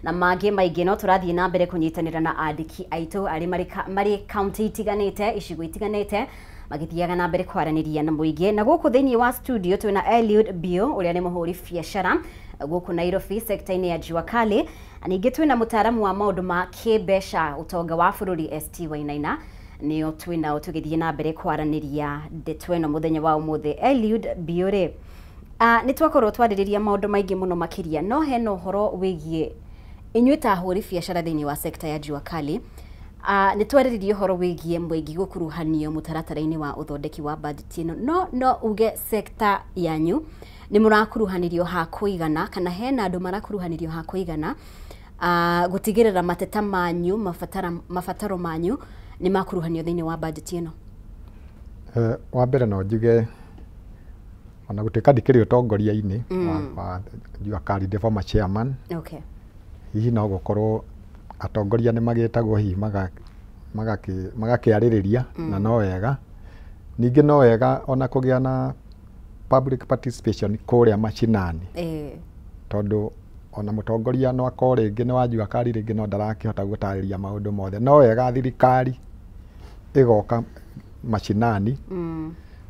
Na mangĩ maingĩ no tũrathiĩ na mbere kũnyitanĩra na andĩki aitũ arĩ marĩ kaunti itiganĩte, icigo itiganĩte, magĩthiaga na mbere kwaranĩria na mũingĩ. Na gũkũ thĩinĩ wa studio twĩna Eliud Bio, ũrĩa nĩ mũhũri biacara gũkũ Nairobi sekta-inĩ ya Jua Kali. Ningĩ twĩna mũtaaramu wa maũndũ ma kĩmbeca, ũtonga wa bũrũri, ST Wainaina, nĩo twĩnao tũgĩthiĩ na mbere kwaranĩria ndeto ĩno mũthenya wa ũmũthĩ. Eliud Bio rĩ, nĩ twakorwo twarĩrĩria maũndũ maingĩ mũno makĩria, no hena ũhoro wĩgiĩ inyuĩ ta ahũri biacara thĩinĩ wa sekta ya Jua Kali. Nĩ twarĩrĩria ũhoro wĩgiĩ mũingĩ gũkuruhanio mũtaratara-inĩ wa ũthondeki wa bajeti ĩno, no uge sekta yanyu nĩ mũrakuruhanĩrio ha kũigana, kana hena andũ marakuruhanĩrio ha kũigana gũtigĩrĩra mateta manyu, mabataro manyu nĩ makuruhanio thĩinĩ wa bajeti ĩno? Wa mbere no njuge ona gũtuĩka ndikĩrĩ ũtongoria-inĩ wa Jua Kali, the former chairman, hihi no gũkorwo atongoria nĩ magĩtagwo hihi magakĩarĩrĩria, na no wega. Ningĩ no wega ona kũgĩa na public participation kũrĩa macinani, tondũ ona mũtongoria no akorwo rĩngĩ nĩ wa Jua Kali, rĩngĩ no ndarakĩhota gũtarĩria maũndũ mothe. No wega thirikari ĩgoka macinani,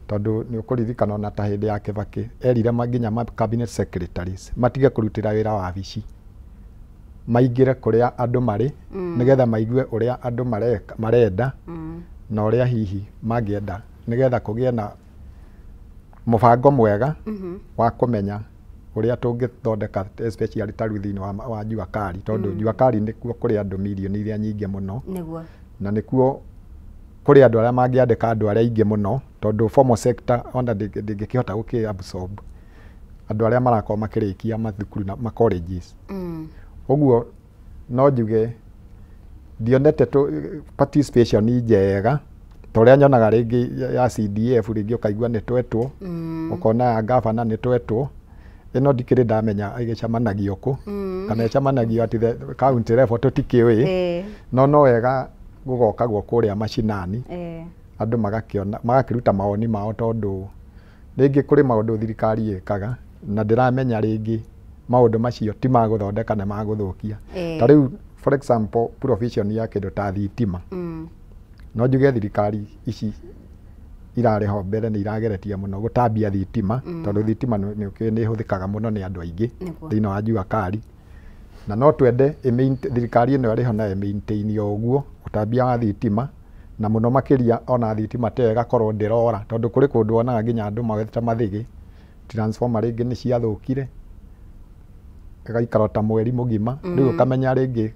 tondũ nĩ ũkũririkana ona ta hĩndĩ ya Kibaki erire nginya ma cabinet secretaries matige kũrutĩra wĩra wabici, maingĩre kũrĩa andũ marĩ, nĩgetha maigue ũrĩa andũ marenda na ũrĩa hihi mangĩenda, nĩgetha kũgĩe na mũbango mwega wa kũmenya ũrĩa tũngĩthondeka, especially ta rĩu thĩinĩ wa Jua Kali, tondũ Jua Kali nĩkuo kũrĩ andũ mirioni iria nyingĩ mũno, na nĩkuo kũrĩ andũ arĩa mangĩandĩka andũ arĩa aingĩ mũno, tondũ formal sector ona ndĩngĩkĩhota gũkĩ absorb andũ arĩa marakorwo makĩrĩkia mathukuru na ma colleges. Ũguo no njuge ndionete participation njega ta ũrĩa nyonaga rĩngĩ ya CDF, rĩngĩ ũkaigua nĩ twetwo, ũkona ya gavana nĩ twetwo. Ĩno ndikĩrĩ ndamenya ĩgĩcemanagio kũ, kana ĩcemanagio at the county level, tũtikĩũĩ. No wega gũgokagwo kũrĩa macinani, andũ magakĩona, magakĩruta mawoni mao, tondũ rĩngĩ kũrĩ maũndũ thirikari ĩkaga na ndĩramenya rĩngĩ maũndũ macio ti ma gũthondeka, nĩ ma gũthũkia. Ta rĩu, for example, provision ya kĩndũ ta thitima, no njuge thirikari ici irarĩ ho mbere nĩ irageretie mũno gũtambia thitima, tondũ thitima nĩ ĩhũthĩkaga mũno nĩ andũ aingĩ thĩinĩ wa Jua Kali, na no twende thirikari ĩno ĩrĩ ho na ĩmaintain o ũguo ũtambia wa thitima, na mũno makĩria ona thitima ta ĩyo ĩgakorwo ndĩrora, tondũ kũrĩ kũndũ wonaga nginya andũ magĩte mathĩgĩ, transformer rĩngĩ nĩ ciathũkire, ĩgaikara ta mweri mũgima. Rĩu ũkamenya rĩngĩ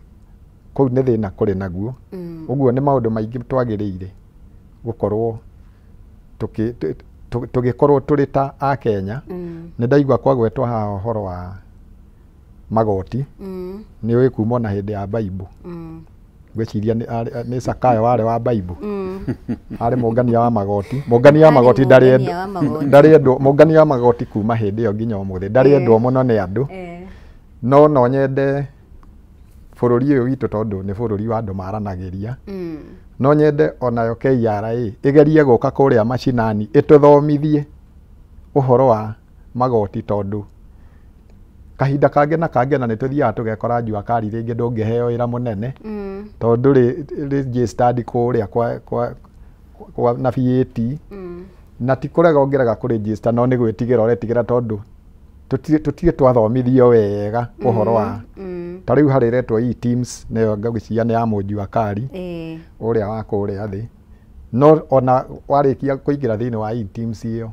kũu nĩ thĩna kũrĩ naguo. Ũguo nĩ maũndũ maingĩ twagĩrĩire gũkorwo tũgĩkorwo tũrĩ ta Akenya. Nĩ ndaigua kwagwetwo haha ũhoro wa magoti. Nĩ ũĩ kuma ona hĩndĩ ya Bible, ngwĩciria nĩ Zakayo warĩ wa Bible, arĩ mũngania wa magoti. Mũngania wa Arĩ magoti ndarĩ mũngania wa magoti. Ndarĩ endwo mũngania wa magoti kuma hĩndĩ ĩyo nginya ũmũthĩ ndarĩ endwo mũno nĩ andũ. No nyende bũrũri ũyũ witũ, tondũ nĩ bũrũri wa andũ maranagĩria, no nyende onayo KRA ĩgerie gũka kũrĩa macinani ĩtũthomithie ũhoro wa magoti, tondũ kahinda kangĩ na kangĩ na nĩ tũthiaga tũgekora Jua Kali rĩngĩ ndũngĩheo wĩra mũnene, tondũ ndũrĩ registered kũrĩa kwa na VAT, na ti kũrega ũngĩrega kũregister, no nĩ gwĩtigĩra ũretigĩra, tondũ tũtirĩ twathomithio wega ũhoro wa ta rĩu harĩ ĩretwo eTIMS, nĩyo ngwĩciria nĩ ya mũjua kari ũrĩa wa kũrĩa thĩ. No ona warĩkia kũingĩra thĩinĩ wa eTIMS ĩyo,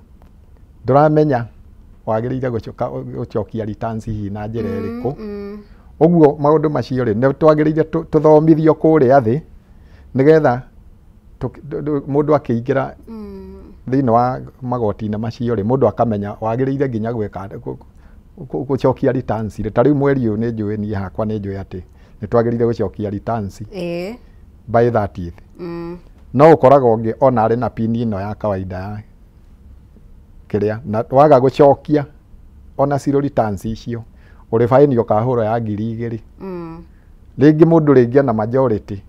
ndũramenya wagĩrĩire gũcokia returns hihi na njĩra ĩrĩkũ. Ũguo maũndũ macio rĩ, nĩ twagĩrĩire tũthomithio kũrĩa thĩ, nĩgetha mũndũ akĩingĩra thĩinĩ wa magoti-inĩ macio rĩ, mũndũ akamenya wagĩrĩire nginya gwĩka gũcokia returns rĩ. Ta rĩu mweri ũyũ nĩ njũĩ, niĩ hakwa nĩ njũĩ atĩ nĩ twagĩrĩire gũcokia returns by 30th. No ũkoraga ũngĩ ona arĩ na pin ĩno ya kawaida ya kĩrĩa, na waga gũcokia ona zero returns icio, ũrĩ baĩni ũkahũrwo ya 2,000. Rĩngĩ mũndũ rĩngĩ ona majority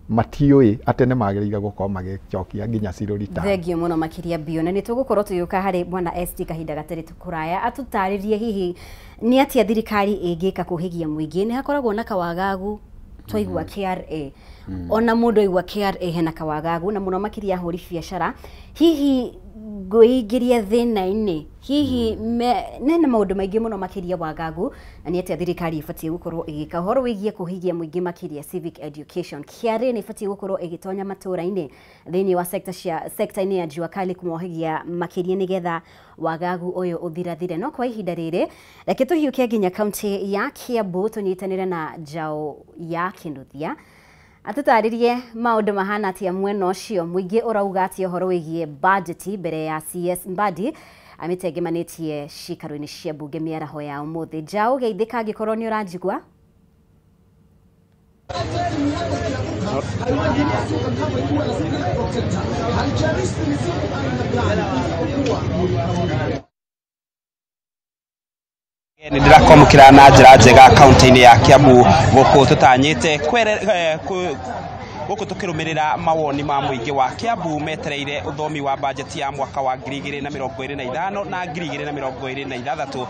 matiũĩ atĩ nĩ magĩrĩire gũkorwo magĩcokia nginya zero return. Thengio mũno makĩria Bio, na nĩ tũgũkorwo tũgĩũka harĩ bwana ST kahinda gatarĩ kũraya atũtarĩrie hihi nĩ atĩa thirikari ĩngĩka kũhĩgia mũingĩ. Nĩ hakoragwo na kawagagu twaigua KRA, ona mũndũ aigua KRA hena kawagagu, na mũno makĩria ahũri biacara hihi ngũingĩria thĩna-inĩ, hihi nena maũndũ maingĩ mũno makĩria wagagu, na nĩ atĩa thirikari ĩbatiĩ gũkorwo ĩgĩka ũhoro wĩgiĩ kũhigia mũingĩ makĩria civic education. KRA nĩ ĩbatiĩ gũkorwo ĩgĩtonya matũũra-inĩ thĩinĩ wa sector cia sector-inĩ ya jua kali kũmohĩgia makĩria nĩgetha wagagu ũyũ ũthirathire. No kwa ihinda rĩrĩ reke tũhiũke nginya kaunti ya Kiambu tũnyitanĩre na Njaũ ya Kĩnuthia atũtarĩrie maũndũ mahana atĩa mwena ũcio. Mũingĩ ũrauga atĩa ũhoro wĩgiĩ bajeti mbere ya CS Mbadi amĩtengemanĩtie ciikaro-inĩ cia mbunge mĩaraho ya ũmũthĩ. Njaũ, geithĩka angĩkorwo nĩ ũranjigua. Nĩ ndĩrakwamũkĩra na njĩra njega kaunti-inĩ ya Kiambu gũkũ tũtanyĩte gũkũ tũkĩrũmĩrĩra mawoni ma mũingĩ wa Kiambu metereire ũthomi wa bajeti ya mwaka wa 2025 na 2026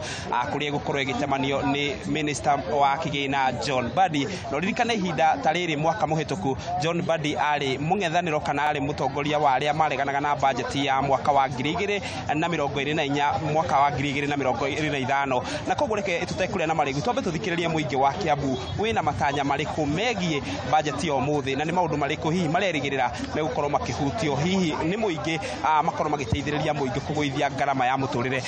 kũrĩa ĩgũkorwo ĩgĩtemanio nĩ minister wa kĩgĩna John Mbadi. Na ũririkane ihinda ta rĩrĩ mwaka mũhĩtũku John Mbadi arĩ mũng'ethanĩro kana arĩ mũtongoria wa arĩa mareganaga na bajeti ya mwaka wa 2024 mwaka wa 2025, na koguo reke tũtekũrĩa na marĩgu twambe tũthikĩrĩrie mũingĩ wa Kiambu wĩna matanya marĩkũ megiĩ bajeti ya ũmũthĩ, na nĩ maũndũ marĩkũ hihi marerĩgĩrĩra megũkorwo makĩhutio hihi nĩ mũingĩ, makorwo magĩteithĩrĩria mũingĩ kũgũithia ngarama ya mũtũrĩre.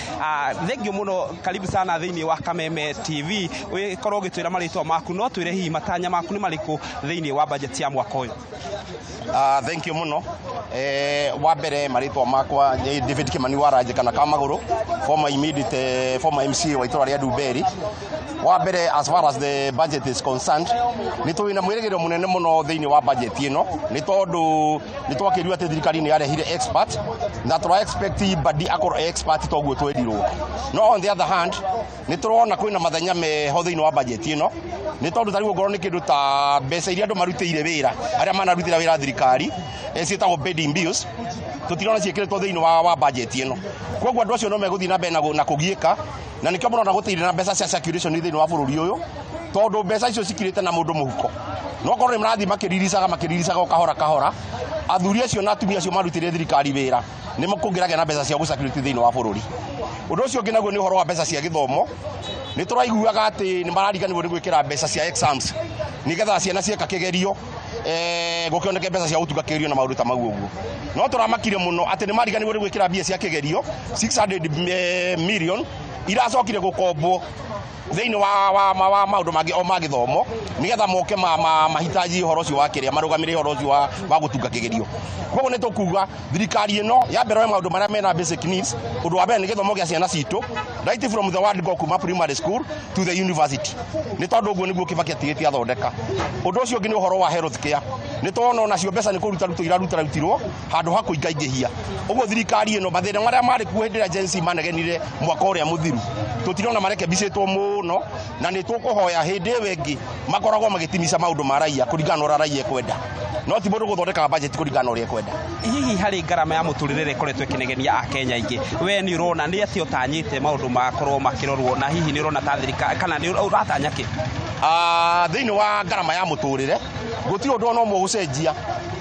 Thengio mũno, karibu sana thĩinĩ wa Kameme TV. Ũkorwo ũgĩtwĩra marĩtwa maku, no twĩre hihi matanya maku nĩ marĩkũ thĩinĩ wa bajeti ya mwaka ũyũ. Thank you mũno. Wa mbere marĩtwa makwa nĩ David Kimani Waranje kana Kamagũrũ, former immediate former MCA wa itũra rĩa Ndumberi. Wa mbere, as far as the budget is concerned, nĩ tũrĩ na mwĩrĩgĩrĩro mũnene mũno thĩinĩ wa budget ĩno, nĩ tondũ nĩ twakĩrirwo atĩ thirikari nĩ yarehire expert, na tũra expect Mbadi akorwo expert toguo twerirwo. No on the other hand, nĩ tũrona kwĩna mathenya meho thĩinĩ wa budget ĩno, nĩ tondũ ta rĩu ongorwo nĩ kĩndũ ta mbeca iria andũ marutĩire wĩra, arĩa manarutĩra wĩra thirikari, ciĩtagwo pending bills, tũtirona ciĩkĩrĩtwo thĩinĩ wa budget ĩno. Koguo andũ acio no megũthiĩ na mbere na kũgiĩka, na nĩkĩo mũrona gũtirĩ na mbeca cia circulation thĩinĩ wa bũrũri ũyũ, tondũ mbeca icio cikirĩte na mũndũ mũhuko. No korwo nĩ marathiĩ makĩriricaga o kahora kahora, athuri acio na atumia acio marutĩire thirikari wĩra nĩ kũngĩragĩa na mbeca cia gũcirculate thĩinĩ wa bũrũri. Ũndũ ũcio ũngĩ naguo nĩ ũhoro wa mbeca cia gĩthomo. Nĩ tũraiguaga atĩ nĩ marariganĩrwo nĩ gwĩkĩra mbeca cia exams nĩgetha ciana cieka kĩgerio gũkĩoneke mbeca cia gũtunga kĩgerio na maũndũ ta mau ũguo. No tũramakire mũno atĩ nĩ mariganĩrwo nĩ gwĩkĩra mbia cia kĩgerio 600 million iracokire gũkombwo thĩinĩ wa maũndũ mangĩ o ma gĩthomo nĩgetha moke mahitaji ũhoro ũcio wa kĩrĩa marũgamĩrĩre ũhoro ũcio wa gũtunga kĩgerio. Koguo nĩ tũkuga thirikari ĩno yambe roe maũndũ marĩa mena basic needs. Ũndũ wa mbere nĩ gĩthomo gĩa ciana citũ right from the word go kuma primary school to the university, nĩ tondũ ũguo nĩguo Kibaki atigĩtie athondeka. Ũndũ ũcio ũngĩ nĩ ũhoro wa health care. Nĩ tuona onacio mbeca nĩ kũruta rutwo irarutarutirwo handũ ha kũingaingĩhia. Ũguo thirikari ĩno mathĩna marĩa marĩ kuo hĩndĩ ĩrĩa Gen Z manegenire mwaka ũrĩa mũthiru tũtirona marekebicĩtwo mũno, na nĩ tũkũhoya hĩndĩ ĩyo ĩngĩ makoragwo magĩtimica maũndũ ma raia kũringana na ũrĩa raia ĩkwenda, no ti mũndũ gũthondekaga budget kũringana na ũrĩa ekwenda. Hihi harĩ ngarama ya mũtũrĩre ĩrĩa ĩkoretwo ĩkĩnegenia Akenya aingĩ, we nĩ ũrona nĩ atĩa ũtanyĩte maũndũ makorwo makĩrorwo, na hihi nĩ ũrona ta thirikari kana nĩ ũratanya kĩ? Thĩinĩ wa ngarama ya mũtũrĩre gũtirĩ ũndũ ona ũmwe ũgũcenjia,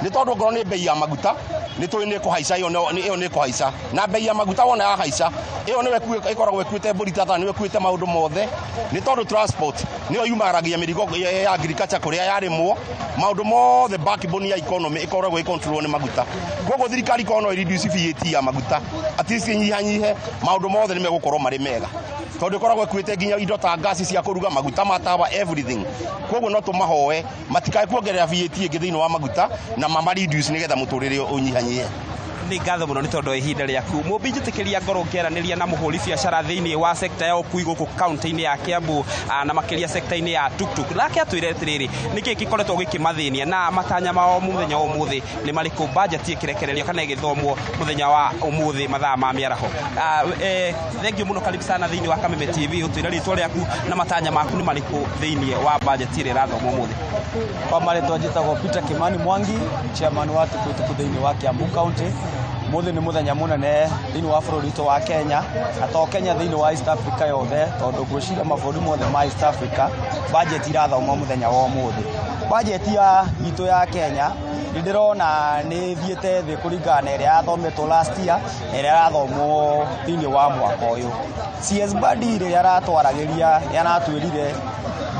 nĩ tondũ ngorwo nĩ bei ya maguta nĩ tũĩ nĩ ĩkũhaica, ĩyo nĩ ĩkũhaica, na bei ya maguta wona yahaica ĩyo nĩyo ĩkoragwo ĩkuĩte mbũri tata, nĩyo ĩkuĩte maũndũ mothe, nĩ tondũ transport nĩyo yumagaragia mĩrigo ya agriculture kũrĩa yarĩmwo, maũndũ mothe backbone ya economy ĩkoragwo ĩcontrol nĩ maguta. Koguo thirikari korwo no ĩreduce VAT ya maguta at least ĩnyihanyihe, maũndũ mothe nĩ megũkorwo marĩ mega, tondũ ĩkoragwo ĩkuĩte nginya indo ta ngasi cia kũruga, maguta ma tawa, everything. Koguo no tũmahoe matikae kuongerera VAT ĩngĩ thĩinĩ wa maguta na mama reduce nĩgetha mũtũrĩre ũnyihanyihe. Nĩ ngatho mũno nĩ tondũ wa ihinda rĩaku. Mũmbi, njĩtĩkĩria ngorwo ngĩaranĩria na mũhũri biacara thĩinĩ wa sekta ya ũkui gũkũ kaunti-inĩ ya Kiambu, na makĩria sekta-inĩ ya tuktuk. Nake atwĩre atĩrĩrĩ, nĩkĩ gĩkoretwo gĩkĩmathĩnia na matanya mao mũthenya wa ũmũthĩ nĩ marĩkũ, budget ĩkĩrekererio kana ĩgĩthomwo mũthenya wa ũmũthĩ mathaa ma mĩaraho. Thank you mũno, karibu sana thĩinĩ wa Kameme TV. Ũtwĩre rĩtwa rĩaku na matanya maku nĩ marĩkũ thĩinĩ wa budget ĩrĩa ĩrathomwo ũmũthĩ. Kwa marĩtwa njĩtagwo Peter Kimani Mwangi, chairman wa tukutuku thĩinĩ wa Kiambu County. Mũthĩ nĩ mũthenya mũnene thĩinĩ wa bũrũri witũ wa Kenya, na to Kenya, thĩinĩ wa East Africa yothe, tondũ ngwĩciria mabũrũri mothe ma East Africa budget irathomwo mũthenya wa ũmũthĩ. Budget ya itũ ya Kenya nĩ ndĩrona nĩ ĩthiĩte thĩ kũringana na ĩrĩa yathometwo last year na ĩrĩa ĩrathomwo thĩinĩ wa mwaka ũyũ. CS Mbadi rĩrĩa aratwaragĩria nĩ aratwĩrire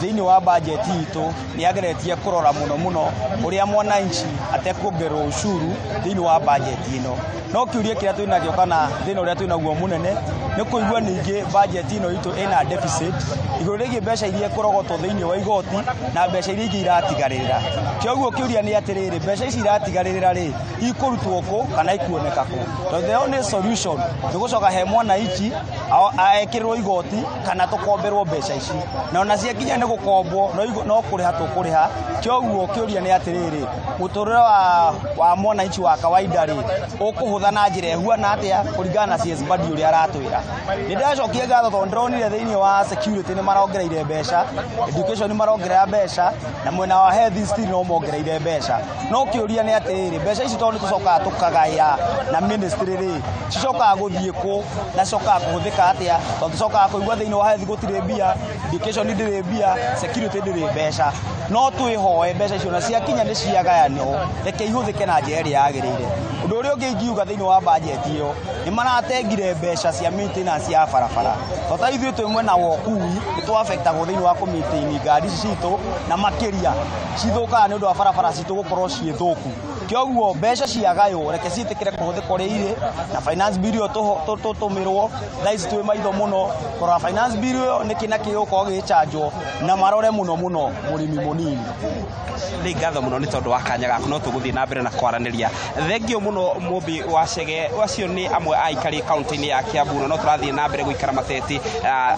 thĩinĩ wa budget itũ nĩ ageretie kũrora mũno mũno ũrĩa mwananchi atekuongererwo ucuru thĩinĩ wa budget ĩno. No kĩũria kĩrĩa twĩnakĩo kana thĩna ũrĩa twĩnaguo mũnene nĩ kũigua ningĩ budget ĩno itũ ĩna deficit igũrũ rĩgiĩ mbeca iria ikũrogotwo thĩinĩ wa igoti na mbeca iria ingĩ iratigarĩrĩra. Kĩoguo kĩũria nĩ atĩrĩrĩ, mbeca ici iratigarĩrĩra rĩ, ikũrutwo kũ kana ikuoneka kũ? Tondũ the only solution nĩ gũcoka he mwananchi ekĩrĩrwo igoti kana tũkomberwo mbeca ici, na ona ciakinya nĩ gũkombwo no kũrĩha tũkũrĩha. Kĩoguo kĩũria nĩ atĩrĩrĩ, mũtũrĩre wa mwananchi wa kawaida rĩ, ũkũhũtha na njĩra ĩhuana atĩa kũringana na CS Mbadi ũrĩa aratwĩra? Nĩ ndacokia ngatho tondũ ndĩronire thĩinĩ wa security nĩ marongereire mbeca, education nĩ marongerera mbeca, na mwena wa health still no mongereire mbeca. No kĩũria nĩ atĩrĩrĩ, mbeca ici tondũ nĩ tũcokaga tũkagaya na ministry rĩ, cicokaga gũthiĩ kũ na cicokaga kũhũthĩka atĩa? Tondũ tũcokaga kũigua thĩinĩ wa health gũtirĩ mbia, education ndĩrĩ mbia, security ndĩrĩ mbeca. No twĩhoe mbeca icio na ciakinya nĩ ciagayanwo, reke ihũthĩke na njĩra ĩrĩa yagĩrĩire. Ũndũ ũrĩa ũngĩ ingiuga thĩinĩ wa budget ĩyo, nĩ maratengire mbeca cia maintenance ya barabara. Tondũ ta ithuĩ twĩ mwena wa ũkui nĩ tũaffectagwo thĩinĩ wa kũ maintain ngari ici citũ, na makĩria cithũkaga nĩ ũndũ wa barabara citũ gũkorwo ciĩ thũku. Kĩoguo mbeca ciagaywo reke ciĩtĩkĩre kũhũthĩka ũrĩa irĩ, na finance bill ĩyo tũtũmĩrwo thaa ici twĩ maitho mũno kũrora finance bill ĩyo nĩkĩ na kĩ gĩgũkorwo gĩgĩchanjwo, na marore mũno mũno mũrĩmi mũnini. Nĩ ngatho mũno nĩ tondũ wa kanya gaku, no tũgũthiĩ na mbere na kwaranĩria. Thengio mũno Mũmbi wa Chege. Acio nĩ amwe a aikari kaunti-inĩ ya Kiambu, na no tũrathiĩ na mbere gũikara mateti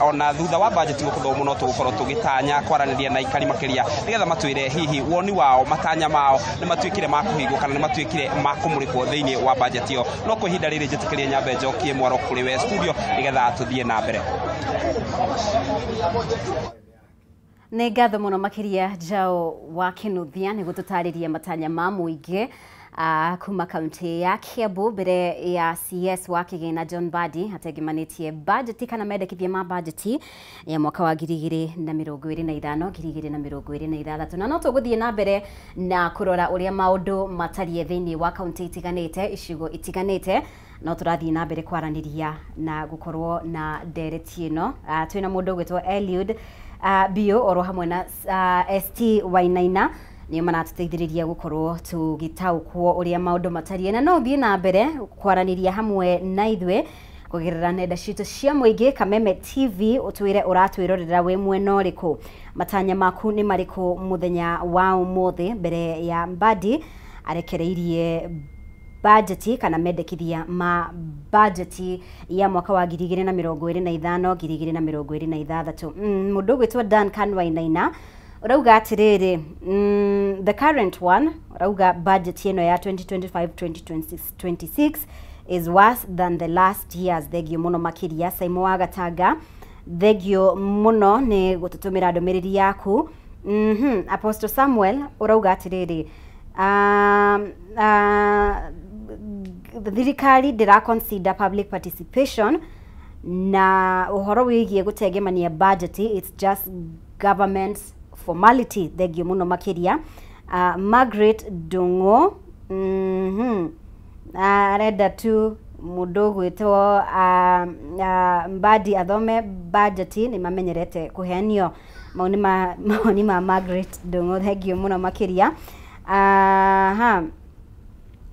ona thutha wa budget gũthomwo, no tũgũkorwo tũgĩtanya kwaranĩria na aikari makĩria nĩgetha matwĩre hihi woni wao, matanya mao nĩ matuĩkire ma kũhingwo kana nĩ matuĩkire ma kũmũrĩkwo thĩinĩ wa budget ĩyo. No kwa ihinda rĩrĩ njĩtĩkĩrie nyambe njokie mwaro kũrĩ we studio nĩgetha tũthiĩ na mbere. Nĩ ngatho mũno makĩria Jao wa Kinuthia nĩ gũtũtarĩria matanya ma mũingĩ kuma kaunti ya Kiambu mbere ya CS wa kĩgĩna John Mbadi atengemanĩtie budget kana mendekithia ma budget ya mwaka wa 2025 2026. Na no tũgũthiĩ na mbere na kũrora ũrĩa maũndũ matariĩ thĩinĩ wa kaunti itiganĩte, icigo itiganĩte. No tũrathiĩ na mbere kwaranĩria na gũkorwo na ndereti ĩno. Twĩna mũndũ ũgwĩtwo Eliud Bio oro hamwe na ST Wainaina, nĩo maratũteithĩrĩria gũkorwo tũgĩtaũkwo ũrĩa maũndũ matariĩ. Na no ũthiĩ na mbere kwaranĩria hamwe na ithuĩ kũgerera nenda citũ cia mũingĩ, Kameme TV, ũtwĩre ũratwĩrorera wĩ mwena ũrĩkũ, matanya maku nĩ marĩkũ mũthenya wa ũmũthĩ mbere ya Mbadi arekereirie bajeti kana mendekithia ma bajeti ya mwaka wa 2025 2026. Mũndũ ũgwĩtwo Duncan Wainaina ũrauga atĩrĩrĩ, the current one, ũrauga budget ĩno ya 2025 2026 is worse than the last years. Thengio mũno makĩria Saimo wa Gatanga, thengio mũno nĩ gũtũtũmĩra ndũmĩrĩri yaku. Apostle Samuel ũrauga atĩrĩrĩ, thirikari ndĩra consider public participation na ũhoro wĩgiĩ gũtengemania budget, it's just government formality. Thengio mũno makĩria. Margaret Ndung'u arenda tu mũndũ ũgwĩtwo Mbadi athome budget, nĩ mamenyerete kũhenio. Mau nĩ mawoni ma Margaret Ndung'u, thengio mũno makĩria. Aha,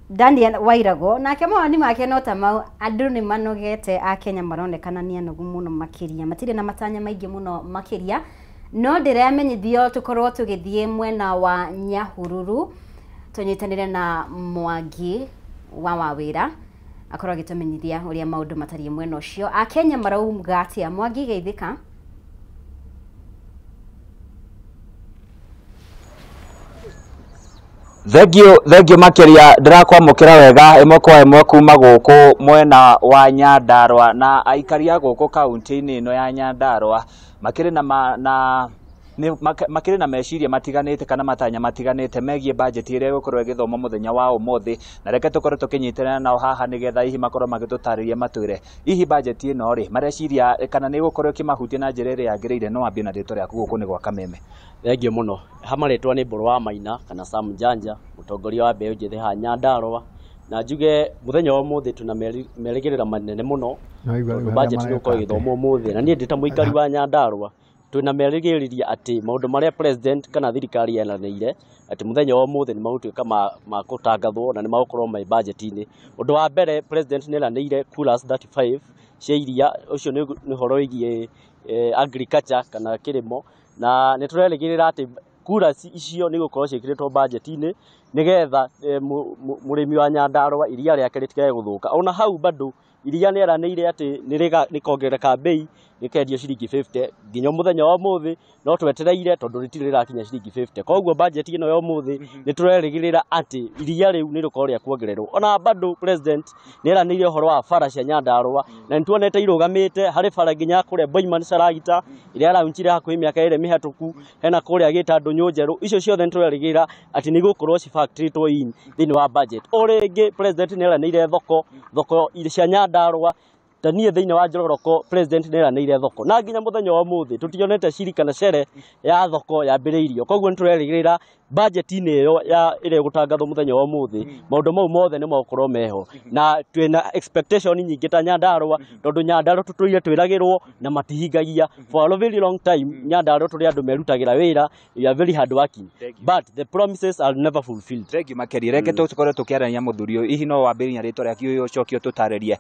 Daniel Wairago nake mawoni make no ta mau, andũ nĩ manogete, a Kenya maronekana nĩ anogu mũno makĩria, matirĩ na matanya maingĩ mũno makĩria. No ndĩramenyithio tũkorwo tũgĩthiĩ mwena wa Nyahururu tũnyitanĩre na Mwangi wa Wawĩra. Akorwo agĩtũmenyithia ũrĩa maũndũ matariĩ mwena ũcio. Akenya marauga atĩa? Mwangi geithĩka. Thengio makiria, ndĩrakwamũkĩra wega ĩmwe kwa ĩmwe kuma gũkũ mwena wa Nyandarua, na aikari a gũkũ kaunti-inĩ ĩno ya Nyandarua makĩrĩ na na makĩrĩ na meciria matiganĩte kana matanya matiganĩte megiĩ bajeti ĩrĩa ĩgũkorwo ĩgĩthomwo mũthenya wa ũmũthĩ. Na reke tũkorwo tũkĩnyitanĩra nao haha nĩgetha hihi makorwo magĩtũtarĩria, matwĩre hihi bajeti ĩno rĩ, mareciria kana nĩ ĩgũkorwo ĩkĩmahutia na njĩra ĩrĩa yagĩrĩire. No wambie na rĩtwa rĩaku, gũkũ nĩ gwa Kameme. Thengio mũno. Ha marĩtwa nĩ Mbũrũ wa Maina kana Sam Janja, mũtongoria wa mbeũ njĩthĩ haha Nyandarua. Na njuge mũthenya wa ũmũthĩ twĩna merĩgĩrĩra manene mũno, tondũ budget nĩ gũkorwo ĩgĩthomwo ũmũthĩ. Na niĩ ndĩ ta mũikari wa Nyandarua, twĩna merĩgĩrĩria atĩ maũndũ marĩa president kana thirikari yeranĩire atĩ mũthenya wa ũmũthĩ nĩ magũtuĩka ma gũtangathwo na nĩ magũkorwo me budget-inĩ. Ũndũ wa mbere, president nĩ eranĩire coolers 35 cia iria. Ũcio nĩ ũhoro wĩgiĩ agriculture kana kĩrĩmo, na nĩ tũrerĩgĩrĩra atĩ coolers icio nĩ igũkorwo ciĩkĩrĩtwo budget-inĩ nĩgetha mũrĩmi wa Nyandarua iria rĩake rĩtikae gũthũka. Ona hau bado iria nĩ eranĩire atĩ nĩ rĩkongerereka bei, rĩkendio ciringi 50. Nginya mũthenya wa ũmũthĩ no twetereire, tondũ rĩtirĩ rĩrakinya ciringi 50. Koguo budget ĩno ya ũmũthĩ nĩ tũrerĩgĩrĩra atĩ iria rĩu nĩ rĩkorwo rĩa kuongererwo. Ona bado president nĩ eranĩire ũhoro wa bara cia Nyandarua, na nĩ tuonete irũgamĩte. Harĩ bara nginya kũrĩa Boiman Saragita ĩrĩa araunchire hakuhĩ mĩaka 2 mĩhetũku, hena kũrĩa gĩta Ndũnyũ Njerũ. Icio ciothe nĩ tũrerĩgĩrĩra atĩ nĩ igũkorwo cibactorĩtwo in thĩinĩ wa budget. O rĩngĩ president nĩ eranĩire thoko cia Nyandarua. Ta niĩ thĩinĩ wa Njororoko, president nĩ eranĩire thoko, na nginya mũthenya wa ũmũthĩ tũtionete ciri kana cere ya thoko yambĩrĩirio. Koguo nĩ tũrerĩgĩrĩra budget-inĩ ĩyo ya ĩrĩa ĩgũtangathwo mũthenya wa ũmũthĩ, maũndũ mau mothe nĩ magũkorwo meho. Na twĩna expectation nyingĩ ta Nyandarua, tondũ Nyandarua tũtũire twĩragĩrwo na matihingagia for a very long time. Nyandarua tũrĩ andũ merutagĩra wĩra, we are very hard working, but the promises are never fulfilled. Thengiũ makĩria. Reke tũkorwo tũkĩarania mũthuri ũyũ. Hihi no wambĩrĩria rĩtwa rĩaku ũyũ, ũcoke ũtũtarĩrie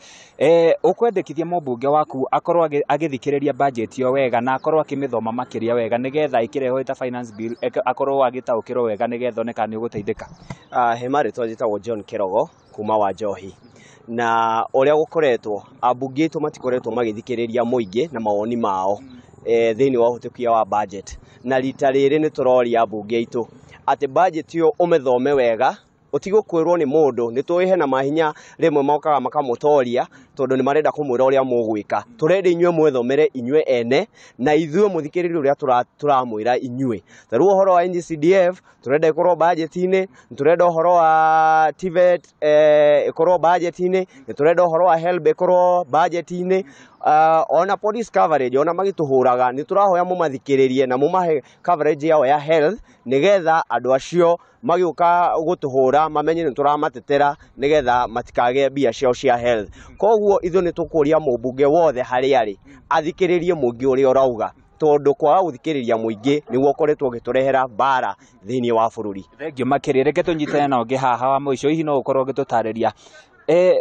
ũkwendekithia mũmbunge waku akorwo agĩthikĩrĩria budget ĩyo wega na akorwo akĩmĩthoma makĩria wega, nĩgetha ĩkĩrehwo ĩta finance bill akorwo agĩtaũkĩrwo wega, nĩgetha one kana nĩ ũgũteithĩka. He marĩtwa njĩtagwo John Kĩrogo kuma wa Njohi. Na ũrĩa gũkoretwo, ambunge aitũ matikoretwo magĩthikĩrĩria mũingĩ na mawoni mao thĩinĩ wa ũhĩtũkia wa budget. Na rita rĩrĩ nĩ tũroria ambunge aitũ atĩ budget ĩyo ũmĩthome wega, ũtige kwĩrwo nĩ mũndũ. Nĩ tũĩ hena mahinya rĩmwe mokaga makamũtoria, tondũ nĩ marenda kũmwĩra ũrĩa mũgwĩka. Tũrenda inyuĩ mwĩthomere inyuĩ ene, na ithuĩ mũthikĩrĩrie ũrĩa tũramwĩra inyuĩ. Ta rĩu ũhoro wa NGCDF tũrenda ĩkorwo budget-inĩ, nĩ tũrenda ũhoro wa TVET ĩkorwo budget-inĩ, nĩ tũrenda ũhoro wa HELB ĩkorwo budget-inĩ, ona police coverage. Ona magĩtũhũraga, nĩ tũrahoya mũmathikĩrĩrie na mũmahe coverage yao ya health, nĩgetha andũ acio magĩũka gũtũhũra mamenye nĩ tũramatetera, nĩgetha matikagĩe mbia ciao cia health. Koguo ithuĩ nĩ tũkũria mũmbunge wothe harĩa arĩ athikĩrĩrie mũingĩ ũrĩa ũrauga, tondũ kwaga gũthikĩrĩria mũingĩ nĩguo ũkoretwo ũgĩtũrehera mbara thĩinĩ wa bũrũri. Thengio makĩria. Reke tũnyitane na ũngĩ haha wa mũico. Hihi no ũkorwo ũgĩtũtarĩria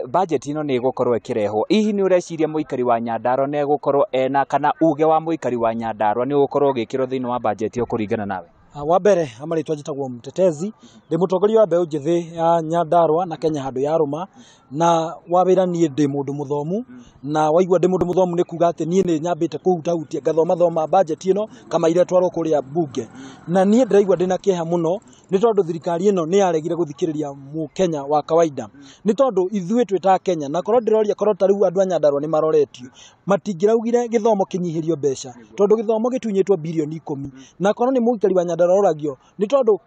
budget ĩno nĩ ĩgũkorwo ĩkĩrehwo, hihi nĩ ũreciria mũikari wa Nyandarua nĩ egũkorwo ena kana uge wa mũikari wa Nyandarua nĩ ũgũkorwo ũgĩkĩrwo thĩinĩ wa budget ĩyo kũringana nawe? Wa mbere, marĩtwa njĩtagwo Mtetezi, ndĩ mũtongoria wa mbeũ njĩthĩ ya Nyandarua na Kenya handũ ya rũma. Na wa wĩra, niĩ ndĩ mũndũ mũthomu, na waigua ndĩ mũndũ mũthomu nĩ kuga atĩ niĩ nĩ nyambĩte kũhutahutia ngathoma thoma budget ĩno kama iria twarwo kũrĩa bunge. Na niĩ ndĩraigua ndĩna kĩeha mũno, nĩ tondũ thirikari ĩno nĩ yaregire gũthikĩrĩria mũkenya wa kawaida. Nĩ tondũ ithuĩ twĩ ta Kenya, na korwo ndĩroria, korwo ta rĩu andũ a Nyandarua nĩ maroretio, matingĩraugire gĩthomo kĩnyihĩrio mbeca, tondũ gĩthomo gĩtunyĩtwo birioni 10. Na korwo nĩ mũikari wa Nyandarua oragio, nĩ tondũ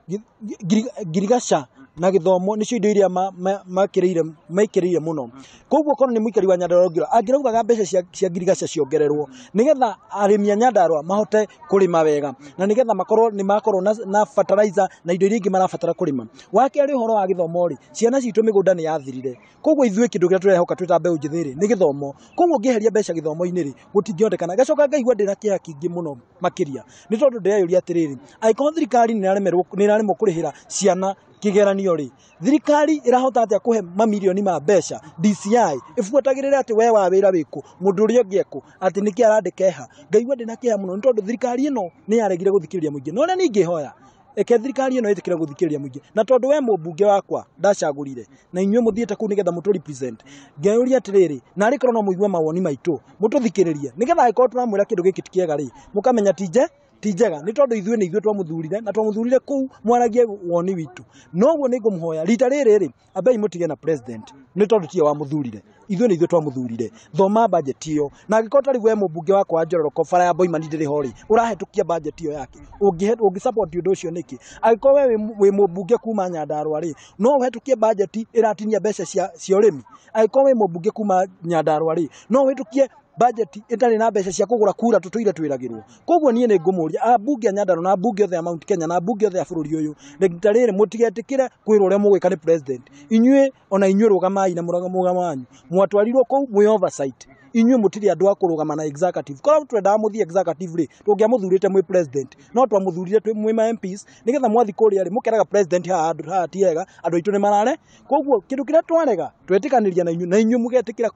ngirigaca na gĩthomo nĩcio indo iria makĩrĩire mũno. Koguo korwo nĩ mũikari wa Nyandarua ũngĩra angĩraugaga mbeca cia ngirigaca ciongererwo, nĩgetha arĩmi a Nyandarua mahote kũrĩma wega, na nĩgetha makorwo nĩ makorwo na fertilizer na indo iria ingĩ marabatara kũrĩma. Wa kerĩ, ũhoro wa gĩthomo rĩ, ciana citũ mĩgũnda nĩ yathirire. Koguo ithuĩ kĩndũ kĩrĩa tũrehoka twĩ ta mbeũ njĩthĩ rĩ, nĩ gĩthomo. Koguo ũngĩeheria mbeca gĩthomo-inĩ rĩ, gũtingĩhotekana. Ngacoka ngaigua ndĩna kĩeha kĩingĩ mũno makĩria, nĩ tondũ ndĩreyũria atĩrĩrĩ, angĩkorwo thirikari nĩ ĩraremwo kũrĩhĩra ciana kĩgeranio rĩ, thirikari ĩrahota atĩa kũhe mamirioni ma mbeca DCI ĩbuatagĩrĩre atĩ we wa wĩra wĩkũ, mũndũ ũrĩa ũngĩ ekũ, atĩ nĩkĩ arandĩka eha? Ngaigua ndĩna kĩeha mũno, nĩ tondũ thirikari ĩno nĩ yaregire gũthikĩrĩria mũingĩ. Na ũrĩa niĩ ingĩhoya Eke thirikari ĩno ĩtĩkĩre gũthikĩrĩria mũingĩ. Na tondũ we mũmbunge wakwa ndacagũrire na inyuĩ mũthiĩte kũu nĩgetha mũtũ represent, ngeyũria atĩrĩrĩ, narĩ korwo no mũigue mawoni maitũ mũtũthikĩrĩrie, nĩgetha angĩkorwo tũramwĩra kĩndũ gĩkĩ ti kĩega rĩ, mũkamenya ti njega, nĩ tondũ ithuĩ nĩ ithuĩ twamũthurire na twamũthurire kũu mwaragie woni witũ. Noguo nĩ ngũmũhoya rita rĩrĩ rĩ, ambei mũtige na president, nĩ tondũ tiwe wamũthurire, ithuĩ nĩ ithuĩ twamũthurire. Thoma budget ĩyo, na angĩkorwo ta rĩu we mũmbunge wakwa wa Njororoko bara ya Boimani ndĩrĩ ho rĩ, ũrahĩtũkia budget ĩyo yake, ũngĩ support ũndũ ũcio nĩkĩ? Angĩkorwo we wĩ mũmbunge kuma Nyandarua rĩ, no ũhĩtũkie budget ĩratinia mbeca cia ũrĩmi. Angĩkorwo wĩ mũmbunge kuma Nyandarua rĩ, no ũhĩtũkie budget ĩtarĩ na mbeca cia kũgũra kura tũtũire twĩragĩrwo. Koguo niĩ nĩ ngũmũria ambunge a Nyandarua na ambunge othe a Mount Kenya na ambunge othe a bũrũri ũyũ, rita rĩrĩ mũtigetĩkĩre kwĩrwo ũrĩa mũgwĩka nĩ president. Inyuĩ ona inyuĩ rũgamai na mũrũgamo wanyu, mwatwarirwo kũu mwĩ oversight. Inyuĩ mũtirĩ andũ a kũrũgama na executive. Korwo twendaga mũthiĩ executive rĩ, tũngĩamũthurĩte mwĩ president, no twamũthurire mwĩ ma MPs, nĩgetha mwathiĩ kũrĩa rĩ, mũkeraga president haha haha ti hega, andũ aitũ nĩ marare. Koguo kĩndũ kĩrĩa twarega twetĩkanĩria na inyuĩ, na inyuĩ mũgetĩkĩra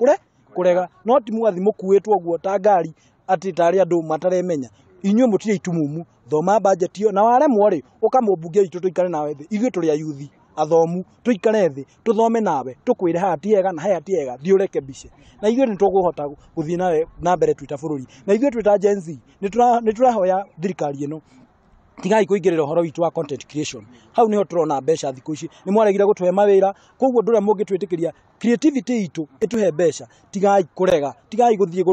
kũrega, no ti mũgathi mũkuĩtwo ũguo ta ngari atĩ tarĩ andũ mataremenya. Inyuĩ mũtirĩ itumumu, thoma budget ĩyo, na waremwo rĩ, ũka mũmbunge witũ tũikare nawe thĩ. Ithuĩ tũrĩ ayuthi athomu, tũikare thĩ tũthome nawe, tũkwĩre haha ti hega na haha ti hega, thiĩ ũrekebishe. Na ithuĩ nĩ tũkũhota gũthiĩ nawe na mbere twĩ ta bũrũri. Na ithuĩ twĩ ta Gen Z nĩ tũrahoya thirikari ĩno, tigai kũingĩrĩra ũhoro witũ wa content creation. Hau nĩho tũrona mbeca thikũ ici. Nĩ mwaregire gũtũhe mawĩra, koguo ũndũ ũrĩa mũngĩtwĩtĩkĩria creativity itũ ĩtũhe mbeca, tigai kũrega, tigai gũthiĩ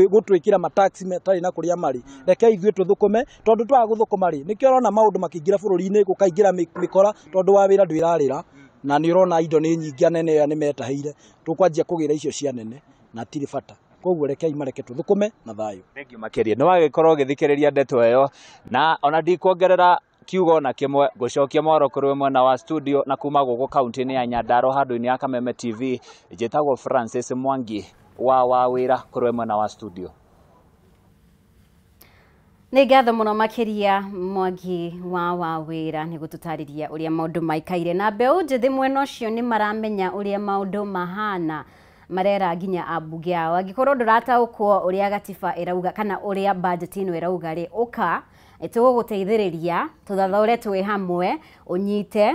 gũtwĩkĩra mataxi matarĩ na kũrĩa marĩ. Rekei ithuĩ tũthũkũme, tondũ twaga gũthũkũma rĩ, nĩkĩo ũrona maũndũ makĩingĩra bũrũri-inĩ, gũkaingĩra mĩkora, tondũ wa wĩra ndwĩrarĩra, na nĩ ũrona indo nĩ nyingĩ, anene aya nĩ metahĩire, tũkwanjia kũgĩra icio cia nene na tirĩ bata. Koguo rekei mareke tũthũkũme na thayũ. Thengiũ makĩria. Nĩ wagĩkorwo ũgĩthikĩrĩria ndeto ĩyo, na ona ndikuongerera kiugo na kĩmwe, ngũcokia mohoro kũrĩ mwena wa studio na kuma gũkũ kaunti-inĩ ya Nyandarua handũ-inĩ ya Kameme TV. Njĩtagwo Francis Mwangi wa wĩra kũrĩ mwena wa studio. Nĩ ngatho mũno makĩria Mwangi wa wĩra nĩ gũtũtarĩria ũrĩa maũndũ maikaire, na mbeũ njĩthĩ mwena ũcio nĩ maramenya ũrĩa maũndũ mahana, marera nginya ambunge ao. Angĩkorwo ndũrataũkwo ũrĩa gatiba ĩrauga kana ũrĩa budget ĩno ĩrauga rĩ, ũka tũgũgũteithĩrĩria tũthathaũre twĩ hamwe, ũnyite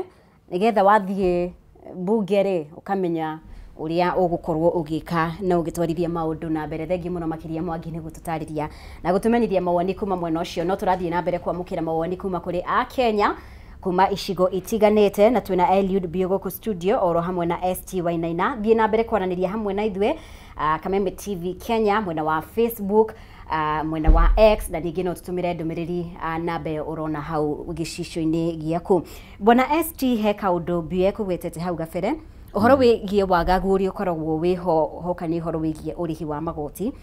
nĩgetha wathiĩ bunge rĩ ũkamenya ũrĩa ũgũkorwo ũgĩka na ũgĩtwarithia maũndũ na mbere. Thengiũ mũno makĩria Mwangi nĩ gũtũtarĩria na gũtũmenyithia mawoni kuma mwena ũcio. No tũrathiĩ na mbere kwamũkĩra mawoni kuma kũrĩ Akenya kuma icigo itiganĩte, na twĩna Eliud Bio gũkũ studio oro hamwe na ST Wainaina. Thiĩ na mbere kwaranĩria hamwe na ithuĩ Kameme TV Kenya mwena wa Facebook, mwena wa X, na ningĩ no tũtũmĩre ndũmĩrĩri namba ĩyo ũrona hau gĩcicio-inĩ gĩaku. Bwana ST, he kaũndũ Bio ekũgwetete hau gabere, ũhoro wĩgiĩ wagagu ũrĩa ũkoragwo wĩho hoka nĩ ũhoro wĩgiĩ ũrĩhi wa magoti.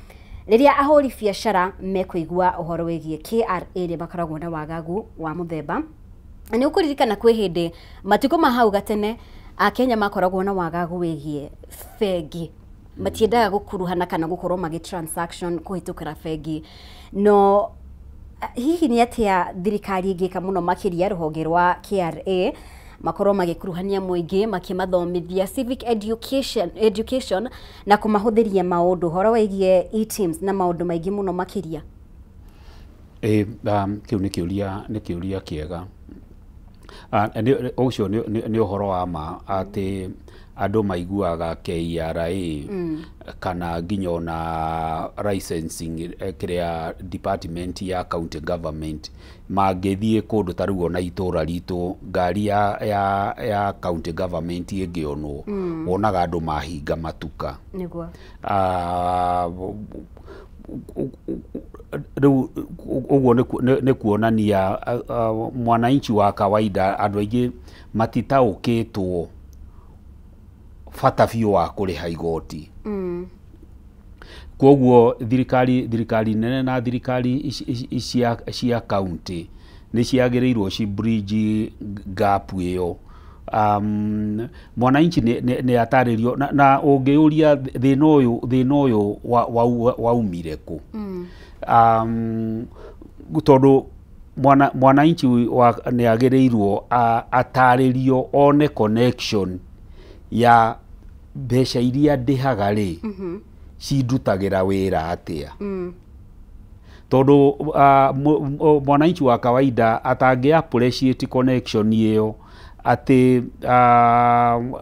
Rĩrĩa ahũri biacara mekũigua ũhoro wĩgiĩ KRA nĩ makoragwo na wagagu wa mũthemba. Na nĩ ũkũririkana kwĩ hĩndĩ matukũ ma hau gatene Akenya makoragwo na wagagu wĩgiĩ bengi, matiendaga gũkuruhana kana gũkorwo magĩ transaction kũhĩtũkĩra bengi. No hihi nĩ atĩa thirikari ĩngĩka mũno makĩria rũhonge rwa KRA makorwo magĩkuruhania mũingĩ, makĩmathomithia civic education na kũmahũthĩria maũndũ ũhoro wĩgiĩ e-teams na maũndũ maingĩ mũno makĩria? Kĩu nĩ kĩũria kĩega. Ũcio nĩ ũhoro wa ma atĩ andũ maiguaga KRA kana nginya ona licensing kĩrĩa department ya county government mangĩthiĩ kũndũ ta rĩu ona itũra ritũ ngari ya county government ĩngĩonwo, wonaga andũ mahinga matuka. Nĩguo. Rĩu ũguo nĩ kuonania mwananchi wa kawaida andũ aingĩ matitaũkĩtwo bata biũ wa kũrĩha igoti. Koguo thirikari nene na thirikari cia county nĩ ciagĩrĩirwo ci bridge gap ĩyo. Mwananchi nĩ atarĩrio na ũngĩũria thĩna ũyũ waumire kũ, tondũ mwananchi nĩ agĩrĩirwo atarĩrio one connection ya mbeca iria ndĩhaga rĩ, cindutagĩra wĩra atĩa. Tondũ mwananchi wa kawaida atangĩ appreciate connection ĩyo atĩ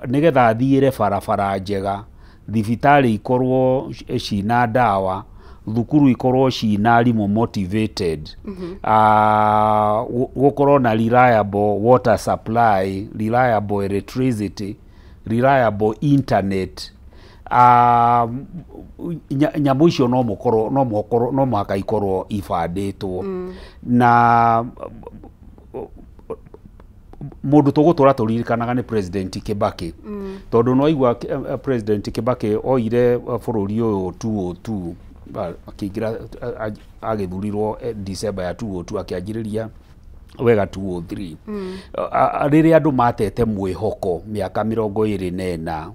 nĩgetha athiĩre barabara njega, thibitarĩ ikorwo cina ndawa, thukuru ikorwo cina arimũ motivated, gũkorwo na reliable water supply, reliable electricity, reliable internet, nyamũ icio no mũkorwo no mũkorwo no mũhaka ikorwo ibandĩtwo. Na mũndũ tũgũtũra tũririkanaga nĩ President Kibaki, tondũ no igua President Kibaki oire bũrũri ũyũ 2002, akĩingĩra, agĩthurirwo December ya 2002, akĩanjĩrĩria wega 2003, rĩrĩa andũ matete mwĩhoko mĩaka 24,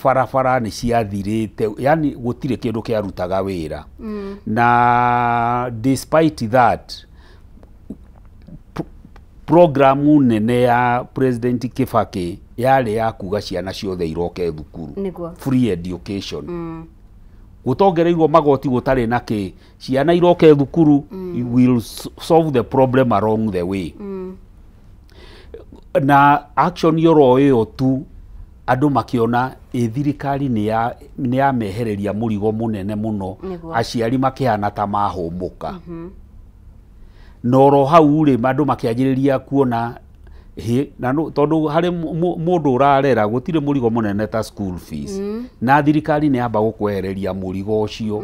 barabara nĩ ciathirĩte, yani gũtirĩ kĩndũ kĩarutaga wĩra. Na despite that, programu nene ya President Kibaki yarĩ ya kuga ciana ciothe iroke thukuru, free education, gũtongereirwo magoti, gũtarĩ na kĩ, ciana iroke thukuru, will solve the problem along the way. Na action yoro ĩyo tu andũ makĩona ĩ thirikari nĩ yamehereria mũrigo mũnene mũno. Aciari makĩhana ta mahũmũka. Na oro hau rĩ, andũ makĩanjĩrĩria kuona hĩ na tondũ harĩ mũndũ ũrarera gũtirĩ mũrigo mũnene ta school fees, na thirikari nĩ yamba gũkwehereria mũrigo ũcio.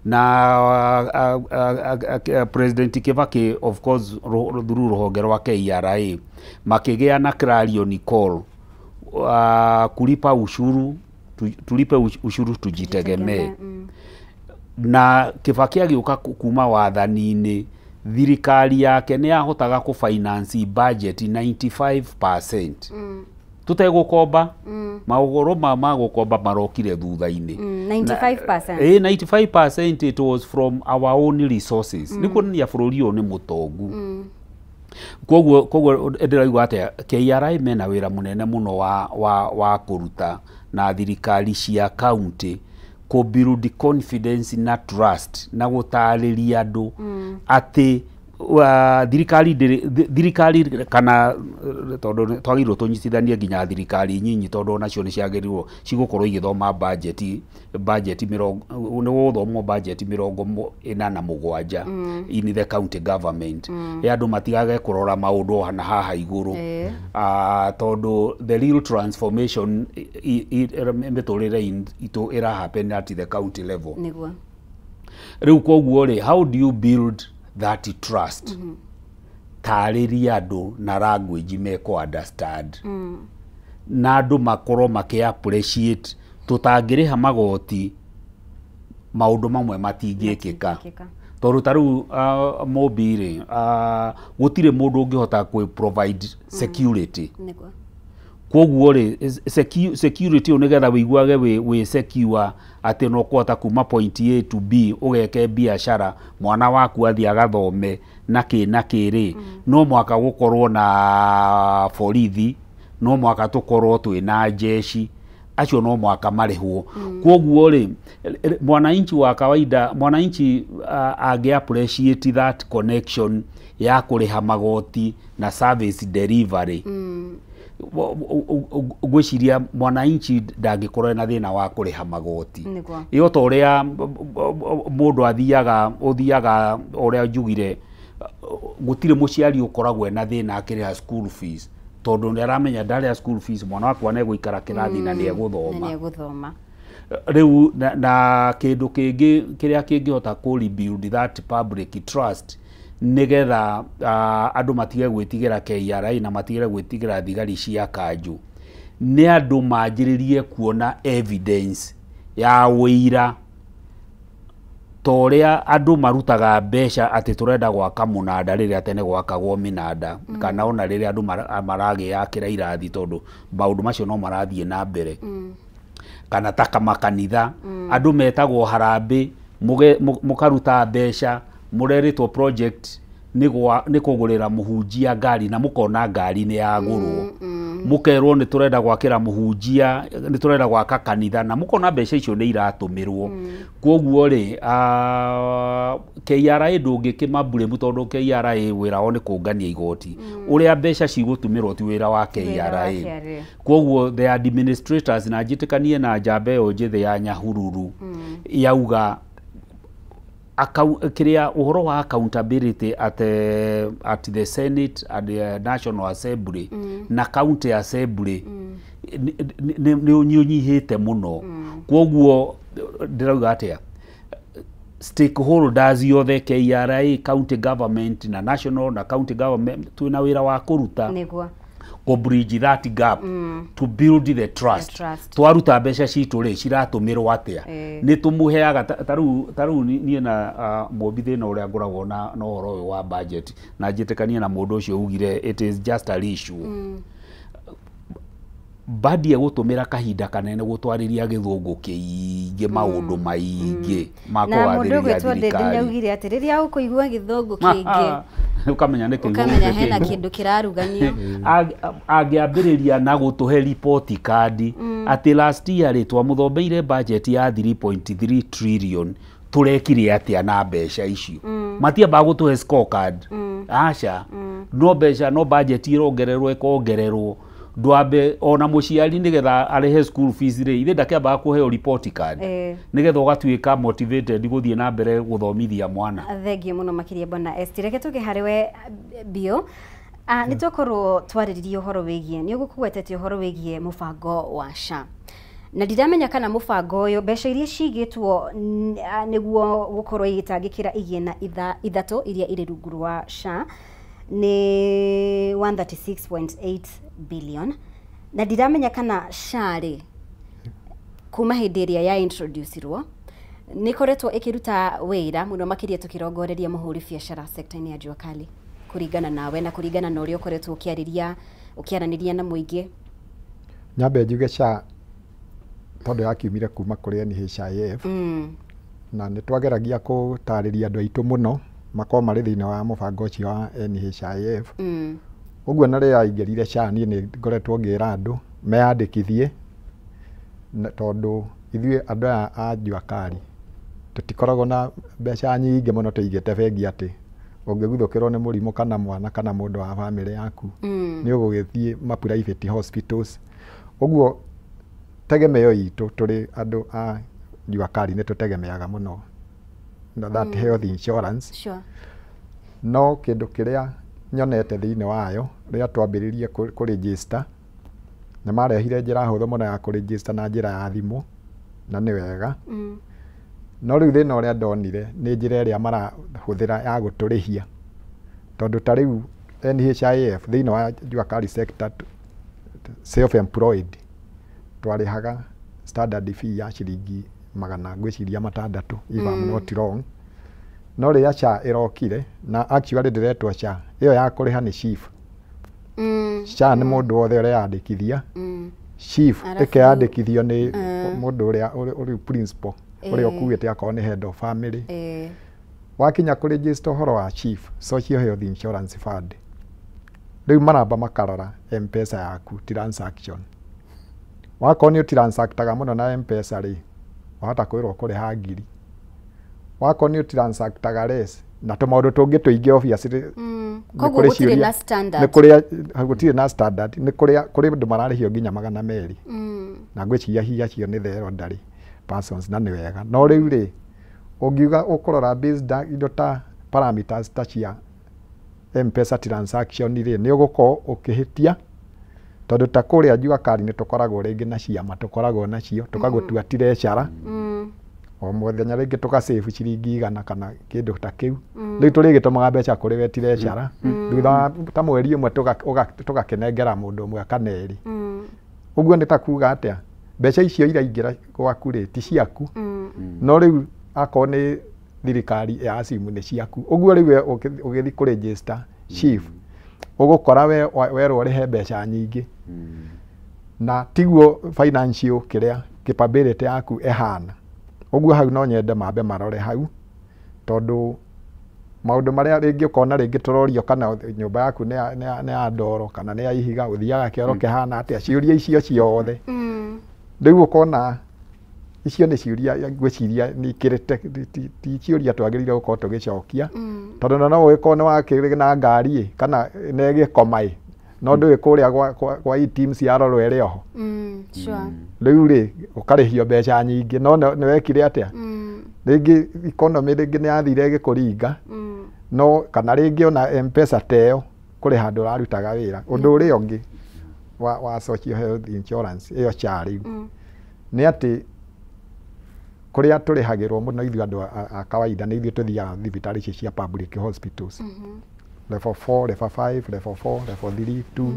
Na President Kibaki, of course, through rũhonge rwa KRA makĩgĩa na clarion call, kulipa ushuru, tulipe ushuru tujitegemee. Na Kibaki agĩũka kuma wathani-inĩ, thirikari yake nĩ yahotaga kũ finance budget 95% tũtegũkomba. Maũhoro ma gũkomba marokire thutha-inĩ. 95%. Ĩ 95% it was from our own resources. Nĩ kuonania bũrũri ũyũ nĩ mũtongu. Koguo ndĩraigua atĩa, KRA mena wĩra mũnene mũno wa kũruta na thirikari cia county kũ build confidence na trust na gũtarĩria andũ atĩ thirikari thirikari kana tondũ twagĩrĩirwo tũnyitithanie nginya thirikari nyinyi, tondũ onacio nĩ ciagĩrĩirwo cigũkorwo igĩthoma budget mĩrongo, nĩ gũgũthomwo budget 47 in the county government, ya andũ matigage kũrora maũndũ na haha igũrũ, tondũ the real transformation mĩtũrĩre itũ ĩra happen at the county level. Rĩu koguo rĩ, how do you build that trust? Tarĩria andũ na language mekũ understand, na andũ makorwo makĩ appreciate tũtangĩrĩha magoti maũndũ mamwe matingĩkĩka. Tondũ ta rĩu Mũmbi rĩ, gũtirĩ mũndũ ũngĩhota kwĩ provide security. Koguo rĩ, security ĩyo nĩgetha wĩiguage wĩ secure atĩ no kũhota kuma point A to B, ũgeke biacara, mwana waku athiĩ agathome na kĩ na kĩ rĩ, no mũhaka gũkorwo na borithi, no mũhaka tũkorwo twĩna jeshi, acio no mũhaka marĩhwo. Koguo rĩ, mwananchi wa kawaida, mwananchi angĩ appreciate that connection ya kũrĩha magoti na service delivery, ngwĩciria mwananchi ndangĩkorwo ena thĩna wa kũrĩha magoti. Ĩyo ta ũrĩa mũndũ athiaga ũthiaga, ũrĩa njugire, gũtirĩ mũciari ũkoragwo ena thĩna akĩrĩha school fees, tondũ nĩ aramenya ndarĩha school fees mwana wakwa nĩ egũikara kĩrathi na nĩ egũthoma. Na nĩ egũthoma. Rĩu na kĩndũ kĩngĩ kĩrĩa kĩngĩhota kũ rebuild that public trust nĩgetha andũ matige gwĩtigĩra KRA na matige gwĩtigĩra thigari cia kanjũ nĩ andũ manjĩrĩrie kuona evidence ya ũira, ta ũrĩa andũ marutaga mbeca atĩ tũrenda gwaka mũnanda rĩrĩa tene gwakagwo mĩnanda, kana ona rĩrĩa andũ maragĩakĩra irathi, tondũ maũndũ macio no marathiĩ na mbere, kana ta makanitha, andũ metagwo harambĩ, mũkaruta mbeca, mũrerĩtwo project nĩ kũgũrĩra mũhunjia ngari na mũkona ngari nĩ yagũrwo. Mũkerwo nĩ tũrenda gwakĩra mũhunjia, nĩ tũrenda gwaka kanitha, na mũkona mbeca icio nĩ iratũmĩrwo. Kwoguo rĩ, KRA ndũngĩkĩmaburĩmu tondũ KRA wĩra wao nĩ kũngania igoti. Ũrĩa mbeca cigũtũmĩrwo ti wĩra wa KRA. Kwoguo the administrators, na njĩtĩkanie na njamba ĩyo njĩthĩ ya Nyahururu yauga kĩrĩa ũhoro wa accountability at the Senate and the National Assembly na County Assembly nĩ ũnyihĩte mũno. Kwoguo ndĩrauga atĩa, stakeholders yothe, KRA, county government na national na county government, twĩna wĩra wa kũruta kũ bridge that gap to build the trust. The trust. Twaruta mbeca citũ rĩ, ciratũmĩrwo atĩa? Nĩ tũmũheaga ta rĩu niĩ na Mũmbi thĩna ũrĩa ngoragwo na ũhoro ũyũ wa budget, na njĩtĩkanie na mũndũ ũcio ugire it is just a issue bandie gũtũmĩra kahinda kanene gũtwarĩria gĩthũngũ kĩingĩ maũndũ maingĩ ma Na mũndũ kũgathĩrĩria ũgwĩtwo Ndĩndĩ thirikari. Nĩaugire atĩ rĩrĩa ũkũigua gĩthũngũ kĩingĩ, ũkamenya nĩ kĩguũ ũkamenya hena kĩngĩ. Kĩndũ kĩraruganio. Angĩambĩrĩria na gũtũhe report card atĩ last year rĩ, twamũthombeire budget ya 3.3 trillion, tũrekire atĩa na mbeca icio? Matiambaga gũtũhe scorecard, aca. No mbeca, no budget irongererwo, ĩkongererwo, ndwambe ona mũciari nĩgetha arĩhe school fees rĩ, ithe ndakĩambaga kũheo report card nĩgetha ũgatuĩka motivated gũthiĩ na mbere gũthomithia mwana. Thengiũ mũno makĩria, bwana Esti. Reke tũke harĩ we bio. Nĩ twakorwo twarĩrĩria ũhoro wĩgiĩ, nĩ ũgũkũgwetete ũhoro wĩgiĩ mũbango wa SHA, na ndiramenya kana mũbango ũyũ, mbeca iria cigĩtwo nĩguo gũkorwo igĩtangĩkĩra igĩna ithatũ iria irĩ rungu rwa SHA nĩ 136.8 billion, na ndiramenya kana SHA rĩ, kuma hĩndĩ ĩrĩa ya introducirwo, nĩ ĩkoretwo ĩkĩruta wĩra mũno makĩria tũkĩrongoreria mũhũri biacara sector-inĩ ya jua kali, kũringana nawe na kũringana na ũrĩa ũkoretwo ũkĩarĩria, ũkĩaranĩria na mũingĩ. Nyambe njuge SHA tondũ yakiumire kuma kũrĩ NHIF, na nĩ twageragia gũtarĩria andũ aitũ mũno makorwo marĩ thĩinĩ wa mũbango ũcio wa NHIF. Ũguo na rĩrĩa yaingĩrire SHA, niĩ nĩ ngoretwo ngĩra andũ meyandĩkithie, tondũ ithuĩ andũ aya a jua kali tũtikoragwo na mbeca nyingĩ mũno tũigĩte bengi atĩ ũngĩguthũkĩrwo nĩ mũrimũ kana mwana kana mũndũ wa bamĩrĩ yaku, nĩ ũgũgĩthiĩ ma private hospitals. Ũguo tegemeo itũ tũrĩ andũ a jua kali nĩ tũtegemeaga mũno na that health insurance. No kĩndũ kĩrĩa nyonete thĩinĩ wayo, rĩrĩa twambĩrĩrie kũ-register, nĩ marehire njĩra hũthũ mũno ya kũ-register na njĩra ya thimũ, na nĩ wega. No rĩu thĩna ũrĩa ndonire nĩ njĩra ĩrĩa marahũthĩra ya gũtũrĩhia, tondũ ta rĩu NHIF thĩinĩ wa jua kali sector, self employed, twarĩhaga standard fee ya ciringi magana, ngwĩciria, 6, if I'm not wrong. No rĩrĩa SHA ĩrokire, na actually ndĩretwo SHA, ĩyo ya kũrĩha nĩ SHIF. SHA nĩ mũndũ wothe ũreyandĩkithia. SHIF Arabu- ĩkeyandĩkithio nĩ mũndũ ũrĩa ũrĩ principal, ũrĩa ũkuĩte, akorwo nĩ head of family. Wakinya kũ register ũhoro wa SHIF, Social Health Insurance Fund, rĩu maramba makarora M-Pesa yaku transaction. Wakorwo nĩ ũtransactaga mũno na M-Pesa rĩ, wahota kwĩrwo kũrĩha 1,000. Wakorwo nĩ ũtransactaga less na tũmaũndũ tũngĩ tũingĩ, obviously nĩ Koguo kũrĩ gũtirĩ ciũria- na standard. Nĩ kũrĩa gũtirĩ na standard, nĩ kũrĩa kũrĩ andũ mararĩhio nginya 200, na ngwĩciria hihi acio nĩ the elderly persons, na nĩ wega. No rĩu rĩ, ũngiuga ũkũrora based indo ta parameters ta cia M-Pesa transaction rĩ, nĩ ũgũkorwo ũkĩhĩtia, tondũ ta kũrĩa jua kali nĩ tũkoragwo rĩngĩ na ciama tũkoragwo nacio tũkagũtua tirecara, o mũthenya rĩngĩ tũgasave ciringi 100 kana kĩndũ ta kĩu. Rĩu tũrĩgĩtũmaga mbeca kũrĩ we tirecara, thutha wa ta mweri ũmwe tũgakĩnengera mũndũ ũmwe kana erĩ. Ũguo nĩ ta kuga atĩa, mbeca icio iraingĩra gwaku rĩ, ti ciaku, no rĩu akorwo nĩ thirikari ya simu nĩ ciaku. Ũguo rĩu we ũgĩthiĩ kũ register SHIF, ũgũkora we werwo ũrĩhe mbeca nyingĩ, na tiguo financial kĩrĩa capability yaku ĩhana. Ũguo hau no nyende mambe marore hau, tondũ Maũndũ marĩa rĩngĩ ũkona rĩngĩ tũrorio kana nyũmba yaku nĩ ya ndoro kana nĩ ya ihiga, ũthiaga kĩoro kĩhana atĩa, ciũria icio ciothe. Rĩu ũkona icio nĩ ciũria ngwĩciria nĩ ikĩrĩte, ti ciũria twagĩrĩire gũkorwo tũgĩcokia, tondũ na no ũgĩkorwo nĩ wakĩrĩ na ngari ĩ kana nĩ ĩgĩkoma ĩ, no ndũĩ kũrĩa kwa e-teams yarorwo ĩrĩ oho. Rĩu rĩ ũkarĩhio mbeca nyingĩ, no nĩ wekire atĩa? Rĩngĩ economy rĩngĩ nĩ yathire ĩgĩkũringa, no kana rĩngĩ ona M-Pesa ta ĩyo kũrĩ handũ ũrarutaga wĩra. Ũndũ ũrĩa ũngĩ wa social health insurance ĩyo SHA rĩu nĩ atĩ kũrĩa tũrĩhagĩrwo mũno ithuĩ andũ a kawaida nĩ ithuĩ tũthiaga thibitarĩ ici cia public hospitals, level 4, level 5, level 4, level 3, 2,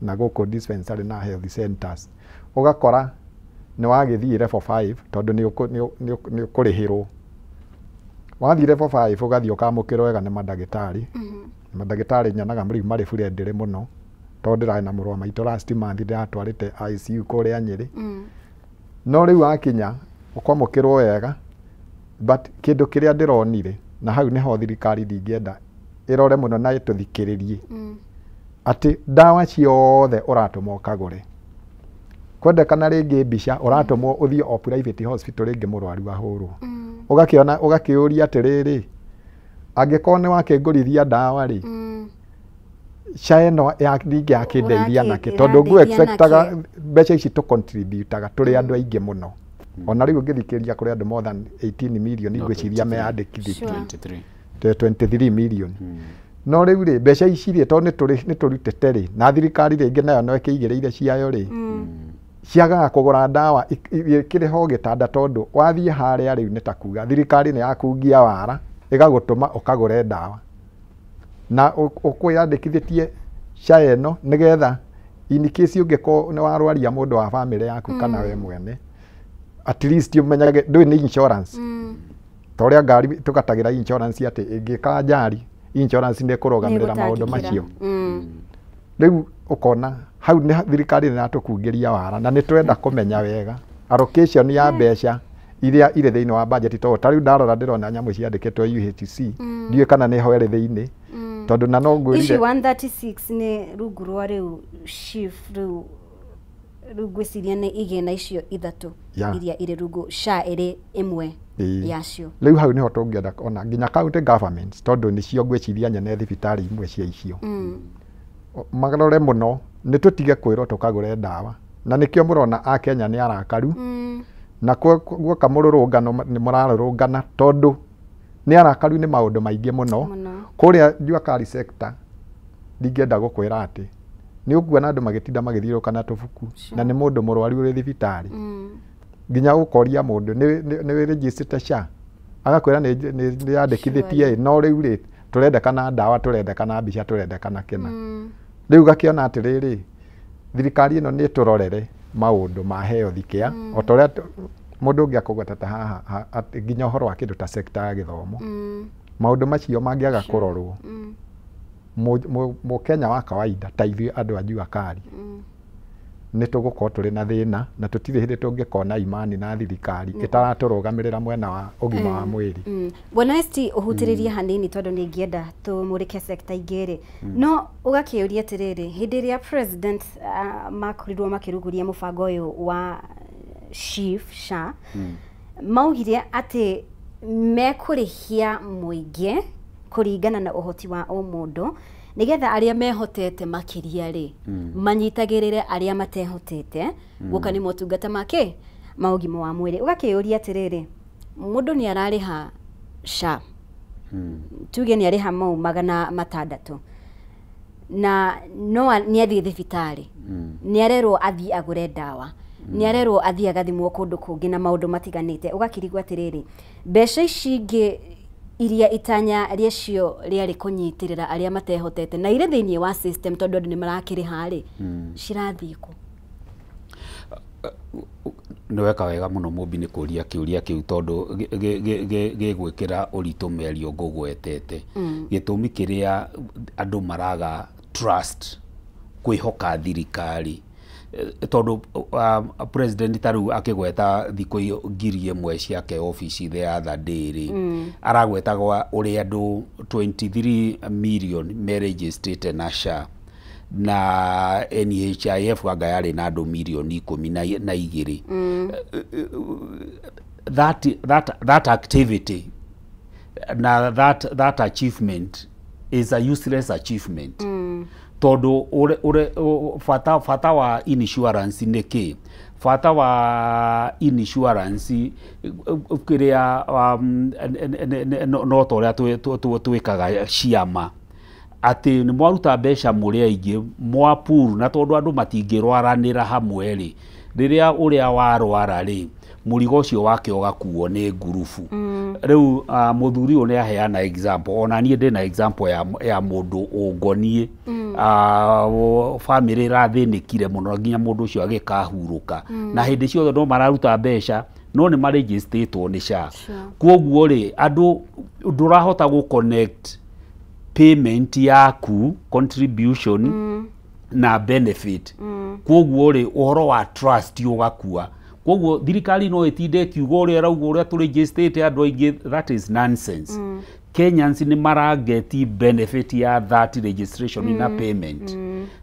na gũkũ dispensary na health centers. Ũgakora nĩ wagĩthiĩ level 5 tondũ nĩ ũkũrĩhĩrwo. Wathiĩ level 5 ũgathiĩ ũkamũkĩrwo wega nĩ mandagĩtarĩ. Mandagĩtarĩ nyonaga rĩu marĩ friendly mũno, tondũ ndĩrarĩ na mũrũ wa maitũ last month ndĩratwarĩte ICU kũrĩa Nyĩrĩ. No rĩu wakinya ũkwamũkĩrwo wega, but kĩndũ kĩrĩa ndĩronire, na hau nĩho thirikari ndingĩenda ĩrore mũno na ĩtũthikĩrĩrie, atĩ ndawa ciothe ũratũmwo ũkagũre, kwendekana rĩngĩ mbica ũratũmwo ũthiĩ o private hospital rĩngĩ mũrwaru ahũrwo. Ũgakĩona ũgakĩũria atĩrĩrĩ, angĩkorwo nĩ wakĩngũrithia ndawa rĩ, SHA ĩno ndingĩakĩndeithia nakĩ, tondũ ngũ expectaga mbeca ici tũ contributaga tũrĩ andũ aingĩ mũno. Ona rĩu ũngĩthikĩrĩria kũrĩ andũ more than 18 million ngwĩciria meyandĩkithĩtie, 23 million. No rĩu rĩ mbeca ici rĩ tondũ nĩ tũrutĩte rĩ, na thirikari rĩngĩ nayo no ĩkĩigĩrĩire ciayo rĩ, ciagaga kũgũra ndawa ikĩrĩ ho gĩtanda, tondũ wathiĩ harĩa rĩu nĩ ta kuga thirikari nĩ yakungia wara ĩgagũtũma ũkagũre ndawa, na ũkwĩyandĩkithĩtie SHA ĩno nĩgetha in case ũngĩkorwo nĩ warwaria mũndũ wa bamĩrĩ yaku kana we mwene, at least ũmenyage ndũĩ nĩ insurance. Ta ũrĩa ngari tũgatagĩra insurance atĩ ĩngĩka njari insurance nĩ ĩkũrũgamĩrĩra maũndũ macio. Rĩu ũkona hau nĩ thirikari nĩ ĩratũkungĩria wara, na nĩ twenda kũmenya wega allocation ya mbeca iria irĩ thĩinĩ wa budget, tondũ ta rĩu ndarora ndĩrona nyamũ ciandĩkĩtwo UHC, ndiũĩ kana nĩho ĩrĩ thĩinĩ, tondũ na no ngwĩrire ici 136 nĩ rungu rwa rĩu SHIF, rĩu ngwĩciria nĩ igĩna icio ithatũ iria irĩ rungu SHA ĩrĩ ĩmwe yacio. Rĩu hau nĩho tũngĩenda ona nginya county governments, tondũ nĩcio ngwĩciria nyene thibitarĩ imwe cia icio, marore mũno nĩ tũtige kwĩrwo tũkagũre ndawa, na nĩkĩo mũrona Akenya nĩ arakaru, na guoka mũrũrũngano nĩ mũrarũrũngana tondũ nĩ arakaru nĩ maũndũ maingĩ mũno. Kũrĩa Jua Kali sector ndingĩenda gũkwĩra atĩ nĩ ũkuona andũ magĩtinda magĩthiũrũrũka na tũbuku, na nĩ mũndũ mũrwaru ũrĩ thibitarĩ, nginya ũkoria mũndũ nĩ wĩrĩnjicĩte SHA, agakwĩra nĩ yandĩkithĩtie, no rĩu rĩ tũrendekana ndawa, tũrendekana mbica, tũrendekana kĩna. Rĩu ũgakĩona atĩrĩrĩ, thirikari ĩno nĩ ĩtũrorere maũndũ ma health care, o ta ũrĩa mũndũ ũngĩ akũgweta ta haha nginya ũhoro wa kĩndũ ta sector ya gĩthomo, maũndũ macio mangĩaga kũrorwo, Mũkenya wa kawaida ta ithuĩ andũ a Jua Kali nĩ tũgũkorwo tũrĩ na thĩna, na tũtirĩ hĩndĩ tũngĩkona imani na thirikari ĩtaratũrũgamĩrĩra mwena wa ũgima wa mwĩrĩ. Bwana ST, ũhutĩrĩrie hanini tondũ nĩ ingĩenda tũmũrĩke sector ingĩ rĩ, no ũgakĩũria atĩrĩrĩ, hĩndĩ ĩrĩa president makorirwo makĩrugũria mũbango ũyũ wa SHIF SHA, maugire atĩ mekũrĩhia mũingĩ kũringana na ũhoti wa o mũndũ, nĩgetha arĩa mehotete makĩria rĩ manyitagĩrĩre arĩa matehotete gũka nĩ motungata make ma ũgima wa mwĩrĩ. Ũgakĩũria atĩrĩrĩ, mũndũ nĩ ararĩha SHA, tuge nĩ arĩha mau 600, na no nĩ athiĩ thibitarĩ, nĩ arerwo athiĩ agũre ndawa, nĩ arerwo athiĩ agathimwo kũndũ kũngĩ na maũndũ matiganĩte. Ũgakĩrigwo atĩrĩrĩ, mbeca ici ingĩ iria itanya rĩacio rĩarĩ kũnyitĩrĩra arĩa matehotete na irĩ thĩinĩ wa system tondũ andũ nĩ marakĩrĩha rĩ, cirathiĩ kũ? Nĩ weka wega mũno Mũmbi nĩ kũria kĩũria kĩu, tondũ gĩgwĩkĩra ũritũ mĩario ngũgwetete. Gĩtũmi kĩrĩa andũ maraga trust kwĩhoka thirikari Tondũ president ta rĩu akĩgweta thikũ 1,000 ciake obici the other day rĩ, aragwetagwa ũrĩa andũ 23 million meregistrĩte na SHA na NHIF, anga yarĩ na andũ mirioni 12. That activity na that achievement is a useless achievement, tondũ bata wa insurance nĩ kĩ? Bata wa insurance kĩrĩa no ta ũrĩa twĩkaga ciama, atĩ nĩ mwaruta mbeca mũrĩ aingĩ mwapuru, na tondũ andũ matingĩrwaranĩra hamwe rĩ, rĩrĩa ũrĩa warwara rĩ, mũrigo ũcio wake ũgakuo nĩ ngurubu. Rĩu mũthuri ũyũ nĩ aheana example, ona niĩ ndĩna example ya mũndũ ũngoniĩ, bamĩrĩ ĩrathĩnĩkire mũno nginya mũndũ ũcio agĩkahurũka, na hĩndĩ ciothe no mararuta mbeca, no nĩ marĩgĩstĩtwo nĩ SHA. Koguo rĩ, andũ ndũrahota gũ connect payment yaku, contribution na benefit. Koguo rĩ, ũhoro wa trust ũgakua. Koguo thirikari no ĩtinde ĩkiuga ũrĩa ĩrauga, ũrĩa tũregistrĩte andũ aingĩ, that is nonsense. Kenyans nĩ marageti benefit ya that registration na payment,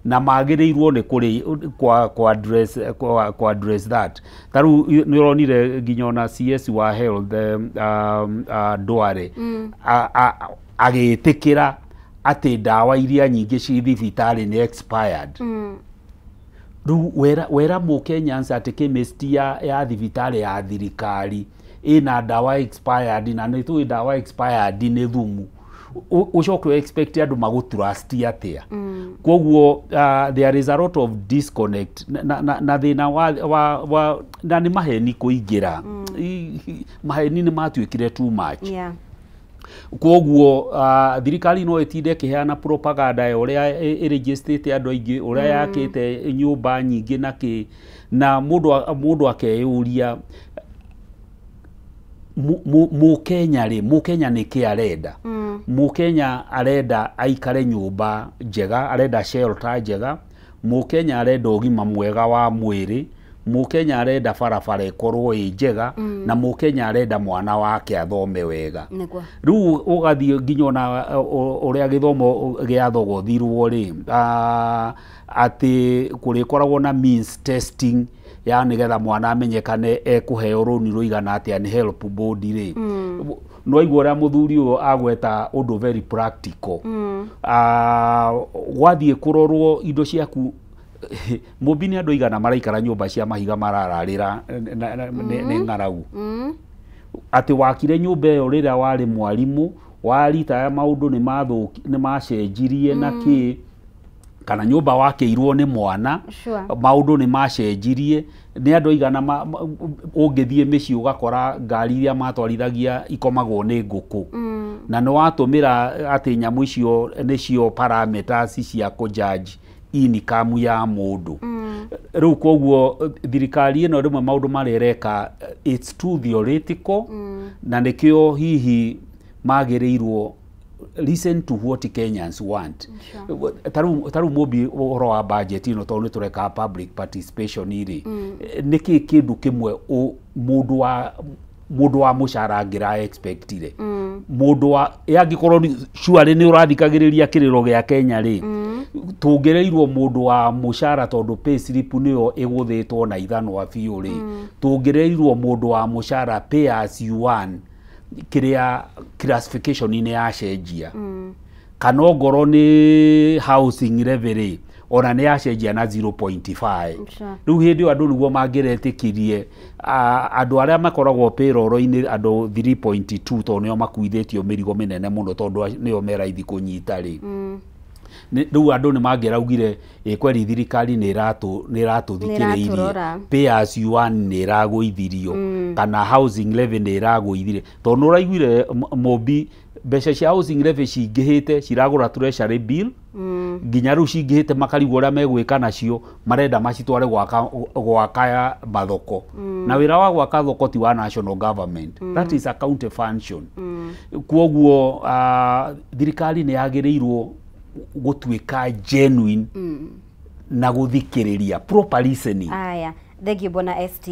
na magĩrĩirwo nĩ kũrĩ kwa address that. Ta rĩu nĩ ũronire nginya ona CS wa health, Ndware, agĩtĩkĩra atĩ ndawa iria nyingĩ ci thibitarĩ nĩ expired. Rĩu wera mũkenyans atĩ chemist ya thibitarĩ ya thirikari ĩna ndawa expired, na nĩ tũĩ ndawa expired nĩ thumu, ũcoke expect andũ magũtrust atĩa? Koguo there is a lot of disconnect na thĩna wa na nĩ maheni kũingĩra. Maheni nĩ matuĩkire too much. Koguo thirikari no ĩtinde ĩkĩheana propaganda ya ũrĩa ĩregistrĩte andũ aingĩ, ũrĩa yakĩte nyũmba nyingĩ na kĩ, na mũndũ akeyũria, mũkenya rĩ, mũkenya nĩ kĩ arenda? Mũkenya arenda aikare nyũmba njega, arenda shelter njega, mũkenya arenda ũgima mwega wa mwĩrĩ, mũkenya arenda barabara ĩkorwo ĩ njega, na mũkenya arenda mwana wake athome wega. Rĩu ũgathiĩ nginya ona ũrĩa gĩthomo gĩathogothirwo rĩ, atĩ kũrĩkoragwo na means testing ya nĩgetha mwana amenyekane ekũheo rũni rũigana atĩa nĩ help board rĩ, no igua ũrĩa mũthuri ũyũ agweta ũndũ very practical. Gwathiĩ kũrorwo indo ciaku, mũmbi, nĩ andũ aigana maraikara nyũmba cia mahiga marararĩra nĩ ng'aragu, atĩ wakire nyũmba ĩyo rĩrĩa warĩ mwarimũ, waritaya, maũndũ nĩ macenjirie na kĩ, kana nyũmba wakĩirwo nĩ mwana, maũndũ nĩ macenjirie. Nĩ andũ aigana ũngĩthiĩ mĩciĩ ũgakora ngari iria matwarithagia ikomagwo nĩ ngũkũ, na nĩ watũmĩra atĩ nyamũ icio nĩcio parameters cia kũjudge income ya mũndũ. Rĩu koguo thirikari ĩno rĩmwe maũndũ marĩa ĩreka, it's too theoretical, na nĩkĩo hihi magĩrĩirwo listen to what Kenyans want. Ta rĩu mũmbi, ũhoro wa budget ĩno, tondũ nĩ tũreka public participation rĩ, nĩkĩ kĩndũ kĩmwe mũndũ wa mũcara angĩra expectire, mũndũ wa angĩkorwo surely nĩ ũrathikagĩrĩria kĩrĩro gĩa Kenya rĩ, tũngĩrĩirwo mũndũ wa mũcara, tondũ pay slip nĩyo ĩgũthĩtwo na ithanwa biũ rĩ, tũngĩrĩirwo mũndũ wa mũcara pay as you earn, kĩrĩa classification nĩ yacenjia, kana ongorwo nĩ housing levy rĩ, ona nĩ yacenjia na 0.5. Rĩu hĩndĩ ĩyo andũ nĩguo mangĩretĩkirie andũ arĩa makoragwo payroll-inĩ, andũ 3.2, tondũ nĩo makuithĩtio mĩrigo mĩnene mũno, tondũ nĩo me raithi kũnyita rĩ. Rĩu andũ nĩ mangĩraugire, ĩ kweri thirikari nĩ ĩratũthikĩrĩirie. Nĩ ĩratũrora. Pay as you earn nĩ ĩragũithirio, kana housing levy nĩ ĩragũithirie, tondũ nĩ ũraiguire mũmbi, mbeca cia housing levy cingĩhĩte, ciragũra treasury bill, nginya rĩu cingĩhĩte makarigwo ũrĩa megwĩka nacio, marenda macitware gwaka mathoko, na wĩra wa gwaka thoko ti wa national government, that is a county function. Kwoguo thirikari nĩ yagĩrĩirwo gũtuĩka genuine. Na guthikiriria, proper listening. Aya, thank you, bwana ST.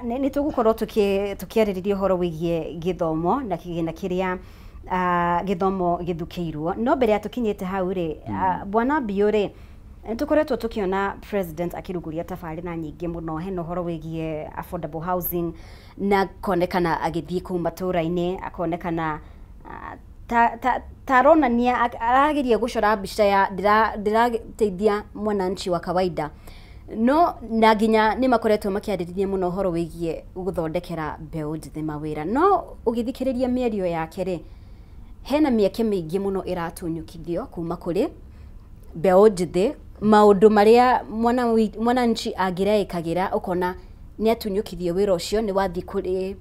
Nĩ tũgũkorwo tũkĩarĩrĩria ũhoro wĩgiĩ gĩthomo na kĩgĩna kĩrĩa gĩthomo gĩthukĩirwo, no mbere ya tũkinyĩte hau rĩ, bwana Biũ rĩ, nĩ tũkoretwo tũkĩona president akĩrugũria tabarĩra nyingĩ mũno. Hena ũhoro wĩgiĩ affordable housing, na akonekana agĩthiĩ kũu matũũra-inĩ, akonekana ta aronania arageria gũcora mbica ya ndĩrateithia mwananchi wa kawaida. No na nginya nĩ makoretwo makĩarĩrĩria mũno ũhoro wĩgiĩ gũthondekera mbeũ njĩthĩ mawĩra, no ũgĩthikĩrĩria mĩario yake rĩ, hena mĩeke mĩingĩ mũno ĩratunyũkithio kuma kũrĩ mbeũ njĩthĩ, maũndũ marĩa mwananchi angĩreĩkagĩra, ũkona nĩ atunyũkithio wĩra ũcio, nĩ wathiĩ kũrĩ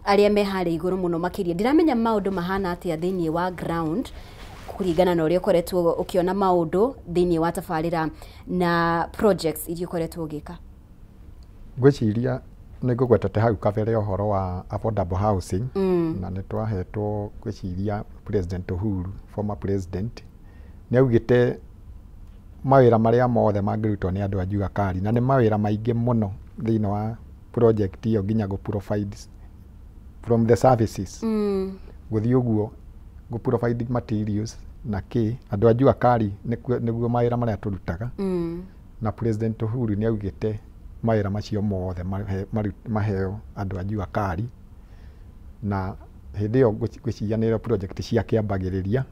arĩa me harĩa igũrũ mũno makĩria. Ndiramenya maũndũ mahana atĩa thĩinĩ wa ground kũringana na ũrĩa ũkoretwo ũkĩona maũndũ thĩinĩ wa tabarĩra na projects iria ũkoretwo ũgĩka. Ngwĩciria nĩ ngũgwetete hau kabere ũhoro wa affordable housing, na nĩ twahetwo, ngwĩciria President Uhuru, former president, nĩ augĩte mawĩra marĩa mothe mangĩrutwo nĩ andũ a Jua Kali, na nĩ mawĩra maingĩ mũno thĩinĩ wa project ĩyo, nginya gũ provide from the services, gũthiĩ ũguo gũ provide materials na kĩ, andũ a Jua Kali nĩguo mawĩra marĩa tũrutaga. Na President Uhuru nĩ augĩte mawĩra macio mothe maheo andũ a Jua Kali, na hĩndĩ ĩyo ngwĩciria nĩrĩo project ciakĩambagĩrĩria.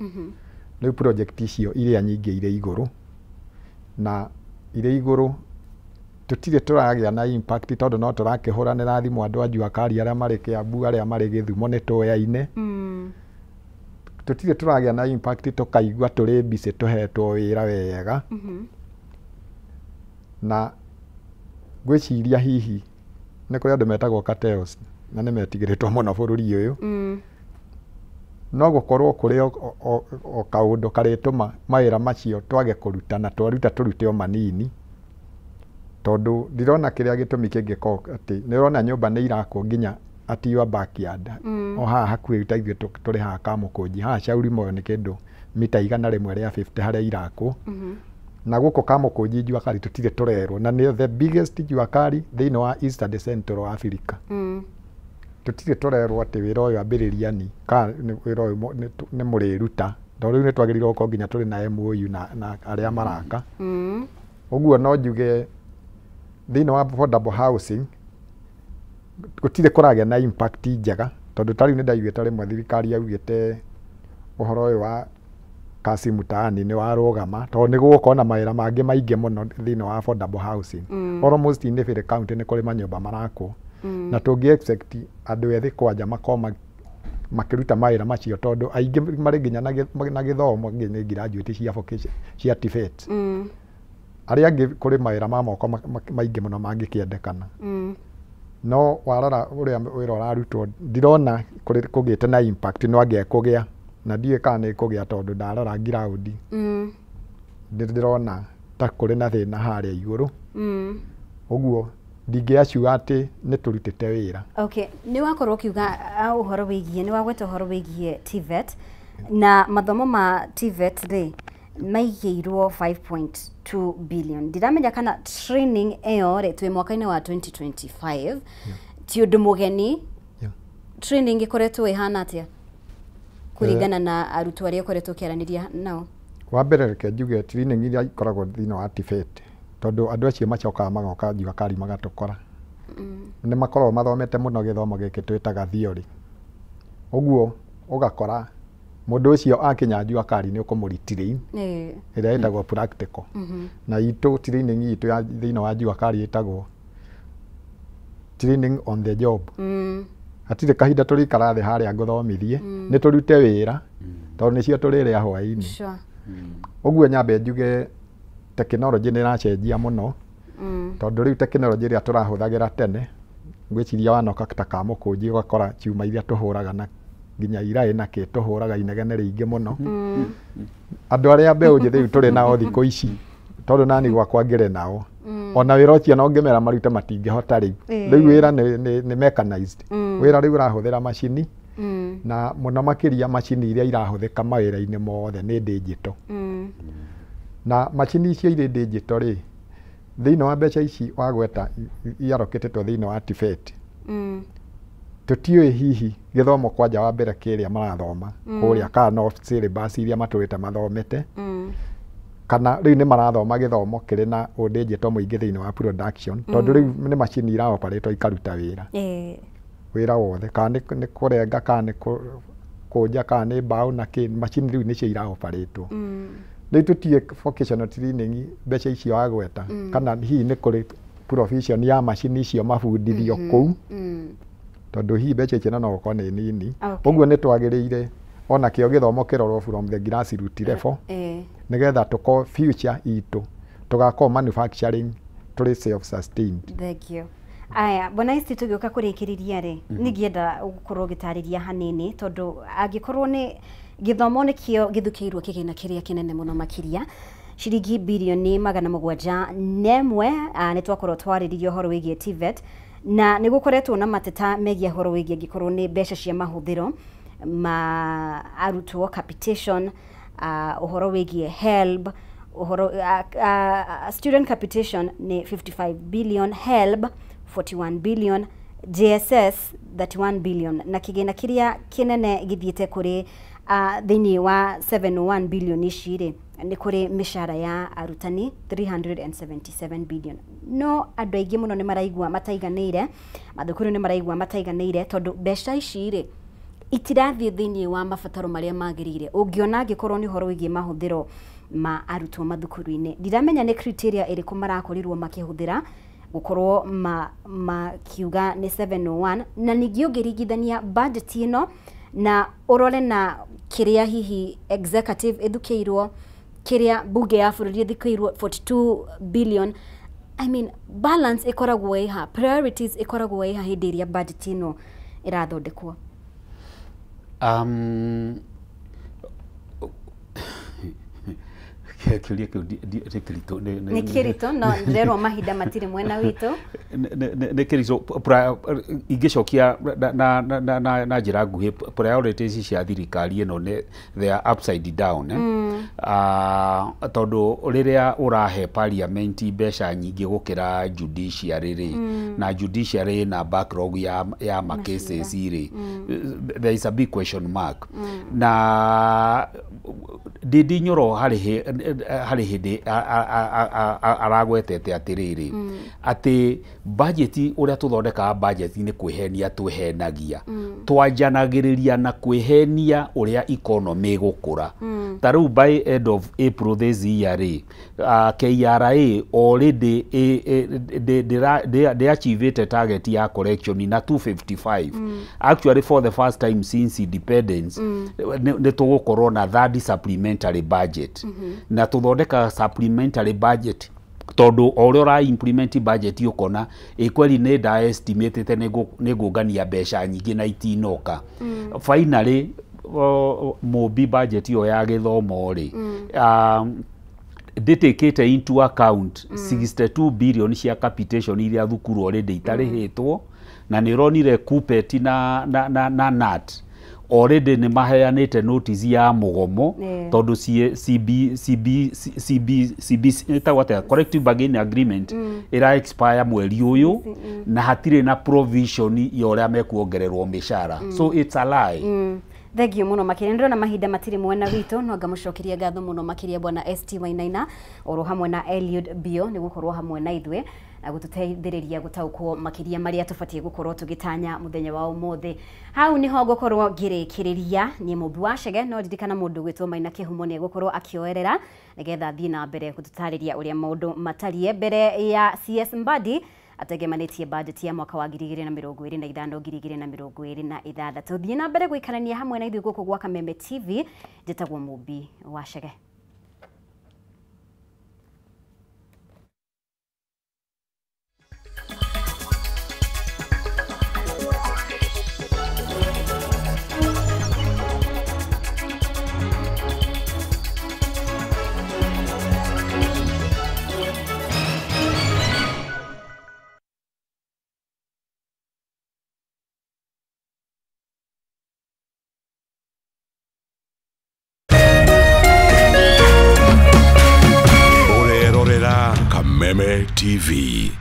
Rĩu project icio iria nyingĩ irĩ igũrũ, na irĩ igũrũ tũtirĩ tũragĩa na impact, tondũ no tũrakĩhũranĩra thimũ andũ a Jua Kali arĩa marĩ Kiambu, arĩa marĩ Gĩthumo, nĩ tũyaine. Tũtirĩ tũragĩa na impact tũkaigua tũrĩ busy tũhetwo wĩra wega. Na ngwĩciria hihi nĩ kũrĩ andũ metagwo cartels, na nĩ metigĩrĩtwo mũno bũrũri ũyũ. No gũkorwo kũrĩ o kaũndũ karĩtũma mawĩra macio twage kũruta, na twaruta tũrute o manini, tondũ ndirona kĩrĩa gĩtũmi kĩngĩkorwo atĩ nĩ ũrona nyũmba nĩ irakwo nginya at your backyard, o haha hakuhĩ ta ithuĩ tũrĩ haha Kamũkũnji, haha Shauri Moyo nĩ kĩndũ mita 150 harĩa irakwo. Na gũkũ Kamũkũnji Jua Kali tũtirĩ tũrerwo, na nĩ the biggest Jua Kali thĩinĩ wa East and Central Africa, tũtirĩ tũrerwo atĩ wĩra ũyũ ambĩrĩria ni ka wĩra ũyũ nĩ mũrĩruta, tondũ rĩu nĩ twagĩrĩirwo gũkorwo nginya tũrĩ na MOU na arĩa maraka. Ũguo no njuge thĩinĩ wa affordable housing gũtirĩ kũragĩa na impact njega, tondũ ta rĩu nĩ ndaiguĩte rĩmwe thirikari yaugĩte ũhoro ũyũ wa Kazi Mtaani nĩ warũgama, tondũ nĩ gũgũkorwo na mawĩra mangĩ maingĩ mũno thĩinĩ wa affordable housing. Almost in every county nĩ kũrĩ manyũmba marakwo, na tũngĩ expect andũ ethĩ kwanja makorwo makĩruta mawĩra macio, tondũ aingĩ marĩ nginya na gĩthomo, nginya nĩ graduate cia vocation, cia TVET. Arĩa angĩ kũrĩ mawĩra ma moko maingĩ mũno mangĩkĩendekana. No warora ũrĩa wĩra ũrarutwo, ndirona kũrĩ kũgĩte na impact, no angĩe kũgĩa, na ndiũĩ kana nĩ kũgĩa, tondũ ndarora ground nĩ ndĩrona ta kũrĩ na thĩna harĩa igũrũ. Ũguo ndingĩaciuga atĩ nĩ tũrutĩte wĩra. Okay, nĩ wakorwo ũkiuga ũhoro wĩgiĩ, nĩ wagweta ũhoro wĩgiĩ TVET, na mathomo ma TVET rĩ maigĩirwo 5.2 billion. Ndiramenya kana training ĩyo rĩ, twĩ mwaka-inĩ wa 2025, ti ũndũ mũgeni. Training ĩkoretwo ĩhana atĩa kũringana na arutwo arĩa ũkoretwo ũkĩaranĩria nao? Wa mbere reke njuge training iria ikoragwo thĩinĩ wa TVET, tondũ andũ acio macokaga magoka Jua Kali magatũkora, nĩ makoragwo mathomete mũno gĩthomo gĩkĩ twĩtaga theory. Ũguo ũgakora mũndũ ũcio akinya Jua Kali nĩ ũkũmũretrain ĩrĩa ĩtagwo practical. Na itũ training itũ ya thĩinĩ wa Jua Kali ĩtagwo training on the job. Hatirĩ kahinda tũrĩikara thĩ harĩa ngũthomithie, nĩ tũrute wĩra, tondũ nĩcio tũrĩrĩa hwaĩ-inĩ. Ũguo nyambe njuge tekinoronjĩ nĩ ĩracenjia mũno, tondũ rĩu tekinoronjĩ ĩrĩa tũrahũthagĩra tene, ngwĩciria wanoka ta Kamũkũnji ũgakora ciuma iria tũhũraga na nginya iraĩ na kĩ, tũhũraga inegene rĩingĩ mũno. Andũ arĩa mbeũ njĩthĩ rĩu tũrĩ nao thikũ ici, tondũ nani gwakwa ngĩrĩ nao, ona wĩra ũcio na ũngĩmera marute matingĩhota rĩu. Rĩu wĩra nĩ mechanized. Wĩra rĩu ũrahũthĩra macini, na mũno makĩria macini iria irahũthĩka mawĩra-inĩ mothe nĩ digital. Na macini icio irĩ digital rĩ, Thĩinĩ wa mbeca ici wagweta iarokĩtĩtwo thĩinĩ wa TVET, tũtiũĩ hihi gĩthomo kwanja wa mbere kĩrĩa marathoma kũrĩa, kana no syllabus iria matũrĩte mathomete, kana rĩu nĩ marathoma gĩthomo kĩrĩ na ũndĩnjĩto mũingĩ thĩinĩ wa production, tondũ rĩu nĩ macini iraoparĩtwo ikaruta wĩra wĩra wothe, kana nĩ kũrenga, kana nĩ kũnja, kana nĩ mbaũ na kĩ, macini rĩu nĩcio iraoparĩtwo. Rĩu tũtiĩ vocational training mbeca icio wagweta, kana hihi nĩ kũrĩ provision ya macini icio mabundithio kũu, tondũ hihi mbeca icio no gũkorwo nĩ nini. Ũguo nĩ twagĩrĩire ona kĩo gĩthomo kĩrorwo from the grassroots level, nĩgetha tũkorwo future itũ tũgakorwo manufacturing tũrĩ self sustained. Thank you. Aya, bwana ici tũgĩũka kũrĩkĩrĩria rĩ, ningĩenda gũkorwo ũgĩtarĩria hanini, tondũ angĩkorwo nĩ gĩthomo nĩkĩo gĩthukĩirwo kĩgĩna kĩrĩa kĩnene mũno makĩria, ciringi birioni 701, nĩ twakorwo twarĩrĩria ũhoro wĩgiĩ TVET, na nĩ gũkoretwo na mateta megiĩ ũhoro wĩgiĩ angĩkorwo nĩ mbeca cia mahũthĩro ma arutwo, capitation, ũhoro wĩgiĩ HELB, ũhoro student capitation nĩ 55 billion, HELB 41 billion, JSS 31 billion, na kĩgĩna kĩrĩa kĩnene gĩthiĩte kũrĩ thĩinĩ wa 701 billion ici rĩ, nĩ kũrĩ mĩcara ya arutani 377 billion. No andũ aingĩ mũno nĩ maraigua mataiganĩire, mathukuru nĩ maraigua mataiganĩire, tondũ mbeca ici rĩ itirathiĩ thĩinĩ wa mabataro marĩa magĩrĩire. Ũngĩona angĩkorwo nĩ ũhoro wĩgiĩ mahũthĩro ma arutwo mathukuru-inĩ, ndiramenya nĩ criteria ĩrĩkũ marakorirwo makĩhũthĩra gũkorwo makiuga nĩ 701, na ningĩ ũngĩringithania budget ĩno na ũrore na kĩrĩa hihi executive ĩthukĩirwo, kĩrĩa bunge ya bũrũri ĩthukĩirwo 42 billion, I mean, balance ĩkoragwo ĩha, priorities ĩkoragwo ĩha hĩndĩ ĩrĩa budget ĩno ĩrathondekwo? Kĩũria kĩu nĩ kĩritũ. Nĩ kĩritũ, no ndĩrerwo mahinda matirĩ mwena witũ. Nĩ kĩritũ. Ingĩcokia na njĩra nguhĩ, priorities cia thirikari ĩno nĩ they are upside down, eh? Tondũ rĩrĩa ũrahe parliament mbeca nyingĩ gũkĩra judiciary rĩ, na judiciary ĩna backlog ya ma cases rĩ, there is a big question mark. Na Ndindi Nyoro harĩ hĩndĩ aragwetete atĩrĩrĩ, atĩ budget ũrĩa tũthondekaga budget nĩ kwĩhenia twĩhenagia, twanjanagĩrĩria na kwĩhenia ũrĩa economy ĩgũkũra. Ta rĩu by end of April this year rĩ, KRA already ndĩ achievĩte target ya collection na 255. Actually, for the first time since independence, nĩ tũgũkorwo na third supplementary budget. Na tũthondekaga supplementary budget tondũ o ũrĩa ũra implement budget ũkona ĩ kweli nĩ nda estimatĩte nĩ ngũngania mbeca nyingĩ na itinoka. Finally, Mũmbi, budget ĩyo ya gĩthomo rĩ, ndĩtĩkĩte into account 62 billion cia capitation iria thukuru already itarĩhĩtwo, na nĩ ũronire KUPPET na KNUT already nĩ maheanĩte notice ya mũgomo, tondũ CB CB CB CB ĩtagwo atĩa, collective bargaining agreement ĩra expire mweri ũyũ, na hatirĩ na provision ya ũrĩa mekuongererwo mĩcara. So it's a lie. Thank you mũno makĩria. Ndĩrona mahinda matirĩ mwena witũ, no ngamũcokeria ngatho mũno makĩria bwana ST Wainaina oro hamwe na Eliud Bio nĩ gũkorwo hamwe na ithuĩ na gũtũteithĩrĩria gũtaũkwo makĩria marĩa tũbatiĩ gũkorwo tũgĩtanya mũthenya wa ũmũthĩ. Hau nĩho ngũkorwo ngĩrĩkĩrĩria niĩ Mũmbi wa Chege, no ririkana mũndũ gwĩtwo Maina Kĩhumo nĩ egũkorwo akĩoerera nĩgetha athiĩ na mbere gũtũtarĩria ũrĩa maũndũ matariĩ mbere ya CS Mbadi ategemanĩtie budget ya mwaka wa 2025 2026. Thiĩ na mbere gũikarania hamwe na ithuĩ gũkũ gwa Kameme TV. Njĩtagwo Mũmbi wa Chege. Kameme TV.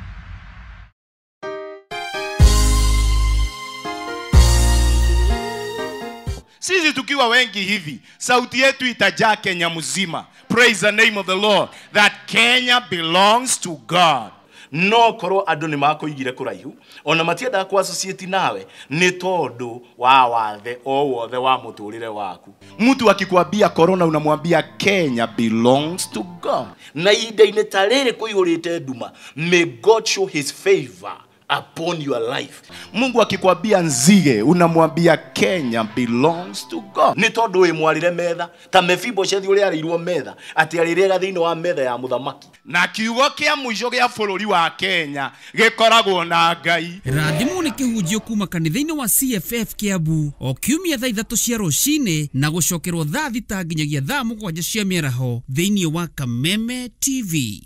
Sisi tukiwa wengi hivi, sauti yetu itajaa Kenya mzima. Praise the name of the Lord, that Kenya belongs to God. No korwo andu ni makuigire kuraihu ona matiendaga ku associate nawe ni tondu wa wathe o wothe wa muturire waku. Mtu akikwambia corona unamwambia Kenya belongs to God. Na ihinda-inĩ ta rĩrĩ kũihũrĩte nduma, may God show his favor upon your life. Mungu akikwambia nzige unamwambia Kenya belongs to God. Ni tondu wi mwarire metha ta Mefiboshethi uria arĩirwo metha ati arĩrĩaga thĩinĩ wa metha ya mũthamaki. Na kiugo kĩa mũico gĩa bũrũri wa Kenya gĩkoragwo na Ngai. Rathimwo nĩ kĩhunjio kuma kanitha-inĩ wa CFF Kiambu o kiumia thaa 3 cia rũcinĩ na gũcokerwo thaa 6 nginyagia thaa 7 cia mĩaraho thĩinĩ wa Kameme TV.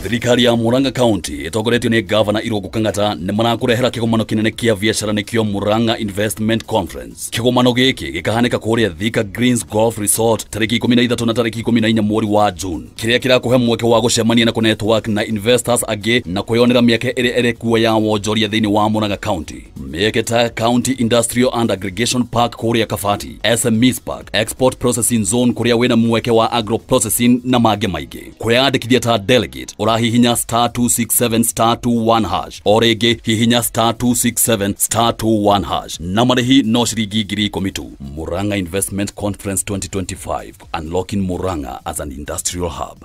Thirikari ya Murang'a County ĩtongoretio nĩ Gavana Irũngũ Kang'ata nĩ marakũrehera kĩgomano kĩnene kĩa biacara nĩkĩo Murang'a Investment Conference. Kĩgomano gĩkĩ gĩkahanĩka kũrĩa Thika Greens Golf Resort tarĩki 13 na tarĩki 14 mweri wa June, kĩrĩa kĩrakũhe mweke wa gũcemania na kũnetwork na investors angĩ na kwĩyonera mĩeke ĩrĩa ĩrĩ kuo ya wonjoria thĩinĩ wa Murang'a County. Mĩeke ta County Industrial and Aggregation Park kũrĩa Kabati, SMEs Park, Export Processing Zone kũrĩa wĩna mweke wa agro processing na mangĩ maingĩ. Kwĩyandĩkithia ta delegate hihinya star 267 star 21 hash o rĩngĩ hihinya star 267 star 21 hash na marĩhi no ciringi 10,000 tu. Murang'a Investment Conference 2025, unlocking Murang'a as an industrial hub.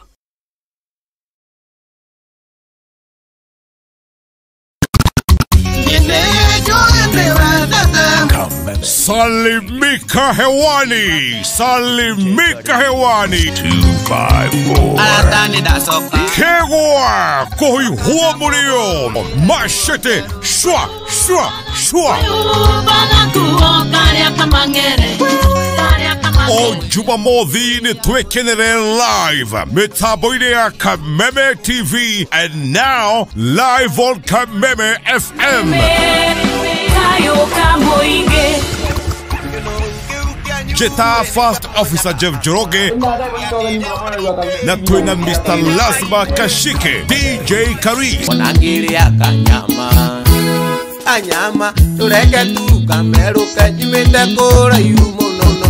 Salimika hewani, salimika hewani. 254. Kegwa kohi huo murio. Machete shwa shwa shwa. O Jumamothi ni twekenere live mitambo-inĩ ya Kameme TV and now live on Kameme FM. Jeta First Officer Jeff Njoroge na twina Mr. Lazma Kashike, DJ Karis.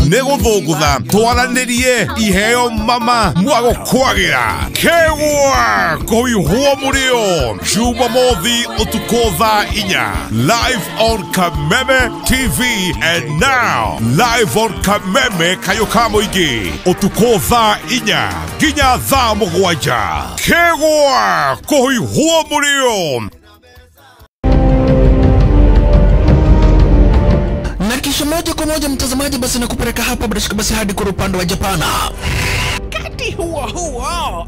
Nĩgũthũngũtha twaranĩrie iheo mama mwagũkwagĩra. Kegwa kũhiũhwo mũrĩo Jumamothi ũtukũ thaa 4 live on Kameme TV and now live on Kameme Kayũ ka Mũingĩ ũtukũ thaa 4 nginya thaa 7. Kegwa kũhiũhwo mũrĩo. Na kisha moja kwa moja mtazamaji, basi nakupeleka hapa basi hadi kwa upande wa Japana. Kati huo huo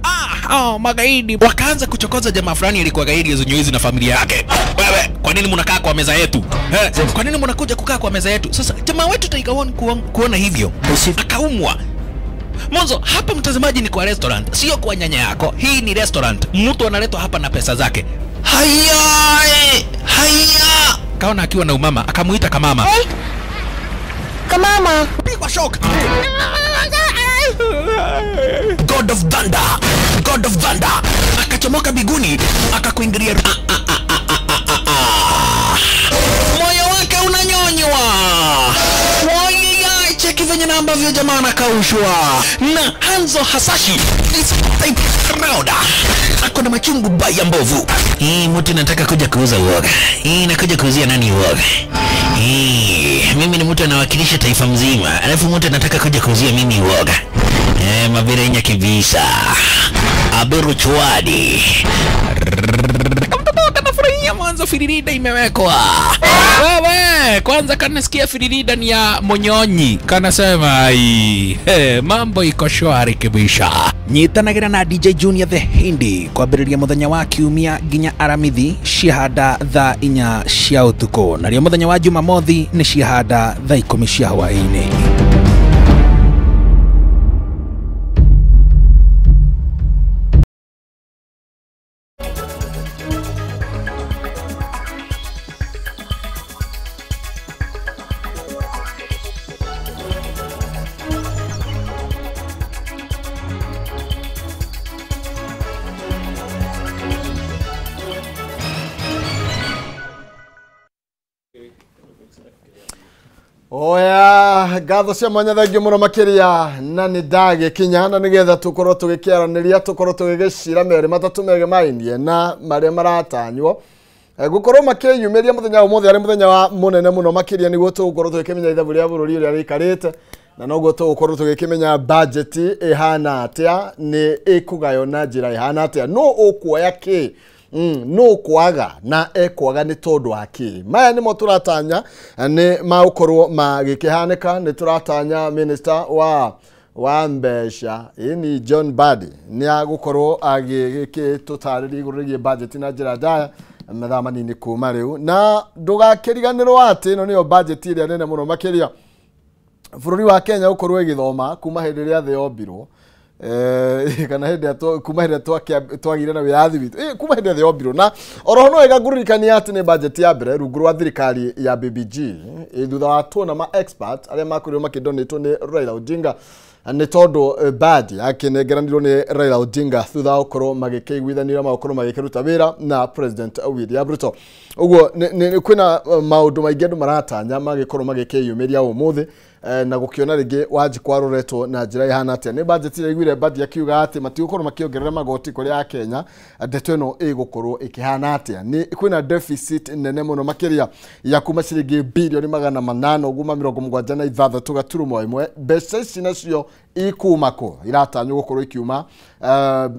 magaidi wakaanza kuchokoza jamaa fulani alikuwa gaidi hizo na familia yake. Wewe, kwa nini mnakaa kwa meza yetu? Kwa nini mnakuja kukaa kwa meza yetu? Sasa jamaa wetu Tiger One kuona hivyo akaumwa. Mwanzo hapa mtazamaji ni kwa restaurant, sio kwa nyanya yako. Hii ni restaurant. Mtu analetwa hapa na pesa zake. Haya, haya. Kaona akiwa na umama, akamuita kamama. Hey. Kamama. Pigwa shock. God of Thunder. God of Thunder. Akachomoka biguni, akakuingilia. Moyo wake unanyonywa. Wai, cheki venye na ambavyo jamaa anakaushwa. Na Hanzo Hasashi is type round. Ako na machungu baya mbovu. Hii mtu nataka kuja kuuza uoga. Hii nakuja kuuzia nani uoga? Hii mimi ni mtu anawakilisha taifa mzima. Alafu mtu anataka kuja kuuzia mimi uoga. Mabirenya kibisa. Aberu chwadi. Kamtoto kanafurahia mwanzo firirida imewekwa. Wewe, kwanza kanasikia firirida ni ya Monyonyi. Kanasema ai, mambo iko shwari kibisha. Nyitanagira na DJ Junior the Hindi kwambĩrĩria mũthenya wa kiumia nginya Aramithi ciahanda thaa 4 cia ũtukũ, narĩo mũthenya wa Jumamothi nĩ ciahanda thaa 10 cia hwaĩ-inĩ. Oya ngatho cia mwanya thengio muno makiria na nĩ ndagĩkinya na nĩgetha tũkorwo tũgĩkĩaranĩria tũkorwo tũgĩgĩcira merĩ matatũ megemainie na marĩa maratanywo gũkorwo makĩyumĩria mũthenya wa ũmũthĩ arĩ mũthenya wa mũnene mũno makĩria nĩguo tũgũkorwo tũgĩkĩmenya ithabu rĩa bũrũri ũrĩa rĩikarĩte na noguo tũgũkorwo tũgĩkĩmenya budget ĩhana atĩa nĩ ĩkũgaywo na njĩra ĩhana atĩa no ũkuoya kĩ no kwaga na ekwaga nĩ tondũ wa kĩ maya nĩmo tũratanya nĩ magũkorwo magĩkĩhanĩka nĩ tũratanya minister wa mbeca ĩni John Mbadi nĩ agũkorwo agĩgĩtũtarĩria igũrũ rĩgiĩ budget na njĩra ndaya mathaa manini kuma rĩu na ndũgakĩriganĩrwo atĩ ĩno nĩyo budget ĩrĩa nene mũno makĩria bũrũri wa Kenya ũkorwo ĩgĩthoma kuma hĩndĩ ĩrĩa thĩ yombirwo kana hĩndĩ ĩrĩa kuma hĩndĩ ĩrĩa twagĩire na wĩyathi witũ kuma hĩndĩ ĩrĩa thĩ yombirwo na oroho no wega ngũririkania atĩ nĩ budget ya mbere rungu rwa thirikari ya BBG thutha wa tuona ma expert arĩa makorirwo makĩdonatwo nĩ Raila Odinga nĩ tondũ Mbadi akĩnengeranirwo nĩ Raila Odinga thutha wa gũkorwo magĩkĩiguithanĩria magũkorwo magĩkĩruta wĩra na President William Ruto ũguo kwĩna maũndũ maingĩ andũ maratanya magĩkorwo magĩkĩyumĩria ũmũthĩ na gũkĩona rĩngĩ Wanjikũ aroretwo na njĩra ĩhana atĩa nĩ budget ĩraiguire Mbadi akiuga atĩ matigũkorwo makĩongerera magoti kũrĩ Akenya ndeto ĩno ĩgũkorwo ĩkĩhana atĩa nĩ kwĩna deficit nene mũno makĩria ya kuma ciringi bilioni 876.1 mbeca ici nacio ikuma kũ iratanywo gũkorwo ikiuma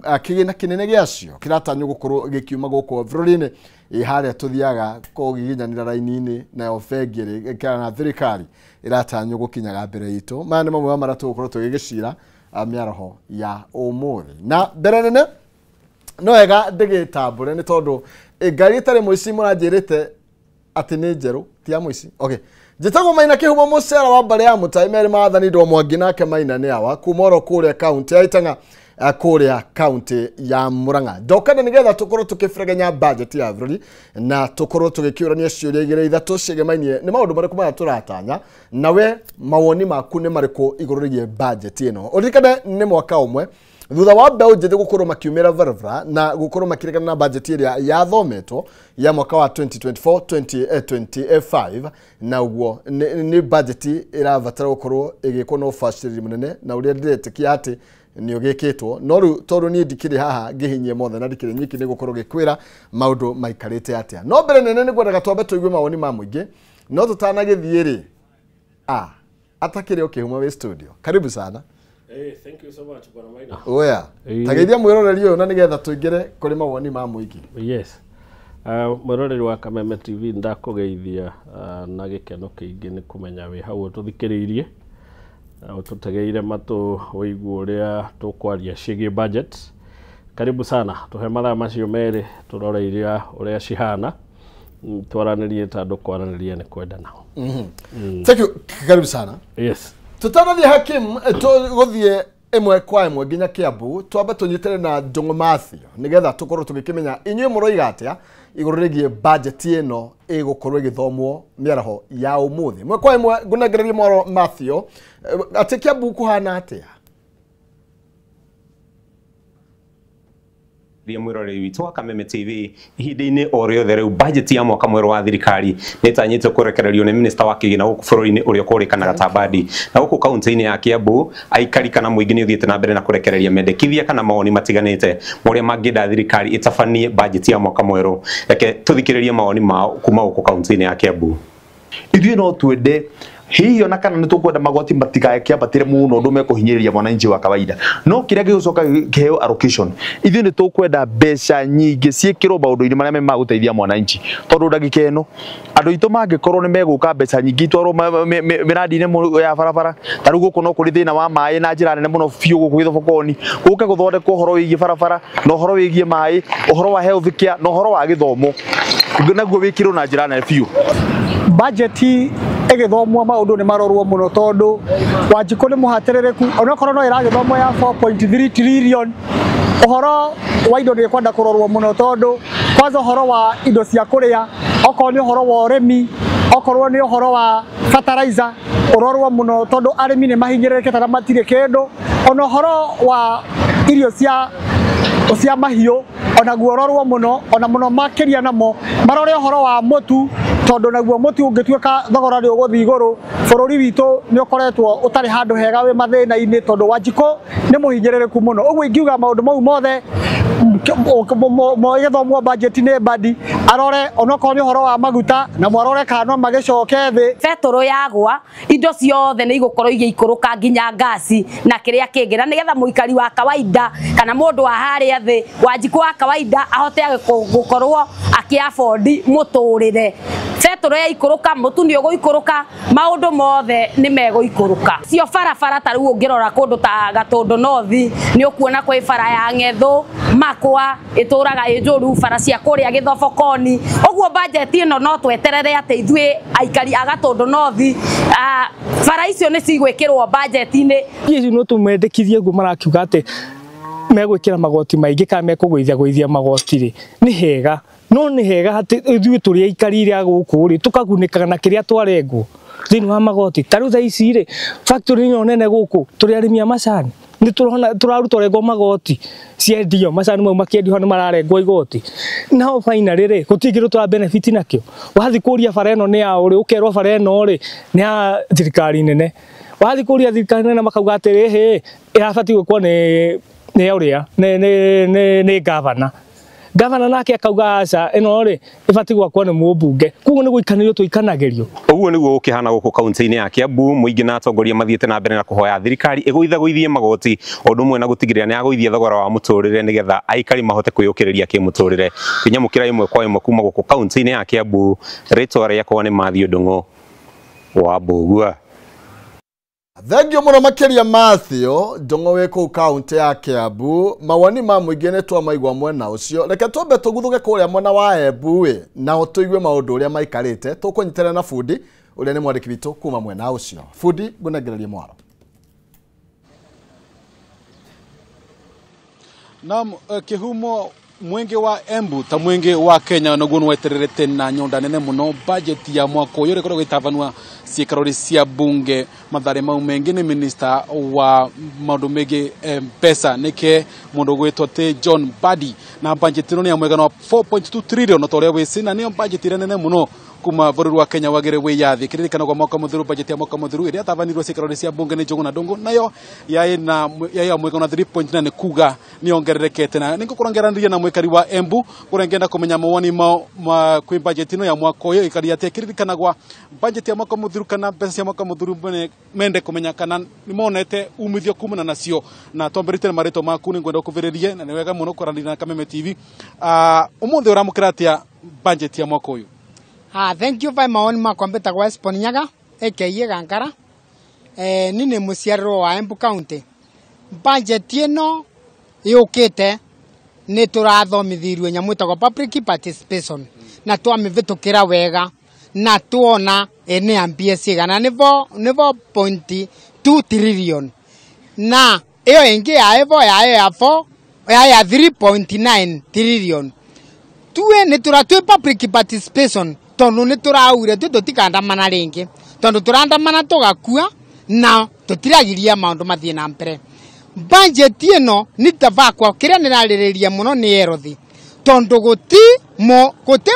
kĩgĩna kĩnene gĩacio kĩratanywo gũkorwo gĩkiuma gũkũ bũrũri-inĩ harĩa tũthiaga kũgiginyanĩra raini-inĩ nayo bengi kana thirikari ĩratanywo gũkinyaga mbere itũ maya nĩ mamwe ma marĩa tũgũkorwo tũgĩgĩcira mĩaraho ya ũmũthĩ na mbere nene no wega ndĩgĩtambũre nĩ tondũ ngari ĩtarĩ mũici mũranjĩrĩte atĩ nĩ njerũ ti ya mũici okay njĩtagwo Maina Kĩhumo mũcera wa mbarĩ ya Mũtai merĩ maathani ndwo Mwangi nake Maina nĩ awa kuma oro kũrĩa kaunti ya Itang'a kũrĩa kaunti ya Murang'a ndokana nĩgetha tũkorwo tũkĩbregenya budget ya bũrũri na tũkorwo tũgĩkĩũrania ciũria igĩrĩ ithatũ ciĩgemainie nĩ maũndũ marĩkũ maya tũratanya nawe mawoni maku nĩ marĩkũ igũrũ rĩgiĩ budget ĩno ũririkane nĩ mwaka ũmwe thutha wa mbeũ njĩthĩ gũkorwo makiumĩra barabara na gũkorwo makĩregana na budget ĩrĩa yathometwo ya mwaka wa 2024 2025 na ũguo nĩ budget ĩrabatara gũkorwo ĩgĩkwo na ũbacĩrĩri mũnene na ũrĩa ndĩretĩkia atĩ nĩ ũgĩkĩtwo no rĩu tondũ niĩ ndikĩrĩ haha ngĩhinyie mothe na ndikĩrĩ nyiki nĩ gũkorwo gĩkwĩra maũndũ maikarĩte atĩa no mbere nene nĩ ngwendaga twambe tũigue mawoni ma mũingĩ no tũtanagĩthiĩ rĩ atakĩrĩ o Kĩhumo wĩ studio karibu sana. Hey, thank you so much, Bwana Maina. Oya. Tageithia mwĩroreri ũyũ na nĩgetha tũingĩre kũrĩ mawoni ma mũingĩ. Yes. Mwĩroreri wa Kameme TV ndakũgeithia na gĩkeno kĩingĩ nĩ kũmenya wĩ hau ũtũthikĩrĩirie ũtũtegeire matũ ũigue ũrĩa tũkwaria ciĩgiĩ budget. Karibu sana tũhe mathaa macio merĩ tũrore iria ũrĩa cihana twaranĩrie ta andũ kwaranĩria nĩ kwendana. Thank you. Karibu sana. Yes. Tutanathiĩ Hakim tũgũthiĩ ĩmwe kwa ĩmwe nginya Kiambu twambe tũnyitĩre na Ndung'u Mathew nĩgetha tũkorwo tũgĩkĩmenya inyuĩ mũroiga atĩa igũrũ rĩgiĩ budget ĩno ĩgũkorwo ĩgĩthomwo mĩaraho ya ũmũthĩ ĩmwe kwa ĩmwe ngũnengererie mwaro Mathew atĩ Kiambu kũhana atĩa mwiroreri witũ wa Kameme TV ihinda-inĩ o rĩothe rĩu budget ya mwaka mwerũ wa thirikari nĩ ĩtanyĩtwo kũrekererio nĩ minista wa kĩgĩna gũkũ bũrũri-inĩ ũrĩa ũkũrĩkanaga ta Mbadi na gũkũ kaunti-inĩ ya Kiambu aikari kana mũingĩ nĩ ũthiĩte na mbere na kũrekereria mendekithia kana mawoni matiganĩte marĩa mangĩenda thirikari ĩtabanie budget ya mwaka mwerũ. Reke tũthikĩrĩrie mawoni mao kuma gũkũ kaunti-inĩ ya Kiambu. Ithuĩ no twende hihi ona kana nĩ tũkwenda magoti matikae kĩambatĩre mũno ũndũ mekũhinyĩrĩria mwananchi wa kawaida no kĩrĩa gĩgũcoka kĩheo allocation ithuĩ nĩ tũkwenda mbeca nyingĩ ciĩkĩrwo maũndũ-inĩ marĩa me ma gũteithia mwananchi tondũ ndagĩka ĩno andũ aitũ mangĩkorwo nĩ megũka mbeca nyingĩ itwarwo mĩrandi-inĩ ya barabara ta rĩu gũkũ no kũrĩ thĩna wa maĩ na njĩra nene mũno biũ gũkũ Gĩthobokoni gũke gũthondekwo ũhoro wĩgiĩ barabara na ũhoro wĩgiĩ maĩ ũhoro wa health care na ũhoro wa gĩthomo naguo wĩkĩrwo na njĩra nene biũ. Budget ĩgĩthomwo maũndũ nĩ marorwo mũno tondũ Wanjikũ nĩ mũhatĩrĩrĩku onokorwo no ĩragĩthomwo ya 4.3 trillion ũhoro wa indo nĩ kwenda kũrorwo mũno tondũ kwanza ũhoro wa indo cia kũrĩa okorwo nĩ ũhoro wa ũrĩmi okorwo nĩ ũhoro wa fertilizer ũrorwo mũno tondũ arĩmi nĩ mahinyĩrĩrĩkĩte na matirĩ kĩndũ ona ũhoro wa irio cia mahiũ onaguo ũrorwo mũno ona mũno makĩria namo marore ũhoro wa mũtu tondu naguo mutu ungituika thogora ni uguthi iguru bururi witu ni ukoretwo utari handu hega wi mathina-ini tondu Wanjikũ ni muhinyĩrĩrĩku muno. Uguo ingiuga maundu mau mothe igĩthomwo budget nĩ Mbadi arore onokorwo nĩ ũhoro wa maguta na mwarore kana no magĩcoke thĩ. Betũrũ yagwa indo ciothe nĩ igũkorwo igĩikũrũka nginya ngasi na kĩrĩa kĩngĩ, na nĩgetha mũikari wa kawaida kana mũndũ wa harĩa thĩ Wanjikũ wa kawaida ahote gũkorwo akĩ-afford mũtũrĩre. Betũrũ yaikũrũka, mũtu nĩ ũgũikũrũka, maũndũ mothe nĩ megũikũrũka. Cio barabara ta rĩu ũngĩrora kũndũ ta Gatũndũ North nĩ ũkuona kwĩ bara ya Ng'ethũ Makwa ĩtũraga ĩ njũru, bara cia kũrĩa Gĩthobokoni. Ũguo budget ĩno no tweterere atĩ ithuĩ aikari a Gatũndũ North bara icio nĩ cigwĩkĩrwo budget-inĩ. Ici no tũmendekithie guo marakiuga atĩ megwĩkĩra magoti maingĩ kana mekũgũithia gũithia magoti rĩ nĩ hega, no nĩ hega atĩ ithuĩ tũrĩ aikari a gũkũ rĩ tũkagunĩkaga na kĩrĩa twarengwo thĩinĩ wa magoti. Ta rĩu thaa ici rĩ factory ĩno nene gũkũ tũrĩ arĩmi a macani nĩ tũrona tũraruta rengwo magoti ciendio macani mau makĩendio nĩ mararengwo igoti, nao finally rĩ gũtirĩ kĩndũ tũra benefit nakĩo. Wathiĩ kũria bara ĩno nĩ ya ũrĩ ũkerwo bara ĩno rĩ nĩ ya thirikari nene, wathiĩ kũria thirikari nene makauga atĩrĩ hĩ ĩrabatiĩ gwĩkwo nĩ ũrĩa nĩ gavana. Gavana nake akauga aca ĩno rĩ ĩbatiĩ gwakwo nĩ mũmbunge, koguo nĩ gũikanĩrio tũikanagĩrio. Ũguo nĩguo gũkĩhana gũkũ kaunti-inĩ ya Kiambu, mũingĩ na atongoria mathiĩte na mbere na kũhoya thirikari ĩgũithagũithie magoti o ũndũ ũmwe na gũtigĩrĩra nĩ yagũithia thogora wa mũtũrĩre nĩgetha aikari mahote kwĩyũkĩrĩria kĩmũtũrĩre. Kĩnyamũkĩra ĩmwe kwa ĩmwe kuma gũkũ kaunti-inĩ ya Kiambu, rĩtwa rĩakwa nĩ Matthew Ndung'u wa Mbũgua. Thengiũ mũno makĩria Matthew Ndung'u wĩ kũu kaunti ya Kiambu. Mawoni ma mũingĩ nĩ twamaigua mwena ũcio, reke twambe tũguthũke kũrĩa mwena wa Embu ĩ nao tũigue maũndũ ũrĩa maikarĩte. Tũkũnyitana na Bundi ũrĩa nĩ mwandĩki witũ kuma mwena ũcio. Bundi, ngũnengererie mwaro. Naam, kĩhumo mwingi wa Embu ta mwingi wa Kenya naguo nĩwetererete na nyonda nene muno budget ya mwaka ũyũ ĩrĩa ĩtabanwa ciikarori cia bunge mathare mau mengi nĩ minister wa maũndũ megiĩ mbeca nĩke mũndũ gwĩtwo ti John Mbadi, na budget ĩno nĩ ya mwegana wa 4.2 trillion ta ũrĩa wĩci, na nĩyo budget ĩrĩa nene mũno kuma bũrũri wa Kenya wagĩrĩ wĩyathi. Kĩririkano kwa mwaka mũthiru budget ya mwaka mũthiru ĩrĩa yatabanirwo ciikarori cia bunge nĩ Njũgũna Ndung'u nayo yaĩ ya mwegana 3.9 kuga nĩ yongererekete. Na nĩngũkorwo ngĩaranĩria na mwĩkari wa Embu kũrĩa ngĩenda kũmenya mawoni mao kwĩ budget ĩno ya mwaka ũyũ ĩkari atĩa. Kĩririkanagwa budget ya mwaka mũthiru kana mbeca cia mwaka mũthiru mende kũmenya kana nĩmonete umithio kumana nacio, na twambĩrĩte na marĩtwa maku nĩngwenda ũkũvĩrĩrie na nĩ wega mũno kwaranĩria na Kameme TV. Ũmũthĩ ũramũkĩra atĩa budget ya mwaka ũyũ? Thank you by maoni makwa mbĩtagwo Eston Nyaga aka Gankara. Ni nĩ mũciarĩrwo wa Embu County. Budget ĩno yũkĩte nĩ tũrathomithirio nyamũ ĩtagwo public participation na twamĩvĩtũkĩra wega na tuona nĩ ya mbia cigana nĩ 4.2 trillion na ĩyo ĩngĩ ya ĩvo ya 4 ya 3.9 trillion. Tuwe nĩ tũratwĩ public participation tondu nĩ tũraugire twĩ tũtikandamana rĩngĩ tondu tũrandamana tũgakua na tũtiragiria maũndũ mathiĩ na mbere. Budget ĩno nĩ tabakwa kĩrĩa nĩrarĩrĩria mũno nĩ erothi tondu gũti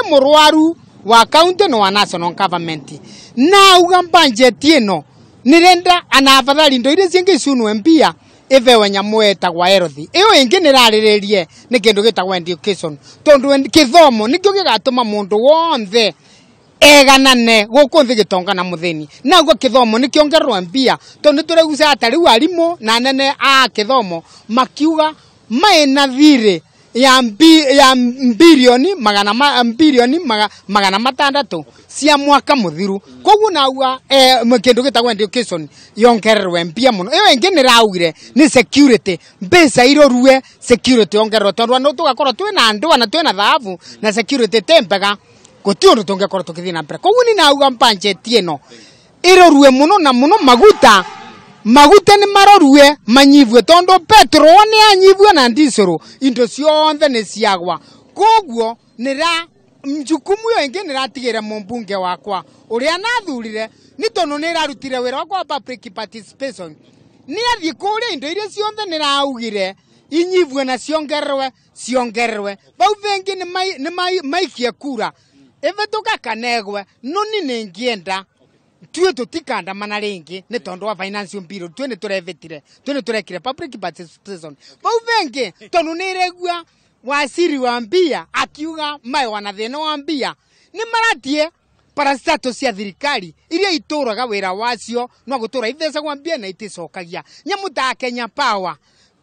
mũrwaru wa county na wa national government na uga budget ĩno nĩrenda ana afadhali indo iria cingĩ icunwe mbia ivewe nyamũ ĩtagwo erothi. Ĩyo ĩngĩ nĩrarĩrĩrie nĩ kĩndũ gĩtagwo education tondu kĩthomo nĩkĩo gĩgatũma mũndũ wonthe eganane gũkũ thĩ gĩtonga na mũthĩni. Naguo kĩthomo nĩkĩongererwo mbia tondu nĩtũraigucaga ta rĩu arimũ na anene a kĩthomo makiuga maĩna thirĩ ya bilioni 600 cia mwaka mũthiru. Koguo nauga kĩndũ gĩtagwo education yongererwe mbia mũno. Ĩyo ĩngĩ nĩraugire nĩ security, mbeca irorue security yongererwe tondu no tũgakorwo twĩna ndũa na twĩna thahabu na security ti mbega gũtirĩ ũndũ tũngĩkorwo tũkĩthiĩ na mbere. Koguo nĩ nauga budget ĩno ĩrorue mũno na mũno maguta nĩ marorue manyivue tondu petrol nĩ yanyivue na diesel indo ciothe nĩ ciagwa. Koguo nĩra njukumu ĩyo ĩngĩ nĩratigĩre mũmbunge wakwa ũrĩa nathurire nĩ tondu nĩrarutire wĩra wakwa wa public participation nĩ athiĩ kũrĩa indo iria ciothe nĩraugire inyivue na ciongererwe bau bengi nĩ maikie kura Ivituka kanegwe noni ningienda tuwe tutikandamana ringi ni tondu wa financial bill tuwe ni turevitire tuwe ni turekire public participation vau vengi tondu ni iregua wasiri wa mbia akiuga mae wana thina wa mbia ni maratie parastato cia thirikari iria ituraga wira wacio no gutura ithecagwa mbia na iticokagia nyamu ta Kenya Power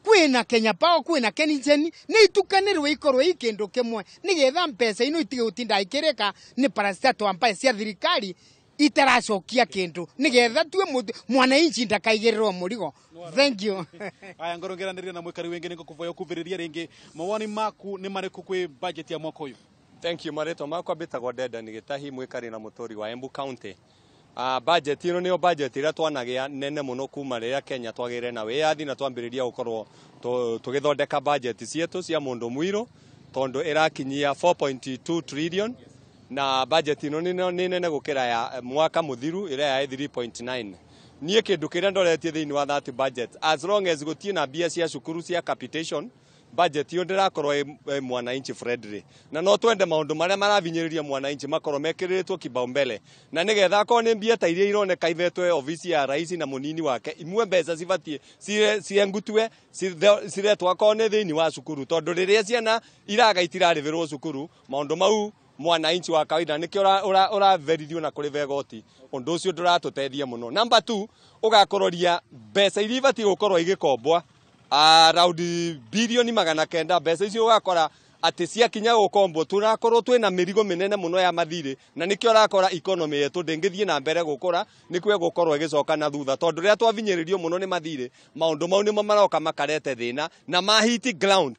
kwina Kenya Power kwina Kengen ni itukanirwe ikorwe ikindu kimwe nigetha mbeca ino itige gutinda ikirika ni parastato ambaye cia thirikari itaracokia kindu nigetha tue mwananchi ndakaigĩrĩrwo mũrigo. Thank you. Aya ngoro ngeranĩria na mwikari wingi nĩngũkũvoya ũkuvĩrĩria rĩngĩ mawoni maku nĩ marĩkũ kwĩ budget ya mwaka ũyũ? Thank you. Marĩtwa makwa mbĩtagwo Dedan Gĩtahi, mwikari na mũtũri wa Embu County. Budget ĩno nĩyo budget ĩrĩa twanagĩa nene mũno kuma rĩrĩa Kenya twagĩire na wĩyathi na twambĩrĩria gũkorwo tũgĩthondeka budget cietũ cia mũndũ mũirũ tondũ ĩrakinyia 4.2 trillion na budget ĩno nĩ nene gũkĩra ya mwaka mũthiru ĩrĩa ya 3.9. Niĩ kĩndũ kĩrĩa ndoretie thĩinĩ wa that budget, as long as gũtirĩ na mbia cia cukuru cia capitation, budget iyo ndĩrakorwo ĩ mwananchi friendly, na no twende maũndũ marĩa maravinyĩrĩria mwananchi makorwo mekĩrĩtwo kibaumbele, na nĩgetha akorwo nĩ mbia ta iria ironeka ivetwe ofisi ya rais na mũnini wake, imwe mbeca cibatiĩ ciengutwe ciretwo akorwo nĩ thĩinĩ wa cukuru, tondũ rĩrĩa ciana iraga itirarĩhĩrwo cukuru maũndũ mau mwananchi wa kawaida nikio ũraverithio na kũrĩha igoti, ũndũ ũcio ndũratũteithia mũno. Number 2, ũgakororia mbeca iria ibatiĩ gũkorwo igĩkombwa around bilioni 900, mbeca icio ũgakora atĩ ciakinya gũkombwo tũrakorwo twĩna mĩrigo mĩnene mũno ya mathirĩ, na nĩkĩo ũrakora economy yetu ndĩngĩthiĩ na mbere gũkũra, nĩkĩo ĩgũkorwo ĩgĩcoka na thutha, tondũ rĩrĩa twavinyĩrĩrio mũno nĩ mathirĩ maũndũ mau nĩmo maroka makarete thĩna na mahiti ground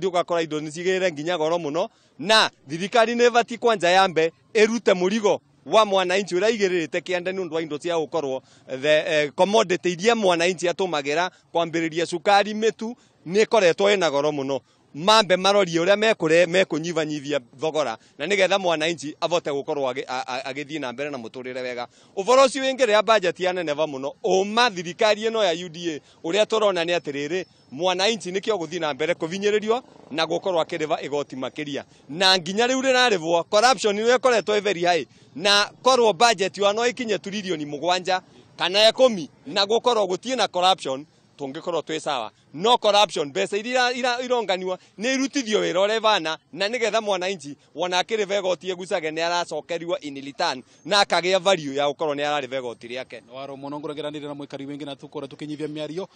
ũgakora indo nĩcigĩrĩre nginya goro mũno, na thirikari nĩ ĩbatiĩ kwanja yambe ĩrute mũrigo wa mwananchi ũrĩa aigĩrĩrĩte kĩanda nĩ ũndũ wa indo cia gũkorwo the commodity iria mwananchi atũmagĩra kwambĩrĩria cukari, mĩtu nĩ ĩkoretwo ĩna goro mũno, mambe marorie ũrĩa mekũnyibanyibia thogora na nĩgetha mwananchi avote gũkorwo agĩthiĩ na mbere na mũtũrĩre wega. Ũboro ũcio wĩngĩ rĩrĩa budget yaneneva mũno, ũma thirikari ĩno ya UDA ũrĩa tũrona nĩ atĩrĩrĩ mwananchi nĩkĩo gũthiĩ na mbere kũvinyĩrĩrio na gũkorwo akĩrĩha igoti makĩria, na nginya rĩu rĩrarĩhwo corruption nĩ ĩkoretwo ĩ very high, na korwo budget yo no ĩkinye trilioni 7 kana 10 na gũkorwo gũtirĩ na corruption tũngĩkorwo twĩ sawa. No corruption mbeca iria ironganiwa nĩ irutithio wĩra ũrĩa ĩbana, na nĩgetha mwananchi wona akĩrĩha igoti egucage nĩ aracokerio in return na akagĩa value ya gũkorwo nĩ ararĩha igoti rĩake. Waro mũno ngũregeranĩria na mwikari wĩngĩ na tũkorwo tũkĩnyithia mĩario.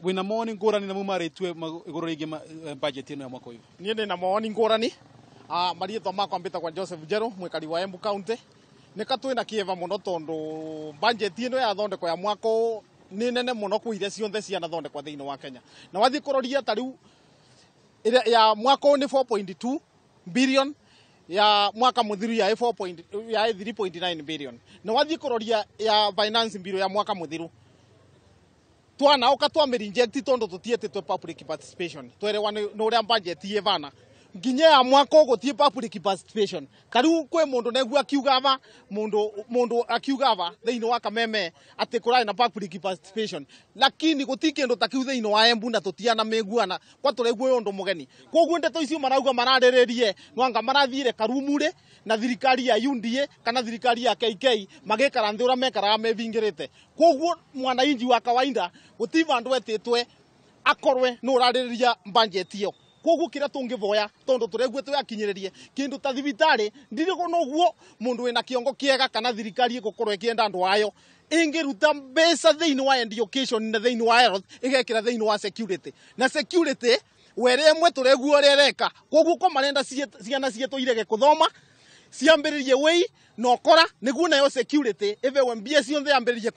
Wĩna mawoni ngũrani na mumarĩtue igũrũ rĩgiĩ budget ĩno ya mwaka ũyũ? Niĩ ndĩna mawoni ngũrani. Marĩtwa makwa mbĩtagwo Joseph Njerũ, mwikari wa Embu County. Nĩka twĩna kĩeva mũno tondũ budget ĩno yathondekwo ya mwaka ũyũ nĩ nene mũno kwĩ iria cionthe cianathondekwa thĩinĩ wa Kenya, na wathiĩ kũroria ta rĩu ya mwaka ũyũ nĩ 4.2 billion, ya mwaka mũthiru ya 3.9 billion, na wathiĩ kũroria ya finance bill ya mwaka mũthiru twanaũka twamĩreject tondũ tũtietĩtwe public participation, twerewa nĩ ũrĩa budget ĩbana nginya ya mwaka ũyũ gũtiĩ public participation. Kariu kwĩ mũndũ negua akiuga ava mũndũ akiuga ava thĩinĩ wa Kameme atĩ kũrarĩ na public participation, lakini gũti kĩndũ ta kĩu thĩinĩ wa Embu na tũtiana mĩguana kwa tũraigua ũyũ ũndũ mũgeni. Koguo ndeto icio marauga mararĩrĩrie nwanga marathire karumure na thirikari ya UDA kana thirikari ya KK magĩkara nthĩ ũrĩa mekaraga mevingĩrĩte. Koguo mwananchi wa kawaida gũti vandũ etĩtwe akorwe nĩ ũrarĩrĩria budget ĩyo. Koguo kĩrĩa tũngĩvoya tondũ tũraigua twĩakinyĩrĩrie kĩndũ ta thibitarĩ ndirĩ noguo mũndũ wĩna kĩongo kĩega kana thirikari ĩgũkorwo ĩkĩenda andũ ayo ĩngĩruta mbeca thĩinĩ wa education na thĩinĩ wa health ĩgekĩra thĩinĩ wa security, na security were ĩmwe tũraigua ũrĩa ĩreka. Koguo ko marenda ciana cietũ irege kũthoma ciambĩrĩrie wĩi na ũkora nĩguo nayo security ĩbewe mbia cionthe yambĩrĩrie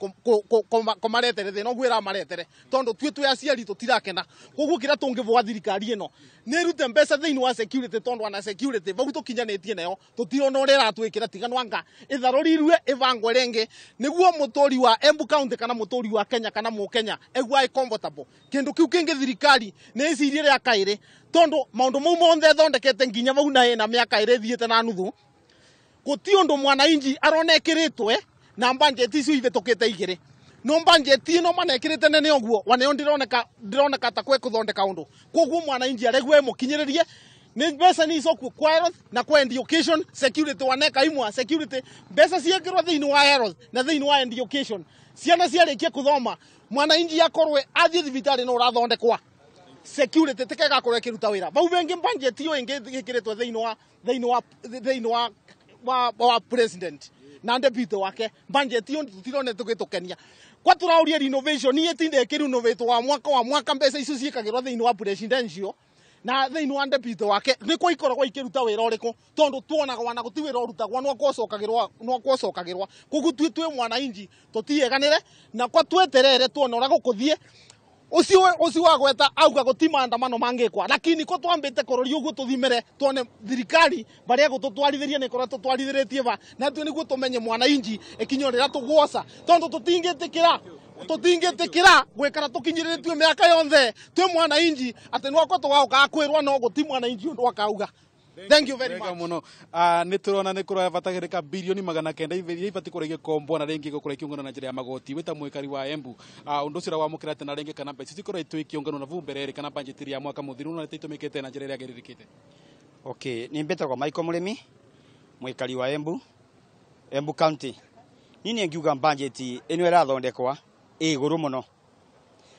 kũmaretere thĩna ũguo ĩramaretere, tondũ tuĩ twĩ aciari tũtirakena. Koguo kĩrĩa tũngĩvoa thirikari ĩno nĩ ĩrute mbeca thĩinĩ wa security, tondũ ana security vau tũkinyanĩtie nayo tũtirona ũrĩa ĩratwĩkĩra, tiga nwanga ĩtharũrirwe ĩbangwe rĩngĩ nĩguo mũtũri wa Embu County kana mũtũri wa Kenya kana mũkenya egua ĩ comfortable. Kĩndũ kĩu kĩngĩ thirikari nĩ ĩcirie rĩa kaĩrĩ, tondũ maũndũ mau monthe ĩthondekete nginya vau na ĩna mĩaka ĩrĩ ĩthiĩte na nuthu gũti ũndũ mwananchi arona ĩkĩrĩtwe na budget icio ivĩtũkĩte igĩrĩ, no budget ĩno manekĩrĩte nene ũguo waneo ndĩroneka ta kwĩ kũthondeka ũndũ. Koguo mwananchi aregua ĩmũkinyĩrĩrie Ni mbeca ni icokwo kwa health na kwa education security waneka imwa security mbeca ciekirwo thiini wa health na thiini wa education ciana ciarikie kuthoma mwananchi akorwe athie thibitari no urathondekwa security tikega korwo ikiruta wira bau bengi budget iyo ingi ikiritwe thiini wa president na deputy wake budget iyo tutirone tugĩtũkenia kwa turauria renovation ni itinde ikirenovate wa mwaka mbeca icio ciikagirwo thiini wa presidential na thiini wa deputy wake niko ikoragwo ikiruta wira uriku tondu tuonaga wana guti wira urutagwo no kwocokagirwa koguo twi mwananchi tutieganire na kwa tweterere tuona uria gukuthie ucio wa gweta auga guti maandamano mangikwa lakini ko twambite kuroria uguo tuthimire tuone thirikari baria gututwarithiria ni koretwo twarithiretie ba na twe niguo tumenye mwananchi ikinyo rira tugwoca tondu tutingitikira gwikara tukinyiriritwe miaka yonthe twi mwananchi ati nwako tugauka kwirwa no guti mwananchi undu akauga. Thank you very much. Muno ni turona ni kuroya batagirika bilioni 900 iria ibati kũrĩa igĩkombwo na rĩngĩ gũkorwo ikĩũnganwo na njĩra ya magoti wĩta mwĩkari wa Embu ũndũ ũcio ũrawamũkĩra atĩ na rĩngĩ kana mbeca cikorwo ikĩũnganwo na vu mbere kana budget ya mwaka mũthiru na itũmĩkĩte na njĩra ĩrĩa yagĩrĩrĩkĩte. Okay, ni mbetagwo Michael Mũrĩmi mwĩkari wa Embu, Embu County. Nini ngiuga budget ĩno ĩrathondekwa ĩ igũrũ mũno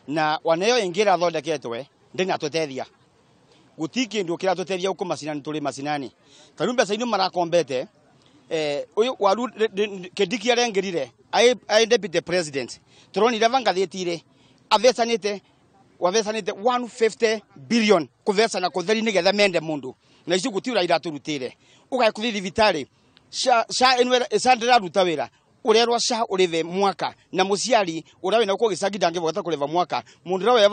na waneyo ĩngĩ ĩrathondeketwe ndĩnatũteithia guti kindu kiratũteithia uko macinani turi macinani taru mbeca ino marakombete uyu waru Kindiki arengirire ai deputy president turonire vangathĩti-rĩ avecanĩte wavecanĩte 150 billion kuvecana kutheri nigetha mende mundu na icio guti ura iraturutire ugae kuthi thibitarĩ sha ino ndĩraruta wĩra urerwa sha urive mwaka na muciari uria wina uko gicagi ndangivota kuriva mwaka mundu uria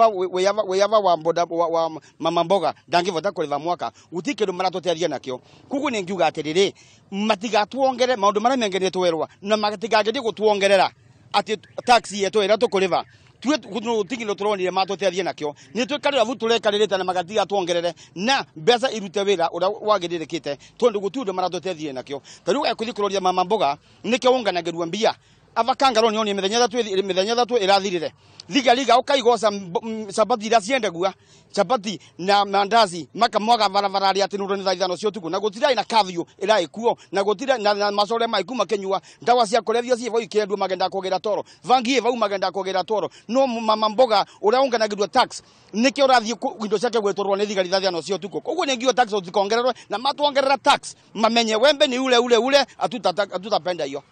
weyava wa boda wa mama mboga ndangivota kuriva mwaka guti kindu maratuteithia nakio kugu ni ngiuga atiriri matigatuongere maundu maria mengenie twerwa na matigagerie gutuongerera ati tax yetu ira tukuriva tue gutigino turonire matuteithie nakio ni twikarira vu turekaririte na magatiga tuongerere na mbeca irute wira uria wagiririkite tondu guti undu maratuteithie nakio tariu ekuthi kuroria mama mboga nikio unganagirua mbia avakangaro ni oni mithenya ithatu irathirire thigariga ukaigoca chapati iria ciendagua chapati na mandazi makamwaga barabara aria ati nundu ni thaa ithano cia utuku na gutirai na curfew irai kuo na gutira na macore maiku makinyua ndawa cia kulevya ciĩ vau ikiendwo magenda kugira toro vangi vau magenda kugira toro no mama mboga uria unganagirwa tax nikio urathie indo ciake gwitwarwo ni thigari thaa ithano cia utuku koguo ni ngio tax utikongererwe na matuongerera tax mamenye wembe ni ule ule ule atutapenda hiyo.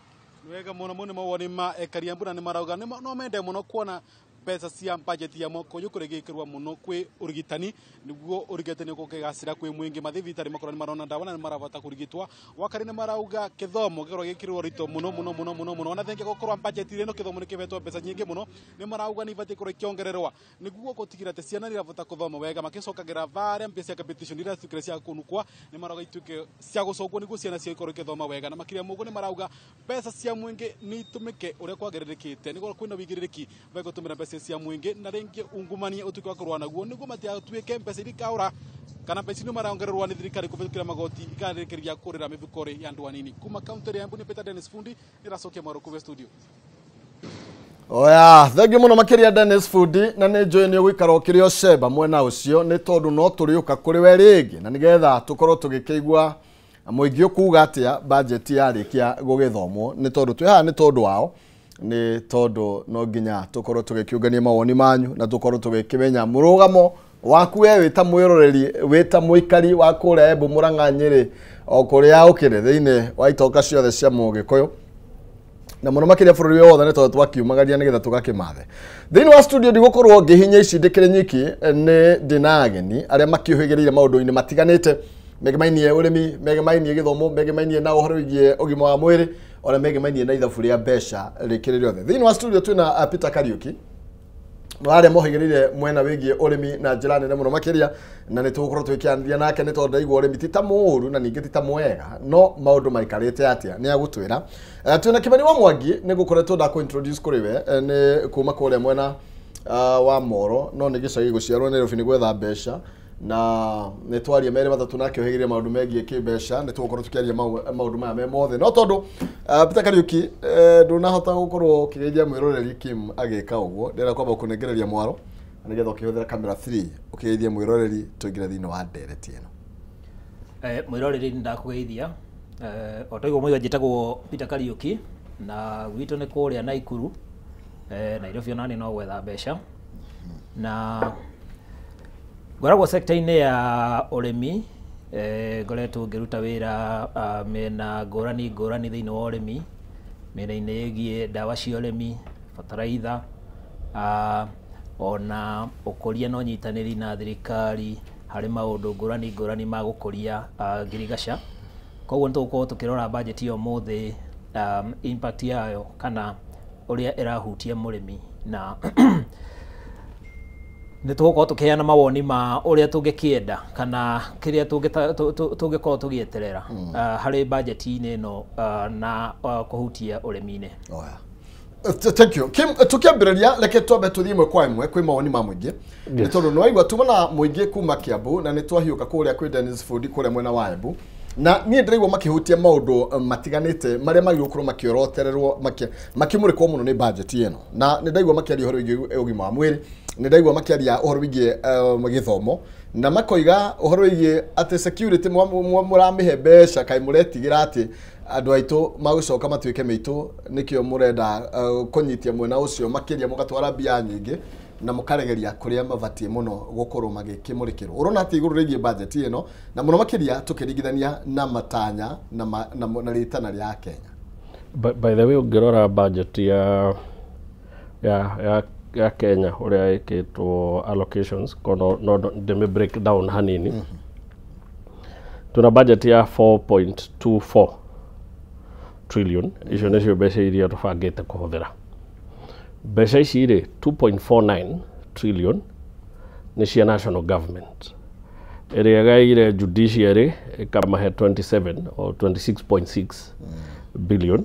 Wega muno muno mawoni ma ekari a mbura ni marauga no mende muno kuona mbeca cia budget ya mwaka uyu kuria igikirwa muno kwi urigitani niguo urigitani gukigacira kwi mwingi mathibitari makorwo ni marona ndawa na ni marabata kurigitwa wakari ni marauga kithomo gikorwo gikirwo rito muno muno muno muno muno ona thengia gukorwo budget ino kithomo ni kivetwo mbeca nyingi muno ni marauga ni ibati korwo ikiongererwa niguo gutigira ati ciana irabota kuthoma wega magicokagira varia mbia cia competition iria citukire cia kunukwa ni marauga ituike cia gucokwo niguo ciana cio ikorwo ikithoma wega na makiria mugo ni marauga mbeca cia mwingi ni itumike uria kwagĩrĩrĩkĩte niguo kwina wigĩrĩrĩki begũtũmĩra mbeca cia mwingi na ringi ungumania utuike wa kurũa naguo niguo matiatuike mbeca iria ikaura kana mbeca iria maraongererwo ni thirikari kũhĩtũkĩra magoti ikarĩkĩrĩria kũrĩra mĩhuko ya andũ anini. Kuma kaunti ya Embu ni Peter Dennis Fundi nĩracokia mwaro kũu studio. Oya, thengiũ mũno makĩria Dennis Fundi na nĩ njũĩ nĩ ũgũikara ũkĩrĩ o cemba mwena ũcio nĩ tondũ no tũrĩũka kũrĩ we rĩngĩ na nĩgetha tũkorwo tũgĩkĩigua mũingĩ ũkuga atĩa budget yarĩkia gũgĩthomwo nĩ tondũ twĩ haha nĩ tondũ wao nĩ tondũ no nginya tũkorwo tũgĩkĩũngania mawoni manyu na tũkorwo tũgĩkĩmenya mũrũgamo waku we wĩ ta mwĩroreri wĩ ta mũikari wa kũrĩa Embu Mũrang'a Nyĩrĩ o kũrĩa ũkĩrĩ thĩinĩ wa itonga ciothe cia Mũgĩkũyũ na mũno makĩria bũrũri wothe nĩ tondũ twakiumagaria nĩgetha tũgakĩmathe. Thĩinĩ wa studio ndigũkorwo ngĩhinya ici ndĩkĩrĩ nyiki nĩ ndĩna ageni arĩa makĩũhĩgĩrĩire maũndũ-inĩ matiganĩte megemainie ũrĩmi megemainie gĩthomo megemainie na ũhoro wĩgiĩ ũgima wa mwĩrĩ ona megemainie na ithabu rĩa mbeca rĩkĩrĩ rĩothe. Thĩinĩ wa studio twĩna Peter Kariuki arĩa mohĩgĩrĩire mwena wĩgiĩ ũrĩmi na njĩra nene mũno makĩria na nĩ tũgũkorwo twĩkĩaranĩria nake nĩ tondũ ndaigua ũrĩmi ti ta mũũru na ningĩ ti ta mwega no maũndũ maikarĩte atĩa nĩ agũtwĩra. Twĩna Kĩmani wa Mwangi nĩ gũkoretwo ndakũ introduce kũrĩ we nĩ kuma kũrĩa mwena wa Moro no nĩ gĩcagi gũciarwo Nairobi nĩ gwetha mbeca na nĩ twaria merĩ matatũ nake ũhĩgĩrĩire maũndũ megiĩ kĩmbeca nĩ tũgũkorwo tũkĩaria maũndũ maya me mothe no tondũ Peter Kariuki ndũnahota gũkorwo ũkĩgeithia mwĩroreri Kim agĩka ũguo ndĩrenda kwamba gũkũnengereria mwaro na nĩgetha ũkĩhũthĩra kamera 3 ũkĩgeithia mwĩroreri tũingĩre thĩinĩ wa ndereti ĩno. Mwĩroreri nĩ ndakũgeithia. O ta ũguo mũiga njĩtagwo Peter Kariũki na gwitũ nĩ kũrĩa Naikuru. Nairobi onani no gwetha mbeca na ngoragwo sector-inĩ ya ũrĩmi. Ngoretwo ngĩruta wĩra mĩena ngũrani ngũrani thĩinĩ wa ũrĩmi, mĩena-inĩ ĩgiĩ ndawa cia ũrĩmi, bataraitha, ona ũkũria na ũnyitanĩri na thirikari harĩ maũndũ ngũrani ngũrani ma gũkũria ngirigaca. Koguo nĩ tũgũkorwo tũkĩrora budget ya ũmũthĩ, impact yayo kana ũrĩa ĩrahutia mũrĩmi, na nĩ tũgũkorwo tũkĩheana mawoni ma ũrĩa tũngĩkĩenda kana kĩrĩa tũngĩkorwo tũgĩeterera harĩ bajeti-inĩ ĩno na kũhutia ũrĩmi-inĩ. Thank you. Kim, tukiambĩrĩria reke twambe tũthiĩ ĩmwe kwa ĩmwe kwĩ mawoni ma mũingĩ, nĩ tondũ nĩ waigua tuma na mũingĩ kuma Kiambu na nĩ twahiũka kũrĩa kwĩ Dennis Fundi kũrĩa mwena wa Embu, na niĩ ndĩraigua makĩhutia maũndũ matiganĩte marĩa magĩrĩirwo gũkorwo makĩorotererwo makĩmũrĩkwo mũno nĩ budget ĩno, na nĩ ndaigua makĩaria ũhoro wĩgiĩ ũgima wa mwĩrĩ, nĩ ndaigua makĩaria ũhoro wĩgiĩ gĩthomo, na makoiga ũhoro wĩgiĩ atĩ security mũramĩhe mbeca, kaĩ mũretigĩra atĩ andũ aitũ magũcoka matuĩke mĩitũ, nĩkĩo mũrenda kũnyitia mwena ũcio makĩria, mũgatwara mbia nyingĩ na mũkaregeria kũrĩa mabatiĩ mũno gũkorwo magĩkĩmũrĩkĩrwo. Ũrona atĩ igũrũ rĩgiĩ budget ĩno na mũno makĩria tũkĩringithania na matanya na rĩtana rĩa Kenya? By the way, ũngĩrora budget ya Kenya ũrĩa ĩkĩtwo allocations, kono no ndĩmĩ break down hanini. Tuna budget ya 4.24 trillion. Icio nĩcio mbeca iria tũbangĩte kũhũthĩra. Mbeca ici rĩ, 2.49 trillion nĩ cia national government ĩrĩa ĩgaĩire judiciary ĩkamahe 27 or 26.6 billion,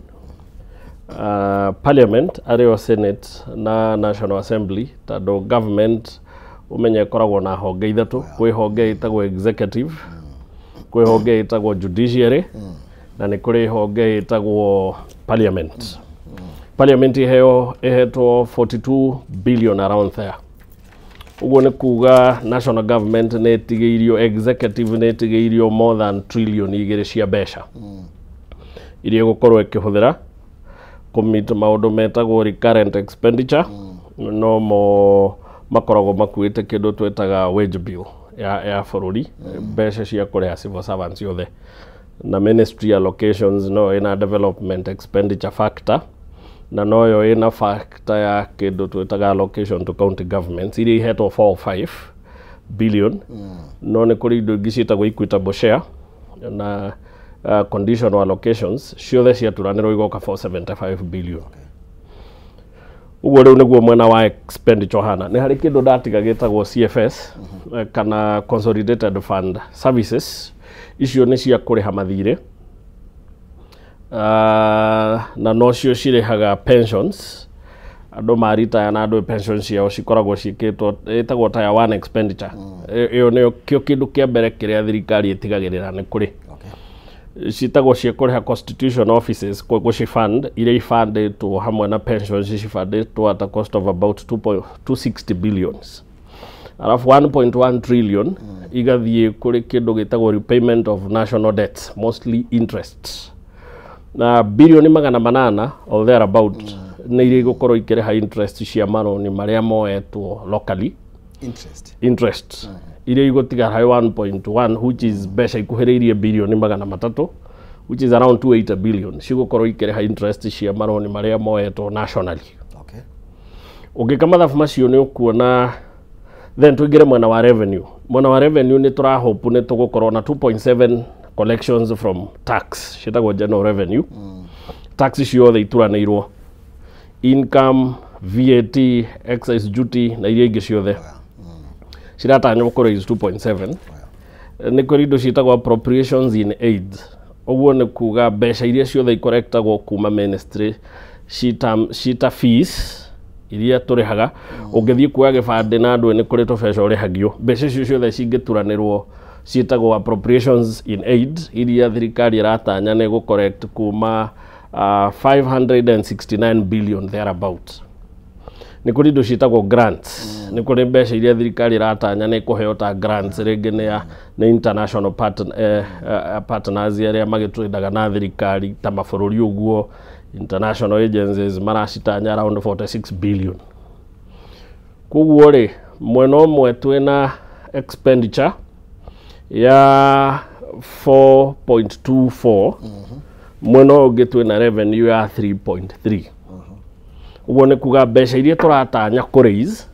parliament arĩo Senate na National Assembly, tondũ government ũmenye ĩkoragwo na honge ithatũ. Kwĩ honge ĩtagwo executive, kwĩ honge ĩtagwo judiciary, na nĩ kũrĩ honge ĩtagwo parliament. Parliament iheo ĩhetwo 42 billion, around there. Ũguo nĩ kuga national government nĩ ĩtigĩirio, executive nĩ ĩtigĩirio more than trillion 2 cia mbeca iria ĩgũkorwo ĩkĩhũthĩra kũmeet maũndũ metagwo recurrent expenditure, no mo makoragwo makuĩte kĩndũ twĩtaga wage bill ya bũrũri, mbeca cia kũrĩha civil servants othe, na ministry allocations, no ĩna development expenditure factor, na noyo ĩna factor ya kĩndũ twĩtaga allocation to county governments iria ihetwo 4 or 5 billion. No nĩ kũrĩ indo ingĩ ciĩtagwo equitable share na conditional allocations, ciothe ciaturanĩrwo igoka 475 billion. Ũguo rĩu nĩguo mwena wa expenditure hana. Nĩ harĩ kĩndũ ndatiga gĩtagwo CFS kana Consolidated Fund Services. Icio nĩ cia kũrĩha mathirĩ, na nocio cirĩhaga pensions andũ maritaya, na andũ pension ciao cikoragwo ciĩkĩtwo, ĩtagwo tier one expenditure. Ĩyo nĩyo kĩo kĩndũ kĩa mbere kĩrĩa thirikari ĩtigagĩrĩra nĩ kũrĩ. Ciĩtagwo cia kũrĩha constitution offices, gũcifund, iria ibandĩtwo hamwe na pensions, cibandĩtwo at a cost of about 2.260 billions. Alafu 1.1 trillion igathiĩ kũrĩ kĩndũ gĩtagwo repayment of national debt, mostly interest, na bilioni 800 or thereabout nĩ iria igũkorwo ikĩrĩha interest cia marũni marĩa moetwo locally. Interest. Interest iria igũtigara harĩ 1.1, which is mbeca ikuhĩrĩirie bilioni 300, which is around 280 billion, cigũkorwo ikĩrĩha interest cia marũni marĩa moetwo nationally. Ũngĩka mathabu macio nĩ ũkuona. Then tũingĩre mwena wa revenue. Mwena wa revenue nĩ tũrahope nĩ tũgũkorwo na 2.7 collections from tax ciĩtagwo general revenue. Tax ciothe ituranĩirwo, income, VAT, excise duty na iria ingĩ ciothe, ciratanywo kũ raise 2.7. Nĩ kũrĩ indo ciĩtagwo appropriations in aid. Ũguo nĩ kuga mbeca iria ciothe ikorektagwo kuma ministry cita fees iria tũrĩhaga ũngĩthiĩ kuoya gĩbandĩ na andũ, nĩ kũrĩ tũbeca ũrĩhagio. Mbeca icio ciothe cingĩturanĩrwo ciĩtagwo appropriations in aid, iria thirikari ĩratanya nĩ gũ kuma 569 billion thereabout. Nĩ kũrĩ indo ciĩtagwo grants, nĩ kũrĩ mbeca iria thirikari ĩratanya nĩ kũheo ta grants, rĩngĩ nĩ ya nĩ international partners arĩa magĩtwendaga na thirikari ta mabũrũri ũguo, international agencies maracitanya around 46 billion. Koguo rĩ, mwena ũmwe twĩna expenditure ya 4.24, mwena ũyũ ũngĩ twĩna revenue ya 3.3. Ũguo nĩ kuga mbeca iria tũratanya kũ raise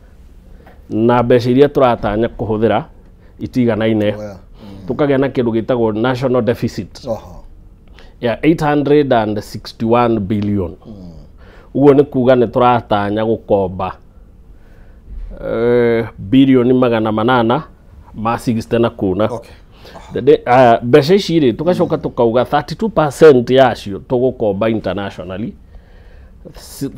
na mbeca iria tũratanya kũhũthĩra itiganaine, tũkagĩa na kĩndũ gĩtagwo national deficit ya 861 billion. Ũguo nĩ kuga nĩ tũratanya gũkomba birioni 860 na kuna. Mbeca ici rĩ, tũgacoka tũkauga 32% yacio tũgũkomba internationally,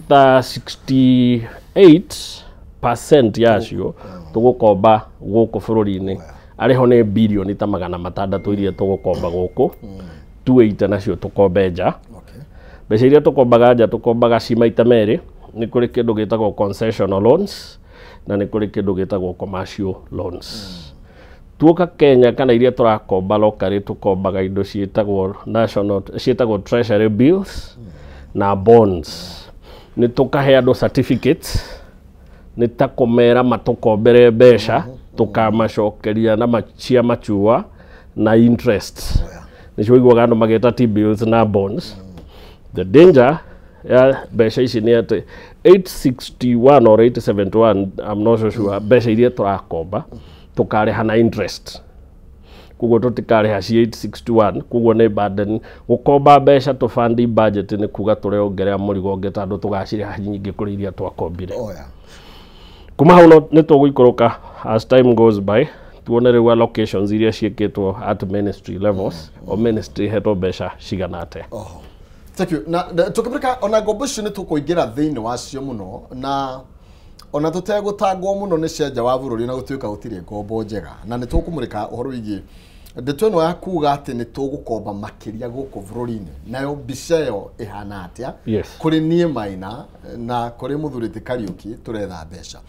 ta 68% yacio tũgũkomba gũkũ bũrũri-inĩ, arĩho nĩ birioni ta 600 iria tũgũkomba gũkũ, 280 nacio tũkombe nja. Mbeca iria tũkombaga nja tũkombaga ci maita merĩ. Nĩ kũrĩ kĩndũ gĩtagwo concessional loans na nĩ kũrĩ kĩndũ gĩtagwo commercial loans. Tuoka Kenya kana iria tũrakomba locally, tũkombaga indo ciĩtagwo national, ciĩtagwo treasury bills na bonds. Nĩ tũkahe andũ certificates, nĩ ta kũmera matũkombere mbeca, tũkamacokeria na cia machua na interest. Nĩcio ũiguaga andũ magĩta T-bills na bonds. The danger ya mbeca ici nĩ atĩ 861 or 871, I'm not so sure, mbeca iria tũrakomba tũkarĩha na interest, koguo tũtikarĩha ci 861. Koguo nĩ burden gũkomba mbeca tũbandi budget, nĩ kuga tũreongerera mũrigo ũngĩ tondũ tũgacirĩha nyingĩ kũrĩ iria twakombire. Kuma hau nĩ tũgũikũrũka as time goes by, tuone rĩu allocations iria ciĩkĩtwo at ministry levels, o ministry hetwo mbeca cigana atĩa. Thank you. Na tukĩbĩrĩka ona ngombo icio nĩ tũkũingĩra thĩinĩ wacio mũno, na ona tũtegũtangwo mũno nĩ cia nja wa bũrũri, na gũtuĩka gũtirĩ ngombo njega, na nĩ tũkũmũrĩka ũhoro wĩgiĩ ndeto ĩno ya kuga atĩ nĩ tũgũkomba makĩria gũkũ bũrũri-inĩ, nayo mbica ĩyo ĩhana atĩa kũrĩ niĩ Maina na kũrĩ mũthurĩti Kariũki tũretha mbeca.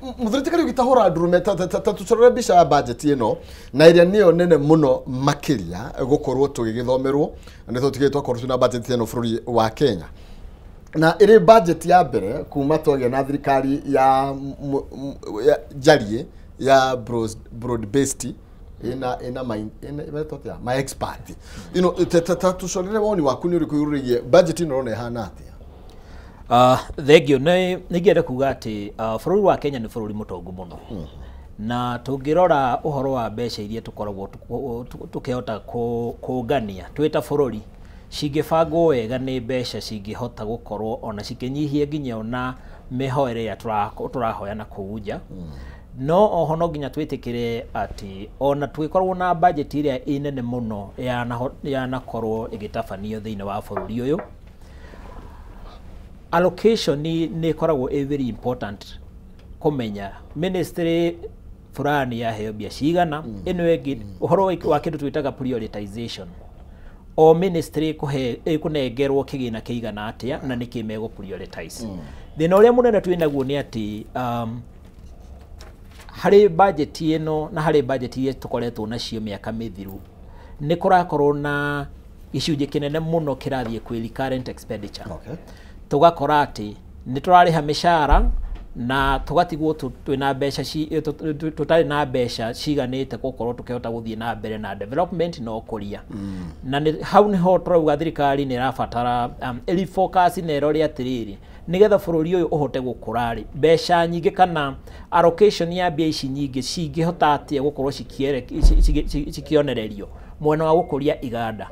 Mũthurĩti Kariũki, tahũra ndurume, ta tũcorere mbica ya budget ĩno, na ĩrĩa nĩyo nene mũno makĩria gũkorwo tũgĩgĩthomerwo nĩ tũtigĩte twakorwo twĩna budget ĩno bũrũri wa Kenya, na ĩrĩ budget ya mbere kuma twagĩa na thirikari ya njarie ya broad based ina ina ina ĩmetwo atĩa, my expert ta tũcorere woni waku nĩ ũrĩkũ igũrũ rĩgiĩ budget ĩno ũrona ĩhana atĩa? Thengio. Nĩ ingĩenda kuga atĩ bũrũri wa Kenya nĩ bũrũri mũtongu mũno, na tũngĩrora ũhoro wa mbeca iria tũkoragwo tũkĩhota kũngania twĩ ta bũrũri, cingĩbangwo wega nĩ mbeca cingĩhota gũkorwo ona cikĩnyihia nginya ona mĩhoere ĩrĩa tũrahoya na kũu nja. No oho no nginya twĩtĩkĩre atĩ ona tũgĩkorwo na budget ĩrĩa ĩnene mũno yanakorwo ĩgĩtabanio thĩinĩ wa bũrũri ũyũ, allocation nĩ ĩkoragwo ĩ very important, kũmenya ministry fulani yaheo mbia cigana, ĩno ĩngĩ, ũhoro wa kĩndũ twĩtaga prioritization, o ministry kũhe ĩkũnengerwo kĩgĩna kĩigana atĩa na nĩkĩ megũ prioritize. Thĩna ũrĩa mũnene twĩ naguo nĩ atĩ harĩ budget ĩno na harĩ budget iria tũkoretwo nacio mĩaka mĩthiru, nĩ kũrakorwo na gĩcunjĩ kĩnene mũno kĩrathiĩ kwĩ recurrent expenditure. Tũgakora atĩ nĩ tũrarĩha mĩcara na tũgatigwo twĩna mbeca tũtarĩ na mbeca ciganĩte gũkorwo tũkĩhota gũthiĩ na mbere na development na ũkũria. Na hau nĩho tũrauga thirikari nĩ ĩrabatara ĩrefocus na ĩrore atĩrĩrĩ, nĩgetha bũrũri ũyũ ũhote gũkũra rĩ, mbeca nyingĩ kana allocation ya mbia ici nyingĩ cingĩhota atĩa gũkorwo cikĩonererio mwena wa gũkũria iganda,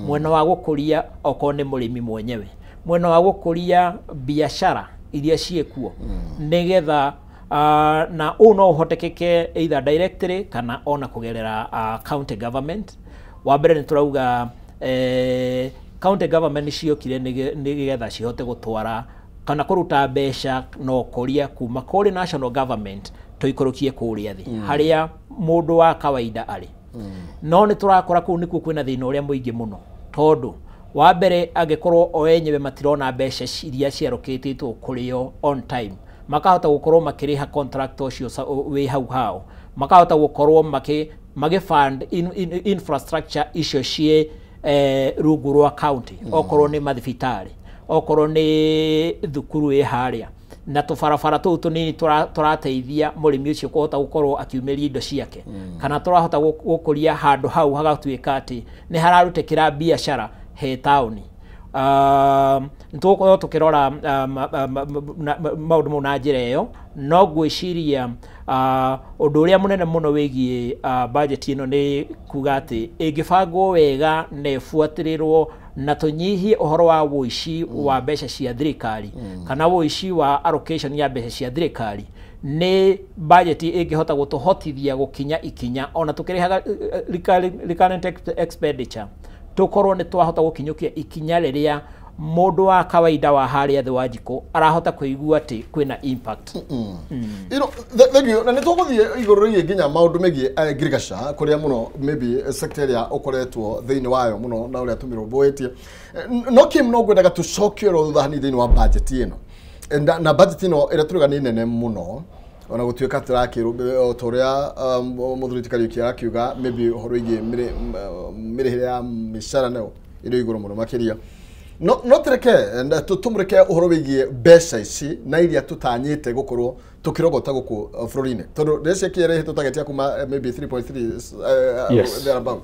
mwena wa gũkũria okorwo nĩ mũrĩmi mwenyewe, mwena wa gũkũria biacara iria ciĩkuo, nĩgetha na ũũ no ũhotekeke either directly kana ona kũgerera county government. Wa mbere nĩ tũrauga county government nĩ ciokire nĩgetha cihote gũtwara kana kũruta mbeca na ũkũria kuma kũrĩ national government tũikũrũkie kũrĩa thĩ harĩa mũndũ wa kawaida arĩ. No nĩ tũrakora kũu nĩkuo kwĩna thĩna ũrĩa mũingĩ mũno, tondũ wa mbere angĩkorwo o enyewe matirona mbeca iria ciarokĩtĩtwo kũrĩ o on time. Makahota gũkorwo makĩrĩha contract ũcio wĩ hau hao, makahota gũkorwo magĩ fund infrastructure icio ciĩ rungu rwa county, okorwo nĩ mathibitarĩ, okorwo nĩ thukuru ĩ harĩa, na tũbarabara tũu tũnini tũrateithia mũrĩmi ũcio kũhota gũkorwo akiumĩria indo ciake, kana tũrahota gũkũria handũ hau hagatuĩka atĩ nĩ hararutĩkĩra biacara he taũni. Nĩtũgũkorwo tũkĩrora maũndũ mau na njĩra ĩyo. No ngwĩciria ũndũ ũrĩa mũnene mũno wĩgiĩ budget ĩno nĩ kuga atĩ ĩngĩbangwo wega na ĩbuatĩrĩrwo na tũnyihie ũhoro wa wũici wa mbeca cia thirikari, kana wũici wa allocation ya mbeca cia thirikari, nĩ budget ĩngĩhota gũtũhotithia gũkinya ikinya ona tũkĩrĩhaga recurrent expenditure, tũkorwo nĩ twahota gũkinyũkia ikinya rĩrĩa mũndũ wa kawaida wa harĩa thĩ wa njiko arahota kũigua atĩ kwĩna impact. Thank you. Na nĩ tũgũthiĩ igũrũ rĩgiĩ nginya maũndũ megiĩ ngirigaca, kũrĩa mũno maybe sector ĩrĩa ũkoretwo thĩinĩ wayo mũno na ũrĩa tũmĩrũmbũĩtie. No Kim, no ngwendaga tũcokie oro thutha hanini thĩinĩ wa budget ĩno, na budget ĩno ĩrĩa tũrauga nĩ nene mũno, ona gũtuĩka tũrakĩrwo o ta ũrĩa mũthuri ti Kariuki arakiuga, maybe ũhoro wĩgiĩ mĩrĩhĩre ya mĩcara nayo ĩrĩ igũrũ mũno makĩria. No tũreke tũmũreke ũhoro wĩgiĩ mbeca ici na iria tũtanyĩte gũkorwo tũkĩrogota gũkũ bũrũri-inĩ, tondũ ndĩreciria kĩrĩa target ya kuma maybe 3.3 thereabout.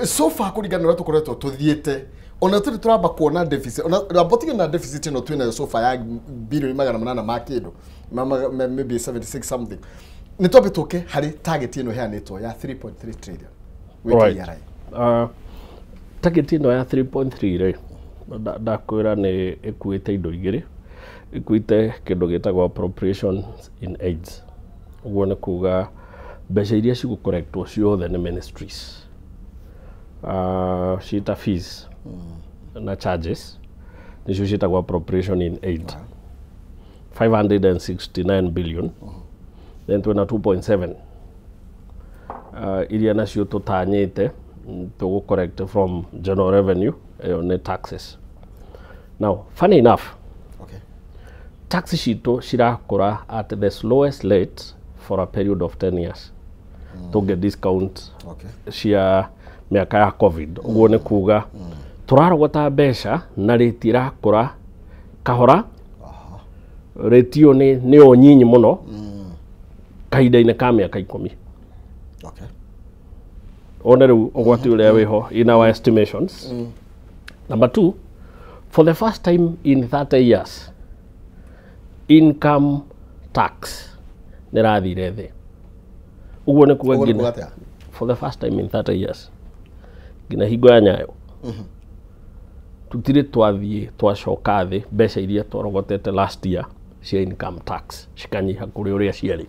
So far, kũringana na ũrĩa tũkoretwo tũthiĩte, ona tũrĩ tũramba kuona deficit, ona ramba tige na deficit ĩno twĩnayo so far ya bilioni 800 ma kĩndũ, maybe 76 something, nĩ twambe tũke harĩ target ĩno ĩheanĩtwo ya 3.3 trillion gwĩ KRA. Target ĩno ya 3.3 rĩ, ndakwĩra nĩ ĩkuĩte indo igĩrĩ. Ĩkuĩte kĩndũ gĩtagwo appropriations in aids. Ũguo nĩ kuga mbeca iria cigũkorektwo ciothe nĩ ministries, ciĩta fees na charges, nĩcio ciĩtagwo appropriation in aid, 569 billion. Then twĩna 2.7 iria nacio tũtanyĩte tũgũ collect from general revenue. Ĩyo nĩ taxes. Now, funny enough, tax citũ cirakũra at the slowest rate for a period of 10 years, tũngĩ discount cia mĩaka ya COVID. Ũguo nĩ kuga tũrarogota mbeca na rĩti irakũra kahora, rĩti ĩyo nĩyo nyinyi mũno kahinda-inĩ ka mĩaka 10. One rĩu ũgwati ũrĩa wĩho in our estimations. Number two, for the first time in 30 years, income tax nĩ ĩrathire thĩ. Ũguo nĩ kuga Ũguo nĩ nginya kuga atĩa? For the first time in 30 years, nginya hingo ya Nyayo, tutirĩ twathiĩ twacoka thĩ mbeca iria twarogotete last year cia income tax cikanyiha kũrĩ ũrĩa ciarĩ.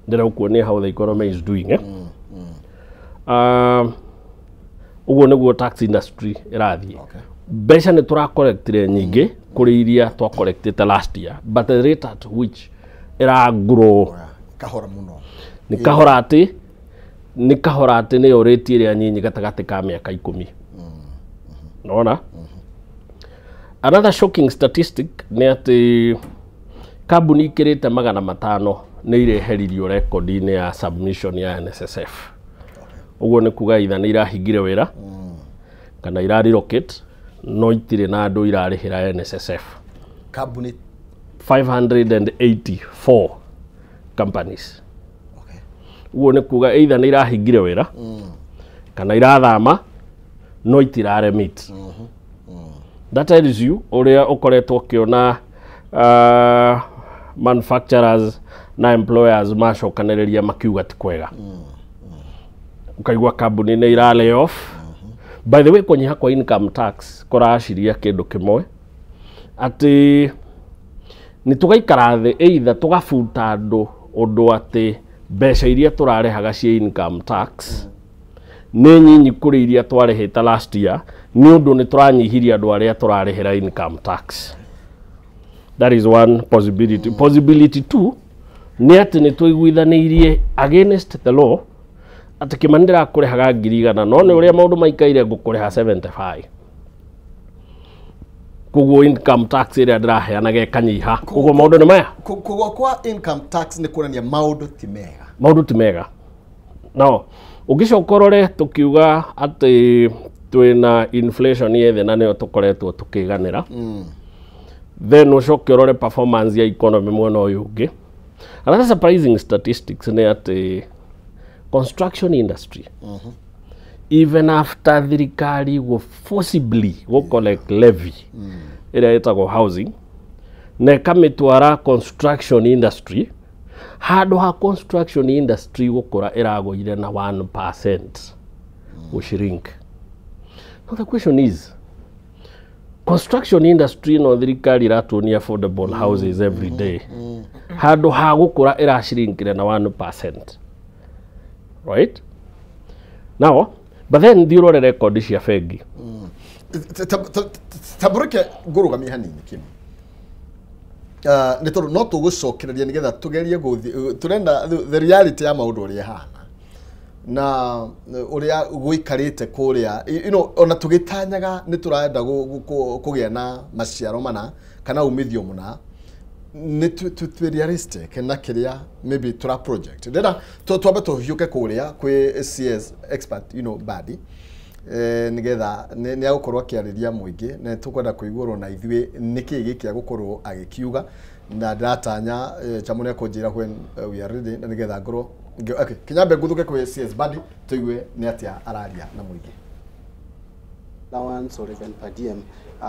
Ndĩrenda kuonia how the economy is doing, eh? Ũguo nĩguo tax industry ĩrathiĩ. Mbeca nĩ tũracollectire nyingĩ kũrĩ iria twacollectĩte last year, but the rate at which ĩragrow kahora mũno. Nĩ kahora atĩ nĩyo rate ĩrĩa nyinyi gatagatĩ ka mĩaka 10. Nona another shocking statistic nĩ atĩ kambuni ikĩrĩte 500 nĩ ireheririo rekondi-inĩ ya submission ya NSSF. Ũguo nĩ kuga itha nĩ irahingire wĩra kana ira relocate, no itirĩ na andũ irarĩhĩra NSSF. Kambuni? 584 companies. Ũguo nĩ kuga either nĩ irahingire wĩra kana irathama, no itiraremit. That tells you ũrĩa ũkoretwo ũkĩona manufacturers na employers macokanĩrĩria makiuga ti kwega. Ũkaigua kambuni nĩ ira lay off. By the way, kũnyiha kwa income tax kũraciria kĩndũ kĩmwe, atĩ nĩ tũgaikara thĩ, either tũgabuta andũ ũndũ atĩ mbeca iria tũrarĩhaga cia income tax nĩ nyinyi kũrĩ iria twarĩhĩte last year, nĩ ũndũ nĩ tũranyihirie andũ arĩa tũrarĩhĩra income tax. That is one possibility. Possibility two nĩ atĩ nĩ tũiguithanĩirie against the law atĩ Kĩmani, ndĩrakũrĩhaga 100,000, no nĩ ũrĩa maũndũ maikaire ngũkũrĩha 75. Koguo income tax ĩrĩa ndĩraheanaga ĩkanyiha. Koguo maũndũ nĩ maya. Kũgwa kwa income tax nĩ kuonania maũndũ ti mega. Maũndũ ti mega. No ũngĩcoka ũrore tũkiuga atĩ twĩna inflation yethe na nĩyo tũkoretwo tũkĩganĩra. Then ũcoke ũrore performance ya economy mwena ũyũ ũngĩ. Another surprising statistics nĩ atĩ construction industry even after thirikari go forcibly go collect levy ĩrĩa ĩtagwo housing na ĩkamĩtwara construction industry, handũ ha construction industry gũkũra ĩragũire na 1% gũshrink. Now the question is, construction industry no thirikari ĩratuonia affordable houses every day, handũ ha gũkũra ĩrashrinkire na 1%, right? Now but then thiĩ ũrore rekondi cia bengi. Tamburike ngũrũgamie hanini Kim. Nĩ tondũ no tũgũcokereria nĩgetha tũgerie gũthiĩ tũrenda the reality ya maũndũ ũrĩa ĩhana na ũrĩa gũikarĩte kũrĩa, you know, ona tũgĩtanyaga nĩ tũrenda kũgĩa na maciaro mana kana umithio mũna, nĩ twĩ realistic na kĩrĩa maybe tũra project. Ndĩrenda twambe tũhiũke kũrĩa kwĩ CS expert, you know, Badi, nĩgetha nĩ agũkorwo akĩarĩria mũingĩ na tũkwenda kũiguĩrwo na ithuĩ nĩkĩĩ gĩkĩ agũkorwo agĩkiuga, na ndĩratanya Chamu nĩ ekũnjĩra when we are ready, na nĩgetha ngorwo okay, kinyambe ngũthũke kwĩ CS Badi tũigue nĩ atĩa araria na mũingĩ. Allowance or even per diem,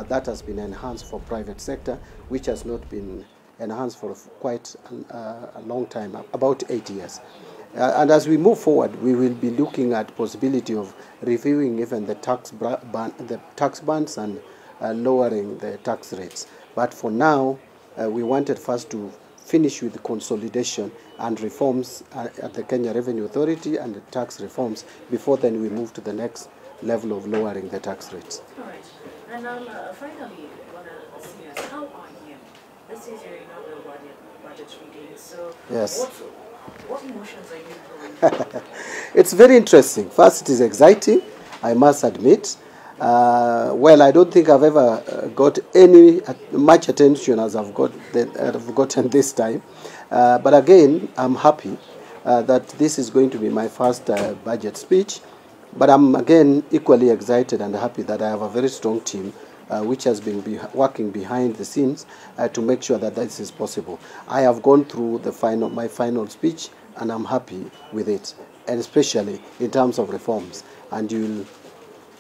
that has been enhanced for private sector, which has not been enhanced for quite a long time, about 8 years. And as we move forward, we will be looking at possibility of reviewing even the tax ban, the tax bands and lowering the tax rates. But for now, we wanted first to finish with the consolidation and reforms at the Kenya Revenue Authority and the tax reforms before then we move to the next level of lowering the tax rates. All right. And finally, CS, how are you? This is your inaugural budget reading. So yes. What emotions are you going? It's very interesting. First, it is exciting, I must admit. Well, I don't think I've ever got any much attention as I've gotten this time. But again, I'm happy that this is going to be my first budget speech. But I'm again equally excited and happy that I have a very strong team which has been working behind the scenes to make sure that this is possible. I have gone through my final speech, and I'm happy with it, and especially in terms of reforms. And you'll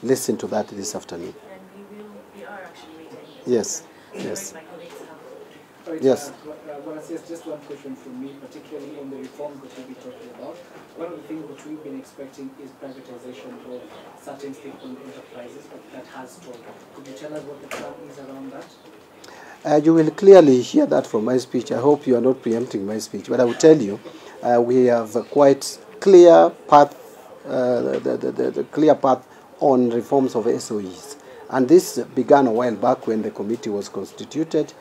listen to that this afternoon. And we are actually waiting. Yes, yes. My colleagues have. Right, yes. Yes, just one question from me, particularly on the reforms that you'll be talking about. One of the things that we've been expecting is privatization of certain state-owned enterprises, but that has stalled. Could you tell us what the plan is around that? You will clearly hear that from my speech. I hope you are not preempting my speech, but I will tell you, we have a quite clear path, the clear path on reforms of SOEs. And this began a while back when the committee was constituted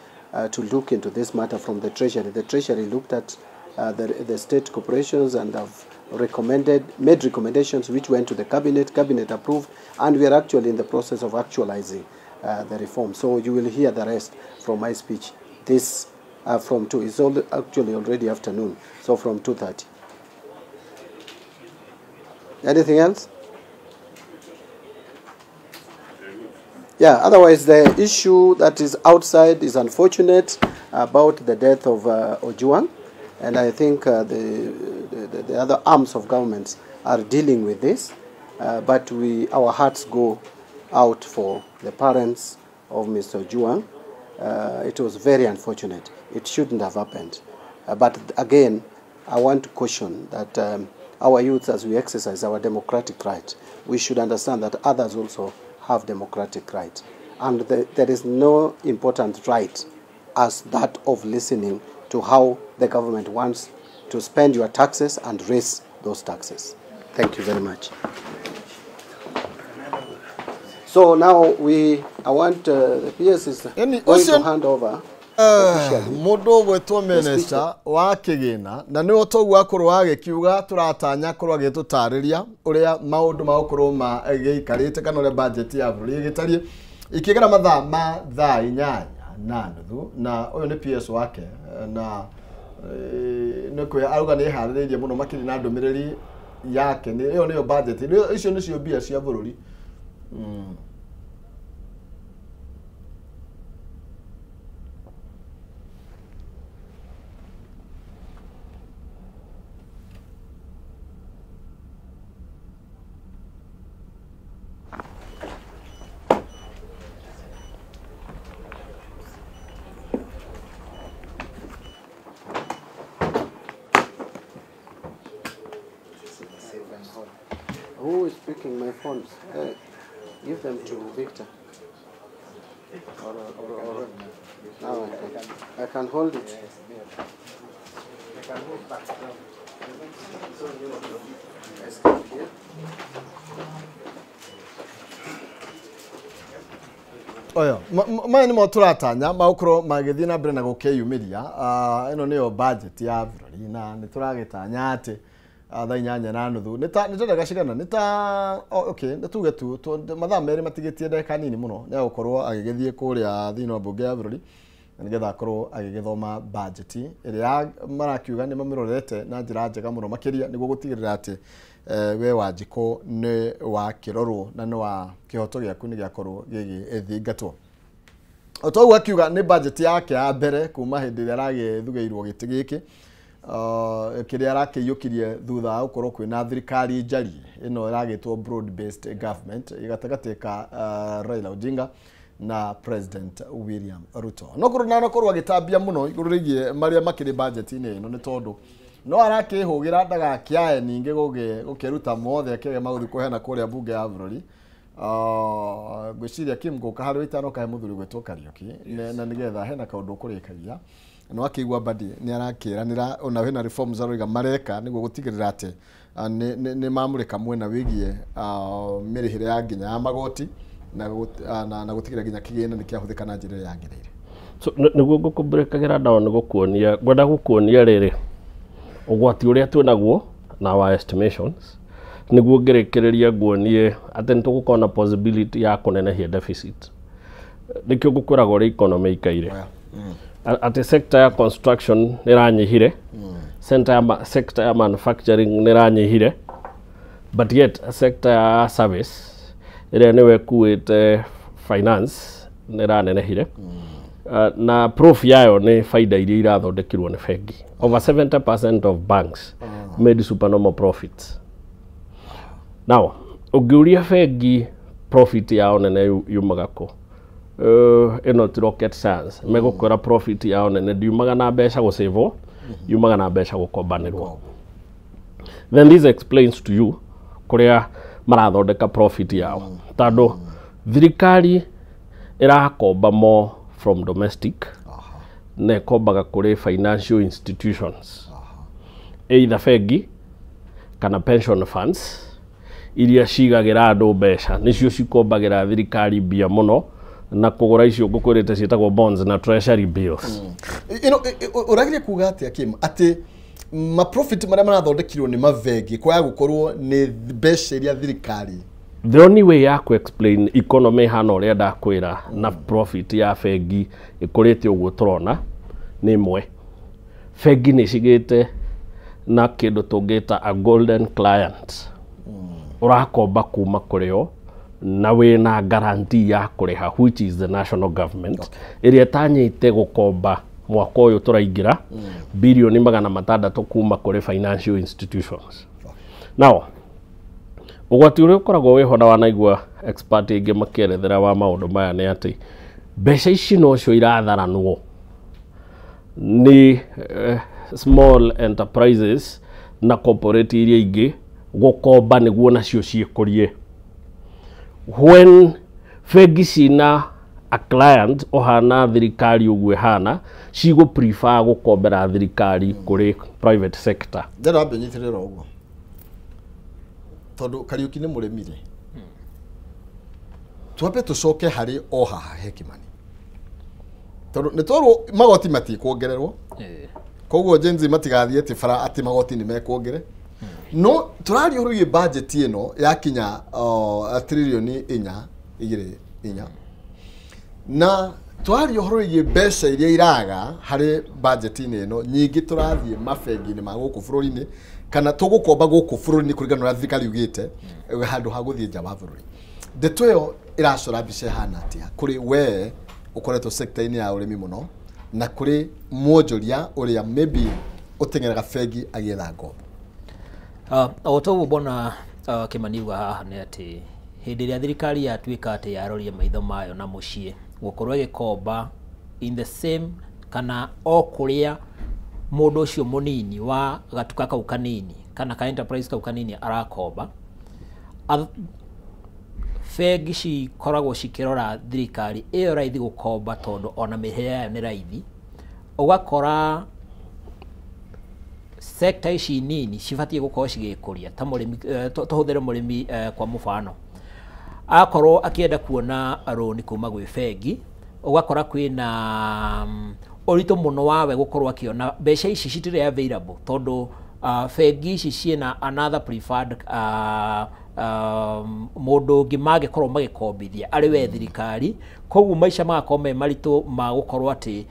to look into this matter from the Treasury. The Treasury looked at the state corporations and have made recommendations which went to the Cabinet, Cabinet approved, and we are actually in the process of actualizing the reform. So you will hear the rest from my speech this from 2. It's actually already afternoon, so from 2:30. Anything else? Yeah, otherwise the issue that is outside is unfortunate about the death of Ojwang, and I think the other arms of governments are dealing with this, but our hearts go out for the parents of Mr. Ojwang. It was very unfortunate. It shouldn't have happened. But again, I want to caution that our youth, as we exercise our democratic right, we should understand that others also have democratic right, and there is no important right as that of listening to how the government wants to spend your taxes and raise those taxes. Thank you very much. So now I want the PS is going to hand over. Mundu gwetwo minister wa kigina na ni otoguo akorwo agikiuga turatanya korwo agitutariria uria maundu magukorwo magiikarite kana uria budget ya bũrũri ĩgĩtariĩ. Ikĩgera mathaa ma thaa 8:30 na ũyũ nĩ PS wake na nĩ kwĩ arauga nĩ ĩharĩrĩirie mũno makĩria na ndũmĩrĩri yake nĩ ĩyo nĩyo budget icio nĩcio mbia cia bũrũri. Who is picking my phones? Give them to Victor. Or now I can hold it. I can move back. Oyo, maya nĩmo tũratanya magũkorwo magĩthiĩ na mbere na gũkĩyumĩria. Ĩno nĩyo budget ya bũrũri na nĩ tũragĩtanya atĩ thaa 8:30 nĩ ta ndagĩka cigana nĩ ta okay nĩ tuge tu mathaa 2 matigĩtie ndagĩka nini mũno nĩ agũkorwo agĩgĩthiĩ kũrĩa thĩinĩ wa mbunge ya bũrũri na nĩgetha akorwo agĩgĩthoma budget ĩrĩa marakiuga nĩ mamĩrorete na njĩra njega mũno makĩria nĩguo gũtigĩrĩra atĩ we Wanjikũ nĩ wakĩrorwo na nĩ wa kĩhoto gĩaku nĩ gĩakorwo gĩgĩthingatwo. O ta ũguo akiuga nĩ budget yake ya mbere kuma hĩndĩ ĩrĩa aragĩthugĩirwo gĩtĩ gĩkĩ kĩrĩa arakĩiyũkirie thutha wa gũkorwo kwĩna thirikari njariĩ ĩno ĩragĩtwo broad based government gatagatĩ ka Raila Odinga na President William Ruto. No korwo na korwo agĩtambia mũno igũrũ rĩgiĩ marĩa makĩrĩ budget-inĩ ĩno nĩ tondũ no arakĩhũgĩra ndagakĩae ningĩ gũkĩruta mothe akĩage magũthiĩ kũheana kũrĩa mbunge ya bũrũri. Ngwĩciria Kim ngũka harĩ wĩtano kahe mũthuri gwĩtwo Kariũki na nĩgetha hena kaũndũ ũkũrĩkagia no akĩigua Mbadi nĩ arakĩranĩra ona hena reforms aroiga mareka nĩguo gũtigĩrĩra atĩ nĩ mamũrĩka mwena wĩgiĩ mĩrĩhĩre ya nginya ya magoti na gũtigĩrĩra nginya kĩgĩna nĩ kĩahũthĩka na njĩra ĩrĩa yagĩrĩire. So nĩguo ngũkũbreakagĩra down gũkuonia ngwenda gũkuonia rĩrĩ ũgwati ũrĩa twĩnaguo na our estimations nĩguo ngĩrĩkĩrĩria nguonie atĩ nĩ tũgũkorwo na possibility ya kũnenehia deficit. Nĩkĩo ngũkwĩraga ũrĩa economy ĩikaire. Atĩ sector ya construction nĩ ĩranyihire, sector ya manufacturing nĩ ĩranyihire, but yet sector ya service ĩrĩa nĩwe ĩkuĩte finance nĩ ĩranenehire. Na proof yayo nĩ faida iria irathondekirwo nĩ bengi. Over 70% of banks made supernormal profits. Now, ũngĩũria bengi profit yao nene yumaga kũ? Ĩno ti rocket science. Megũkwĩra profit yao nene ndiumaga na mbeca gũcĩvwo, yumaga na mbeca gũkombanĩrwo. Then this explains to you kũrĩa marathondeka profit yao. Tondũ thirikari ĩrakomba more from domestic na ĩkombaga kũrĩ financial institutions, either bengi kana pension funds iria cigagĩra andũ mbeca nĩcio cikombagĩra thirikari mbia mũno na kũgũra icio ngũkwĩrĩte ciĩtagwo bonds na treasury bills. Ĩno ũrageria kuga atĩa Kim atĩ ma profit marĩa marathondekirwo nĩ mabengi kwaga gũkorwo nĩ mbeca iria thirikari? The only way ya ku explain economy hana ũrĩa ndakwĩra na profit ya bengi ĩkũrĩte ũguo tũrona nĩ ĩmwe. Bengi nĩ cigĩte na kĩndũ tũngĩta a golden client. Ũrakomba kuma kũrĩ o na wĩna guarantee ya kũrĩha which is the national government ĩrĩa ĩtanyĩte gũkomba mwaka ũyũ tũraingĩra birioni 600 kuma kũrĩ financial institutions. Now ũgwati ũrĩa ũkoragwo wĩho na wanaigua expert aingĩ makĩerethera wa maũndũ maya nĩ atĩ mbeca ici nocio iratharanwo nĩ small enterprises na corporate iria ingĩ gũkomba nĩguo nacio ciĩkũrie. When bengi cina a client ũhana thirikari ũguo ĩhana cigũ prefer gũkombera thirikari kũrĩ private sector. Ndĩrenda wambe ũnyitĩrĩre ũguo tondũ Kariũki nĩ mũrĩmi rĩ, twambe tũcoke harĩ o haha he Kimani tondũ nĩ twerwo magoti matikuongererwo, koguo Gen Z matigathiĩ atĩ bara atĩ magoti nĩ mekuongere. No tũraria ũhoro wĩgiĩ budget ĩno yakinya tririoni 4.24. Na twaria ũhoro wĩgiĩ mbeca iria iraga harĩ budget-inĩ ĩno nyingĩ tũrathiĩ mabengi-inĩ ma gũkũ bũrũri-inĩ kana tũgũkomba gũkũ bũrũri-inĩ kũringana na ũrĩa thirikari yugĩte handũ ha gũthiĩ nja wa bũrũri. Ndeto ĩyo ĩracora mbica ĩhana atĩa kũrĩ we ũkoretwo sector-inĩ ya ũrĩmi mũno na kũrĩ mwonjoria ũrĩa maybe ũteng'eraga bengi agĩetha ngombo? O ta ũguo mbona Kĩmani auga haha nĩ atĩ hĩndĩ ĩrĩa thirikari yatuĩka atĩ yaroria maitho mayo na mũciĩ gũkorwo ĩgĩkomba in the same kana o kũrĩa mũndũ ũcio mũnini wa gatuka kau kanini kana ka enterprise kau kanini arakomba, bengi cikoragwo cikĩrora thirikari ĩyo raithi gũkomba tondũ ona mĩrĩhĩre yayo nĩ raithi. Ũgakora sector ici nini cibatiĩ gũkorwo cigĩkũria ta mũrĩmi, tũhũthĩre mũrĩmi kwa mũbano, akorwo akĩenda kuona rũni kuma gwĩ bengi, ũgakora kwĩna ũritũ mũno wawe gũkorwo akĩona mbeca ici citirĩ available tondũ bengi ici ciĩna another preferred mũndũ ũngĩ mangĩkorwo magĩkombithia arĩ we thirikari. Koguo maica magakorwo me maritũ ma gũkorwo atĩ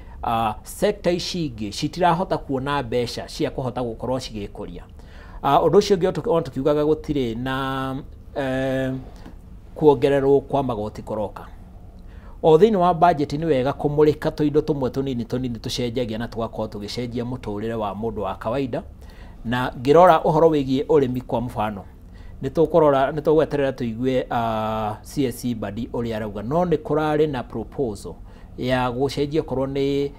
sector ici ingĩ citirahota kuona mbeca cia kũhota gũkorwo cigĩkũria. Ũndũ ũcio ũngĩ ona tũkiugaga gũtirĩ na kuongererwo kwa magoti kũroka o thĩinĩ wa budget, nĩ wega kũmũrĩka tũindo tũmwe tũnini tũnini tũcenjagia na tũgakorwo tũgĩcenjia mũtũrĩre wa mũndũ wa kawaida. Na ngĩrora ũhoro wĩgiĩ ũrĩmi kwa mũbano, nĩ tũkũrora nĩ tũgweterera tũigue CSC Badi ũrĩa arauga, no nĩ kũrarĩ na proposal ya gũcenjia korwo nĩ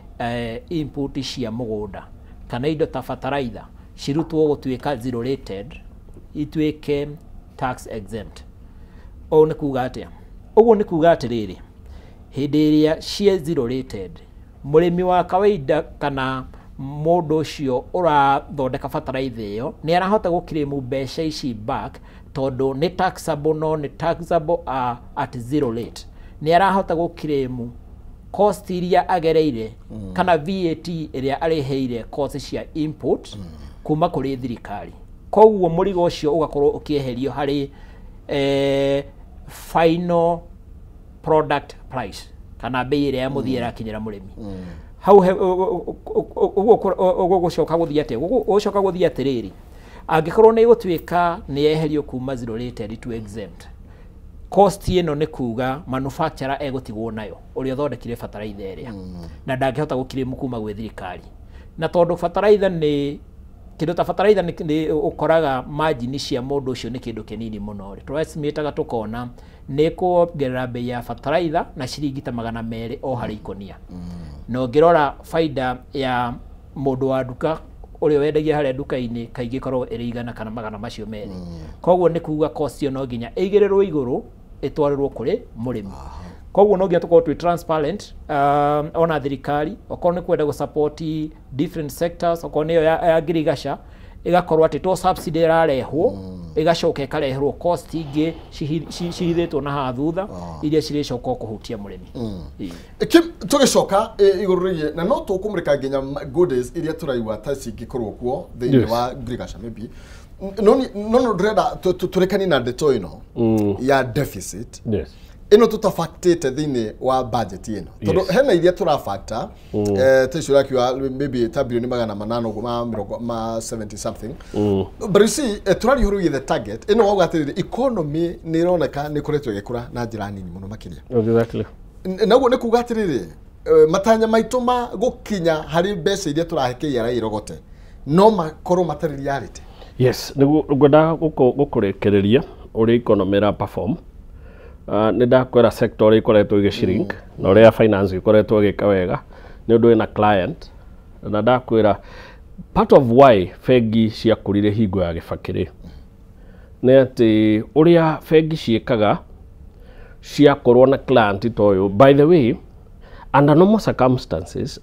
input cia mũgũnda kana indo ta bataraitha cirutwo gũtuĩka zero rated ituĩke tax exempt. Ũũ nĩ kuga atĩa? Ũguo nĩ kuga atĩrĩrĩ, hĩndĩ ĩrĩa ciĩ zero rated, mũrĩmi wa kawaida kana mũndũ ũcio ũrathondeka bataraitha ĩyo nĩ arahota gũkirĩmu mbeca ici back tondũ nĩ taxable, no nĩ taxable at zero rate. Nĩ arahota gũkirĩmu cost iria agereire kana VAT ĩrĩa arĩhĩire cost cia input kuma kũrĩ thirikari. Koguo mũrigo ũcio ũgakorwo ũkĩeherio harĩ final product price kana bei ĩrĩa ya mũthia ĩrakinyĩra mũrĩmi. Hau ũguo gũcoka gũthiĩ atĩa? Gũcoka gũthiĩ atĩrĩrĩ, angĩkorwo nĩ ĩgũtuĩka nĩ yeherio kuma zero rated to exempt, cost ĩno nĩ kuga manufacturer egũtigwo nayo ũrĩa ũthondekire bataraitha ĩrĩa na ndangĩhota gũkirĩmu kuma gwĩ thirikari. Na tondũ bataraitha nĩ kĩndũ ta bataraitha nĩ ũkoraga margin cia mũndũ ũcio nĩ kĩndũ kĩnini mũno rĩ, tũestimataga tũkona nĩ kuongerera bei ya bataraitha na ciringi ta 200 o harĩ ikũnia. Na ũngĩrora baida ya mũndũ wa nduka ũrĩa wendagia harĩa nduka-inĩ kaingĩ ĩkoragwo ĩrĩ 100 kana 200. Koguo nĩ kuga cost ĩyo no nginya ĩigĩrĩrwo igũrũ ĩtwarĩrwo kũrĩ mũrĩmi. Koguo no nginya tũkorwo twĩ transparent ona thirikari okorwo nĩ kwenda gũ support different sectors, okorwo nĩyo ya ngirigaca ĩgakorwo atĩ to subsidy ĩrarehwo ĩgacoka ĩkareherwo cost ingĩ cihithĩtwo na haha thutha iria cirĩcoka kũhutia mũrĩmi. Tũgĩcoka igũrũ rĩgiĩ na no tũkũmũrĩka nginya goodies iria tũraigua ta cingĩkorwo kuo thĩinĩ wa ngirigaca maybe, no no ndĩrenda tũrekanie na ndeto ĩno ya deficit ĩno tũtafactĩte thĩinĩ wa budget ĩno tondũ hena iria tũrafactor ta icio ũrakiuga maybe ta bilioni 800 ũguo ma mĩrongo ma 70 something, but you see tũraria ũhoro wĩgiĩ the target ĩno wauga atĩrĩrĩ economy nĩ ĩroneka nĩ ĩkoretwo ĩgĩkũra na njĩra nini mũno makĩria. Naguo nĩ kuga atĩrĩrĩ matanya maitũ ma gũkinya harĩ mbeca iria tũrahe KRA irogote no makorwo matarĩ reality. Yes, nĩguo ngwendaga gũkũrĩkĩrĩria ũrĩa economy ĩra perform. Nĩ ndakwĩra sector ũrĩa ĩkoretwo ĩgĩ-shrink na ũrĩa finance ĩkoretwo ĩgĩka wega nĩ ũndũ ĩna client, na ndakwĩra part of why bengi ciakũrire hingo ya Gĩbakĩ rĩ nĩ atĩ ũrĩa bengi ciĩkaga ciakorwo na client ta ũyũ. By the way, under normal circumstances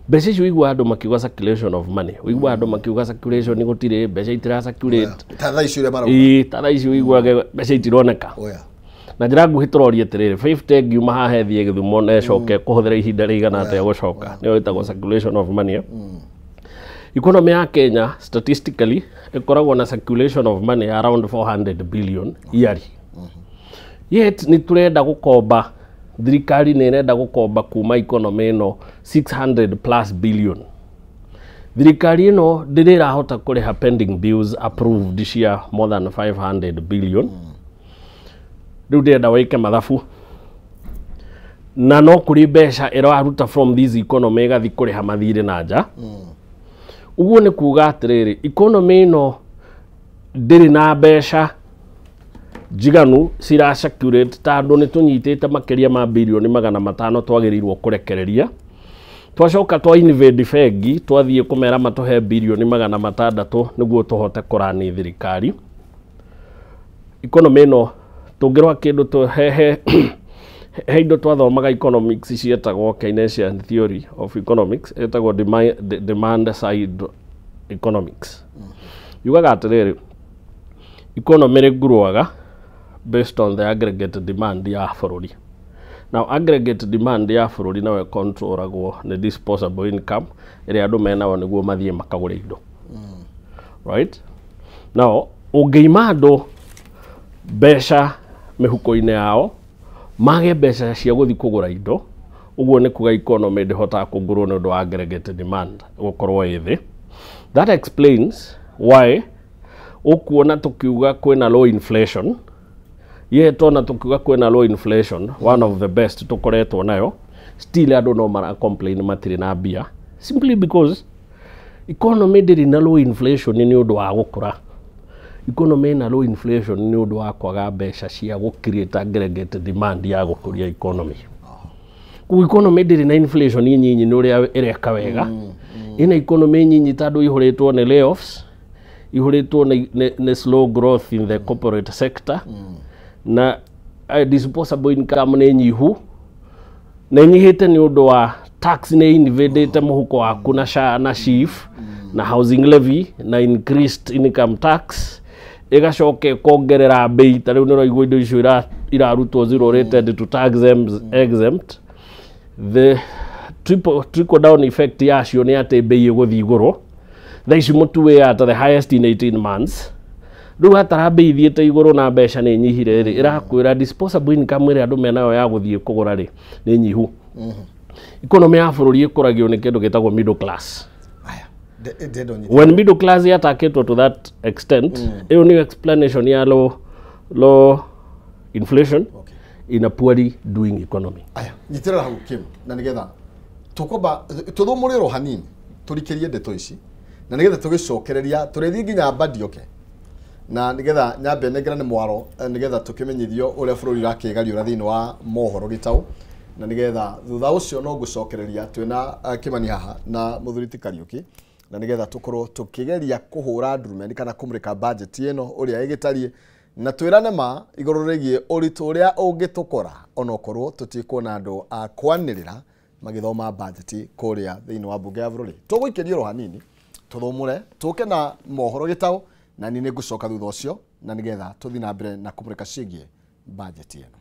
mbeca icio ũiguaga andũ makiuga circulation of money, ũiguaga andũ makiuga circulation gũtirĩ mbeca itira circulate ta thaa ici ũrĩa marauga. Ĩĩ, ta thaa ici ũiguaga mbeca itironeka. Na njĩra nguhĩ tũrorie atĩrĩrĩ, 50 ngiuma haha ĩthiĩ Gĩthumo na ĩcoke kũhũthĩra ihinda rĩigana atĩa gũcoka, nĩyo ĩtagwo circulation of money. Economy ya Kenya statistically ĩkoragwo na circulation of money around 400 billion yearly. Yet nĩ tũrenda gũkomba Thirikari nĩ ĩrenda gũkomba kuma economy ĩno 600 plus billion. Thirikari ĩno ndĩrĩ ĩrahota kũrĩha pending bills approved cia more than 500 billion. Rĩu ndĩrenda wĩke mathabu na no kũrĩ mbeca ĩraruta from this economy ĩgathiĩ kũrĩha mathirĩ na nja. Ũguo nĩ kuga atĩrĩrĩ, economy ĩno ndĩrĩ na mbeca njiganu cira circulate tondũ nĩ tũnyitĩte makĩria ma birioni 500 twagĩrĩirwo kũrekereria. Twacoka twa invade bengi twathiĩ kũmera matũhe birioni 600 nĩguo tũhote kũrani thirikari. Economy ĩno tũngĩrora kĩndũ tũhehe he indo twathomaga economics cietagwo Keynesian theory of economics, ĩtagwo demand side economics. Yugaga atĩrĩrĩ, economy rĩngurũaga based on the aggregate demand ya bũrũri. Now aggregate demand ya bũrũri nayo ĩcontrolagwo nĩ disposable income ĩrĩa andũ menayo nĩguo mathiĩ makagũre indo. Right? Now ũngĩima andũ mbeca mĩhuko-inĩ yao mage mbeca cia gũthiĩ kũgũra indo, ũguo nĩ kuga economy ndĩhotaga kũngũrwo nĩ ũndũ wa aggregate demand gũkorwo ĩ thĩ. That explains why ũkuona tũkiuga kwĩna low inflation, ye tona tukiuga kwĩna low inflation, one of the best tũkoretwo nayo, still andũ no mara complain matirĩ na mbia simply because economy ndĩrĩ na low inflation nĩ ũndũ wa gũkũra. Economy na low inflation nĩ ũndũ wa kwaga mbeca cia gũ create aggregate demand ya gũkũria economy. Koguo economy ndĩrĩ na inflation nyinyi nĩ ũrĩa ĩreka wega. Ĩna economy nyinyi tondũ ihũrĩtwo nĩ layoffs, ihũrĩtwo nĩ slow growth in the corporate sector, na disposable income nĩ nyihu, na ĩnyihĩte nĩ ũndũ wa tax nĩ invadĩte mũhuko waku na SHA na SHIF na housing levy na increased income tax, ĩgacoka ĩkongerera bei. Ta rĩu nĩ ũraigua indo icio irarutwo zero rated to tax exempt. The trickle down effect yacio nĩ atĩ bei ĩgũthiĩ igũrũ. Thaa ici mũtu wĩ at the highest in 18 months. Rĩu hatara bei ithiĩte igũrũ na mbeca nĩ nyihire rĩ, ĩrakwĩra disposable income ĩrĩa andũ menayo ya gũthiĩ kũgũra rĩ nĩ nyihu. Economy ya bũrũri ĩkũragio nĩ kĩndũ gĩtagwo middle class. When middle class yatakĩtwo to that extent, ĩyo nĩyo explanation ya low inflation in a poorly doing economy. Aya, nyitĩrĩra hau Kim, na nĩgetha tũkwamba tũthũmũrĩrwo hanini tũrikĩrie ndeto ici na nĩgetha tũgĩcokereria tũrĩthiĩ nginya Mbadi oke, na nĩgetha nyambe nengerane mwaro nĩgetha tũkĩmenyithio ũrĩa bũrũri ũrakĩgariũra thĩinĩ wa mohoro gĩtaũ, na nĩgetha thutha ũcio no ngũcokereria twĩna Kĩmani haha na mũthuri ti Kariũki, na nĩgetha tũkorwo tũkĩgeria kũhũra ndurumeni kana kũmũrĩka budget ĩno ũrĩa ĩgĩtariĩ, na twĩrane ma igũrũ rĩgiĩ ũritũ ũrĩa ũngĩtũkora onokorwo tũtikuona andũ a kwanĩrĩra magĩthoma budget kũrĩa thĩinĩ wa mbunge ya bũrũri. Tũgũikĩrio ro hanini tũthũmũre tũke na mohoro gĩtaũ, na niĩ nĩngũcoka thutha ũcio na nĩgetha tũthiĩ na mbere na kũmũrĩka ciĩgiĩ budget ĩno.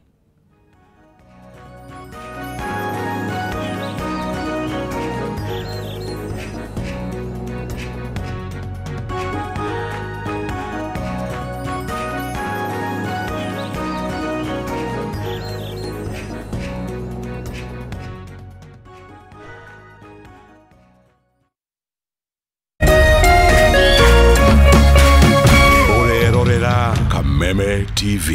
Kameme TV.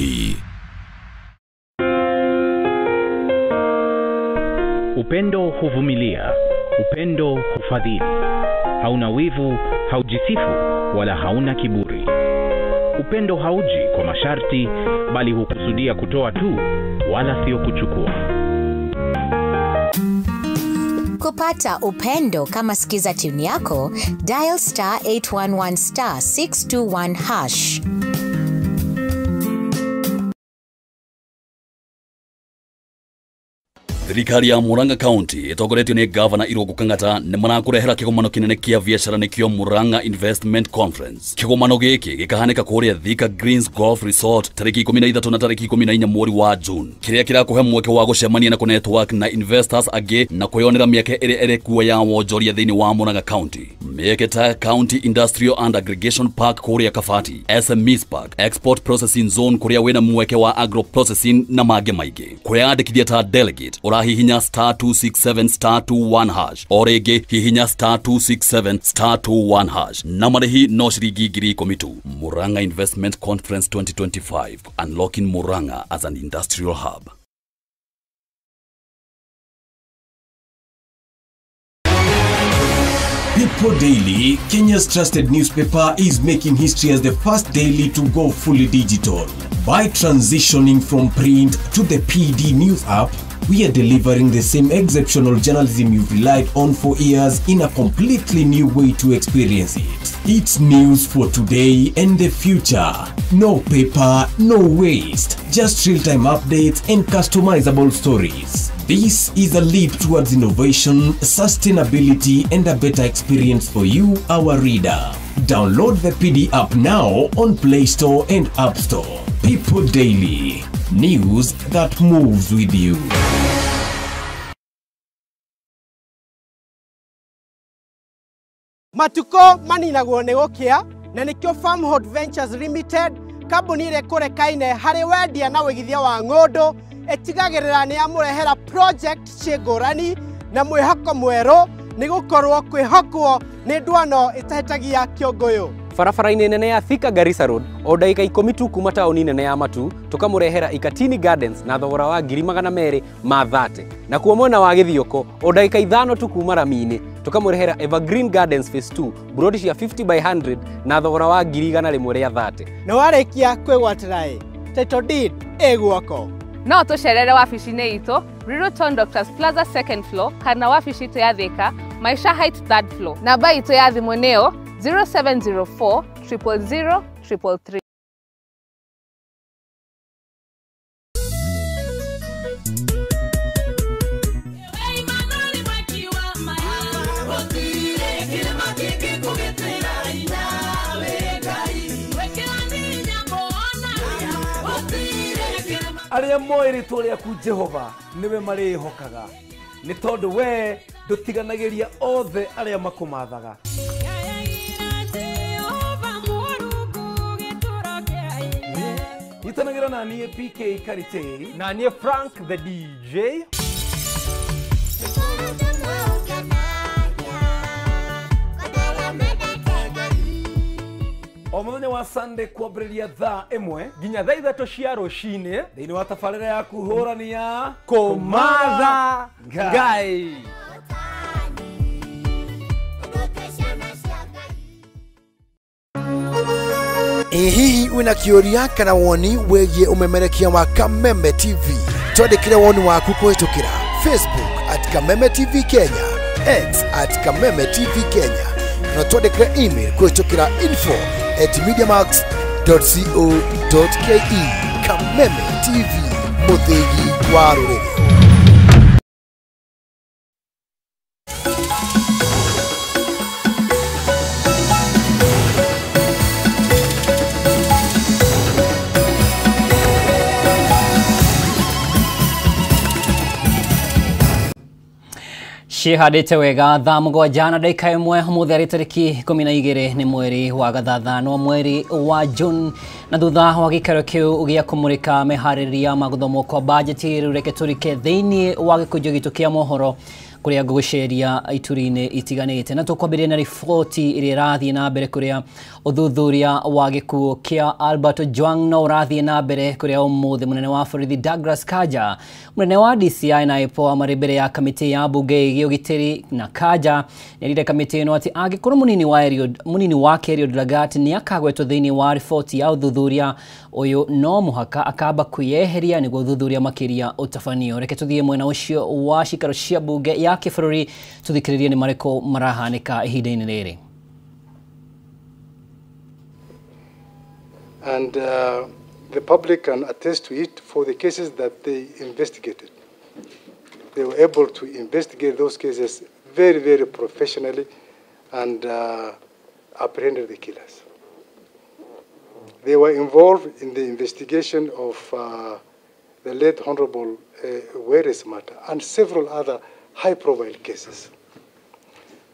Upendo huvumilia, upendo hufadhili. Hauna wivu, haujisifu, wala hauna kiburi. Upendo hauji kwa masharti, bali hukusudia kutoa tu, wala sio kuchukua. Kupata upendo kama sikiza tune yako, dial star 811 star 621 hash. Thirikari ya Murang'a County ĩtongoretio nĩ Gavana Irũngũ Kang'ata nĩ marakũrehera kĩgomano kĩnene kĩa biacara nĩkĩo Murang'a Investment Conference. Kĩgomano gĩkĩ gĩkahanĩka kũrĩa Thika Greens Golf Resort tarĩki 13 na tarĩki 14 mweri wa June, kĩrĩa kĩrakũhe mweke wa gũcemania na kũnetwork na investors angĩ na kwĩyonera mĩeke ĩrĩa ĩrĩ kuo ya wonjoria thĩinĩ wa Murang'a County. Mĩeke ta County Industrial and Aggregation Park kũrĩa Kabati, SMEs Park, Export Processing Zone kũrĩa wĩna mweke wa agro processing na mangĩ maingĩ. Kwĩyandĩkithia ta delegate ũrahihinya *267 *21# o rĩngĩ hihinya *267 *21# na marĩhi no ciringi 10,000 tu. Murang'a Investment Conference 2025, unlocking Murang'a as an industrial hub. People Daily, Kenya's trusted newspaper, is making history as the first daily to go fully digital. By transitioning from print to the PD News app, we are delivering the same exceptional journalism you've relied on for years in a completely new way to experience it. It's news for today and the future. No paper, no waste. Just real-time updates and customizable stories. This is a leap towards innovation, sustainability, and a better experience for you, our reader. Download the PD app now on Play Store and App Store. People Daily. News that moves with you. Matuko maninagwo nĩ gũkĩa na nĩkĩo Farmhold Ventures Limited kambuni ĩrĩa ĩkũrekaine harĩ wendia na wĩigithia wa ng'ũndũ ĩtigagĩrĩra nĩ yamũrehera project ciĩ ngũrani na mwĩhoko mwerũ nĩ gũkorwo kwĩhokwo nĩ ndwano ĩtahĩtagia kĩũngũyũ. Barabara-inĩ nene ya Thika Garissa Road o ndagĩka 10 tu kuma taũni nene ya Matu tũkamũrehera Ikatini Gardens na thogora wa 230,000. Na kuo mwena wa Gĩthioko o ndagĩka 5 tu kuma rami-inĩ tũkamũrehera Evergreen Gardens Phase 2 brodi cia 50 by 100 na thogora wa 130,000. Na warĩkia kwĩgwatĩra ĩ title deed ĩ guoko. No tũcerere wabici-inĩ itũ Riruton Doctors Plaza 2nd floor kana wabici itũ ya Thika Maisha Heights 3rd floor. Namba itũ ya thimũ nĩyo 0704 000 333. Arĩa moĩ rĩtwa rĩaku Jehova nĩwe marĩĩhokaga, nĩ tondũ we ndũtiganagĩria othe arĩa makũmathaga. Nyitanagĩra na niĩ PK Karitei na niĩ Frank the DJ. O mũthenya wa Sunday kwambĩrĩria thaa 1 nginya thaa 3 cia rũcinĩ thĩinĩ wa tabarĩra ya kũhũrania Kũmatha Ngai. Ĩ hihi wĩna kĩũria kana woni wĩgiĩ ũmemerekia wa Kameme TV? Twandĩkĩre woni waku kũhĩtũkĩra Facebook at Kameme TV Kenya, X at Kameme TV Kenya, na twandĩkĩre email kũhĩtũkĩra info@mediamax.co.ke. Kameme TV, mũthĩgi wa rũrĩrĩ. Cihandĩte wega thaa 7 na ndagĩka 1 ũmũthĩ arĩ tarĩki 12 nĩ mweri wa gathathano mweri wa June, na thutha wa gĩikaro kĩu gĩa kũmũrĩka meharĩrĩria ma gũthomwo kwa bajeti rĩu reke tũrike thĩinĩ wa gĩkũnjo gitũ kĩa mohoro kũrĩa ngũgũceria ituri-inĩ itiganĩte, na tũkwambĩrĩria na riboti ĩrĩa ĩrathiĩ na mbere kũrĩa ũthuthuria wa gĩkuũ kĩa Albert Ojwang no ũrathiĩ na mbere kũrĩa ũmũthĩ mũnene wa borithi Douglas Kanja, mũnene wa DCI na IPOA marĩ mbere ya kamĩtĩ ya mbunge ĩgiĩ ũgitĩri, na Kanja nĩerire kamĩtĩ ĩno atĩ angĩkorwo mũnini wake Eliud Lagat nĩ akagwetwo thĩinĩ wa riboti ya ũthuthuria ũyũ no mũhaka akamba kwĩyeheria nĩguo ũthuthuria makĩria ũtabanio. Reke tũthiĩ mwena ũcio wa cikaro cia mbunge ya kĩbũrũri tũthikĩrĩrie nĩ marĩkũ marahanĩka ihinda-inĩ rĩrĩ. And the public can attest to it for the cases that they investigated. They were able to investigate those cases very, very professionally and apprehended the killers. They were involved in the investigation of the late Honorable Were's matter and several other high-profile cases.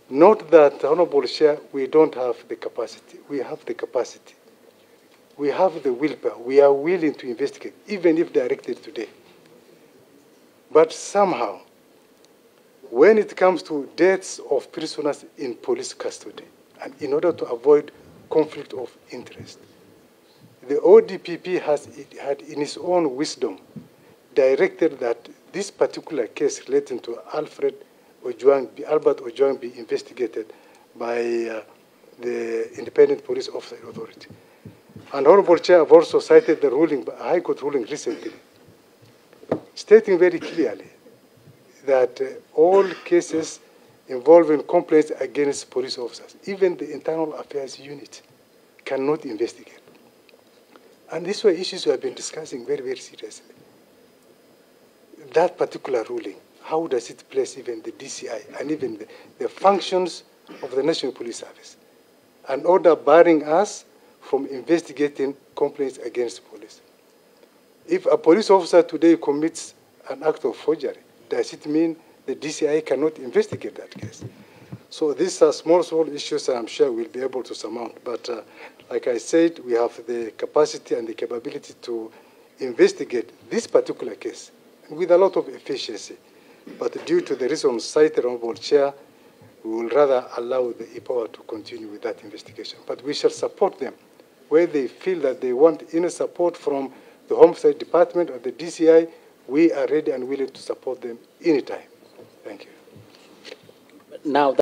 Not that, Honorable Chair, we don't have the capacity. We have the capacity. We have the willpower. We are willing to investigate, even if directed today. But somehow, when it comes to deaths of prisoners in police custody, and in order to avoid conflict of interest, the ODPP has had, in its own wisdom, directed that this particular case relating to Albert Ojwang be investigated by the Independent Police Officer Authority. And Honorable Chair, I've also cited the ruling, High Court ruling recently, stating very clearly that all cases involving complaints against police officers, even the Internal Affairs Unit, cannot investigate. And these were issues we have been discussing very, very seriously. That particular ruling, how does it place even the DCI and even the functions of the National Police Service? An order barring us from investigating complaints against police. If a police officer today commits an act of forgery, does it mean the DCI cannot investigate that case? So these are small, small issues that I'm sure we'll be able to surmount. But like I said, we have the capacity and the capability to investigate this particular case with a lot of efficiency. But due to the reasons cited, Honorable Chair, we will rather allow the IPOA to continue with that investigation. But we shall support them where they feel that they want any support from the Homicide Department or the DCI. We are ready and willing to support them anytime. Thank you. Now.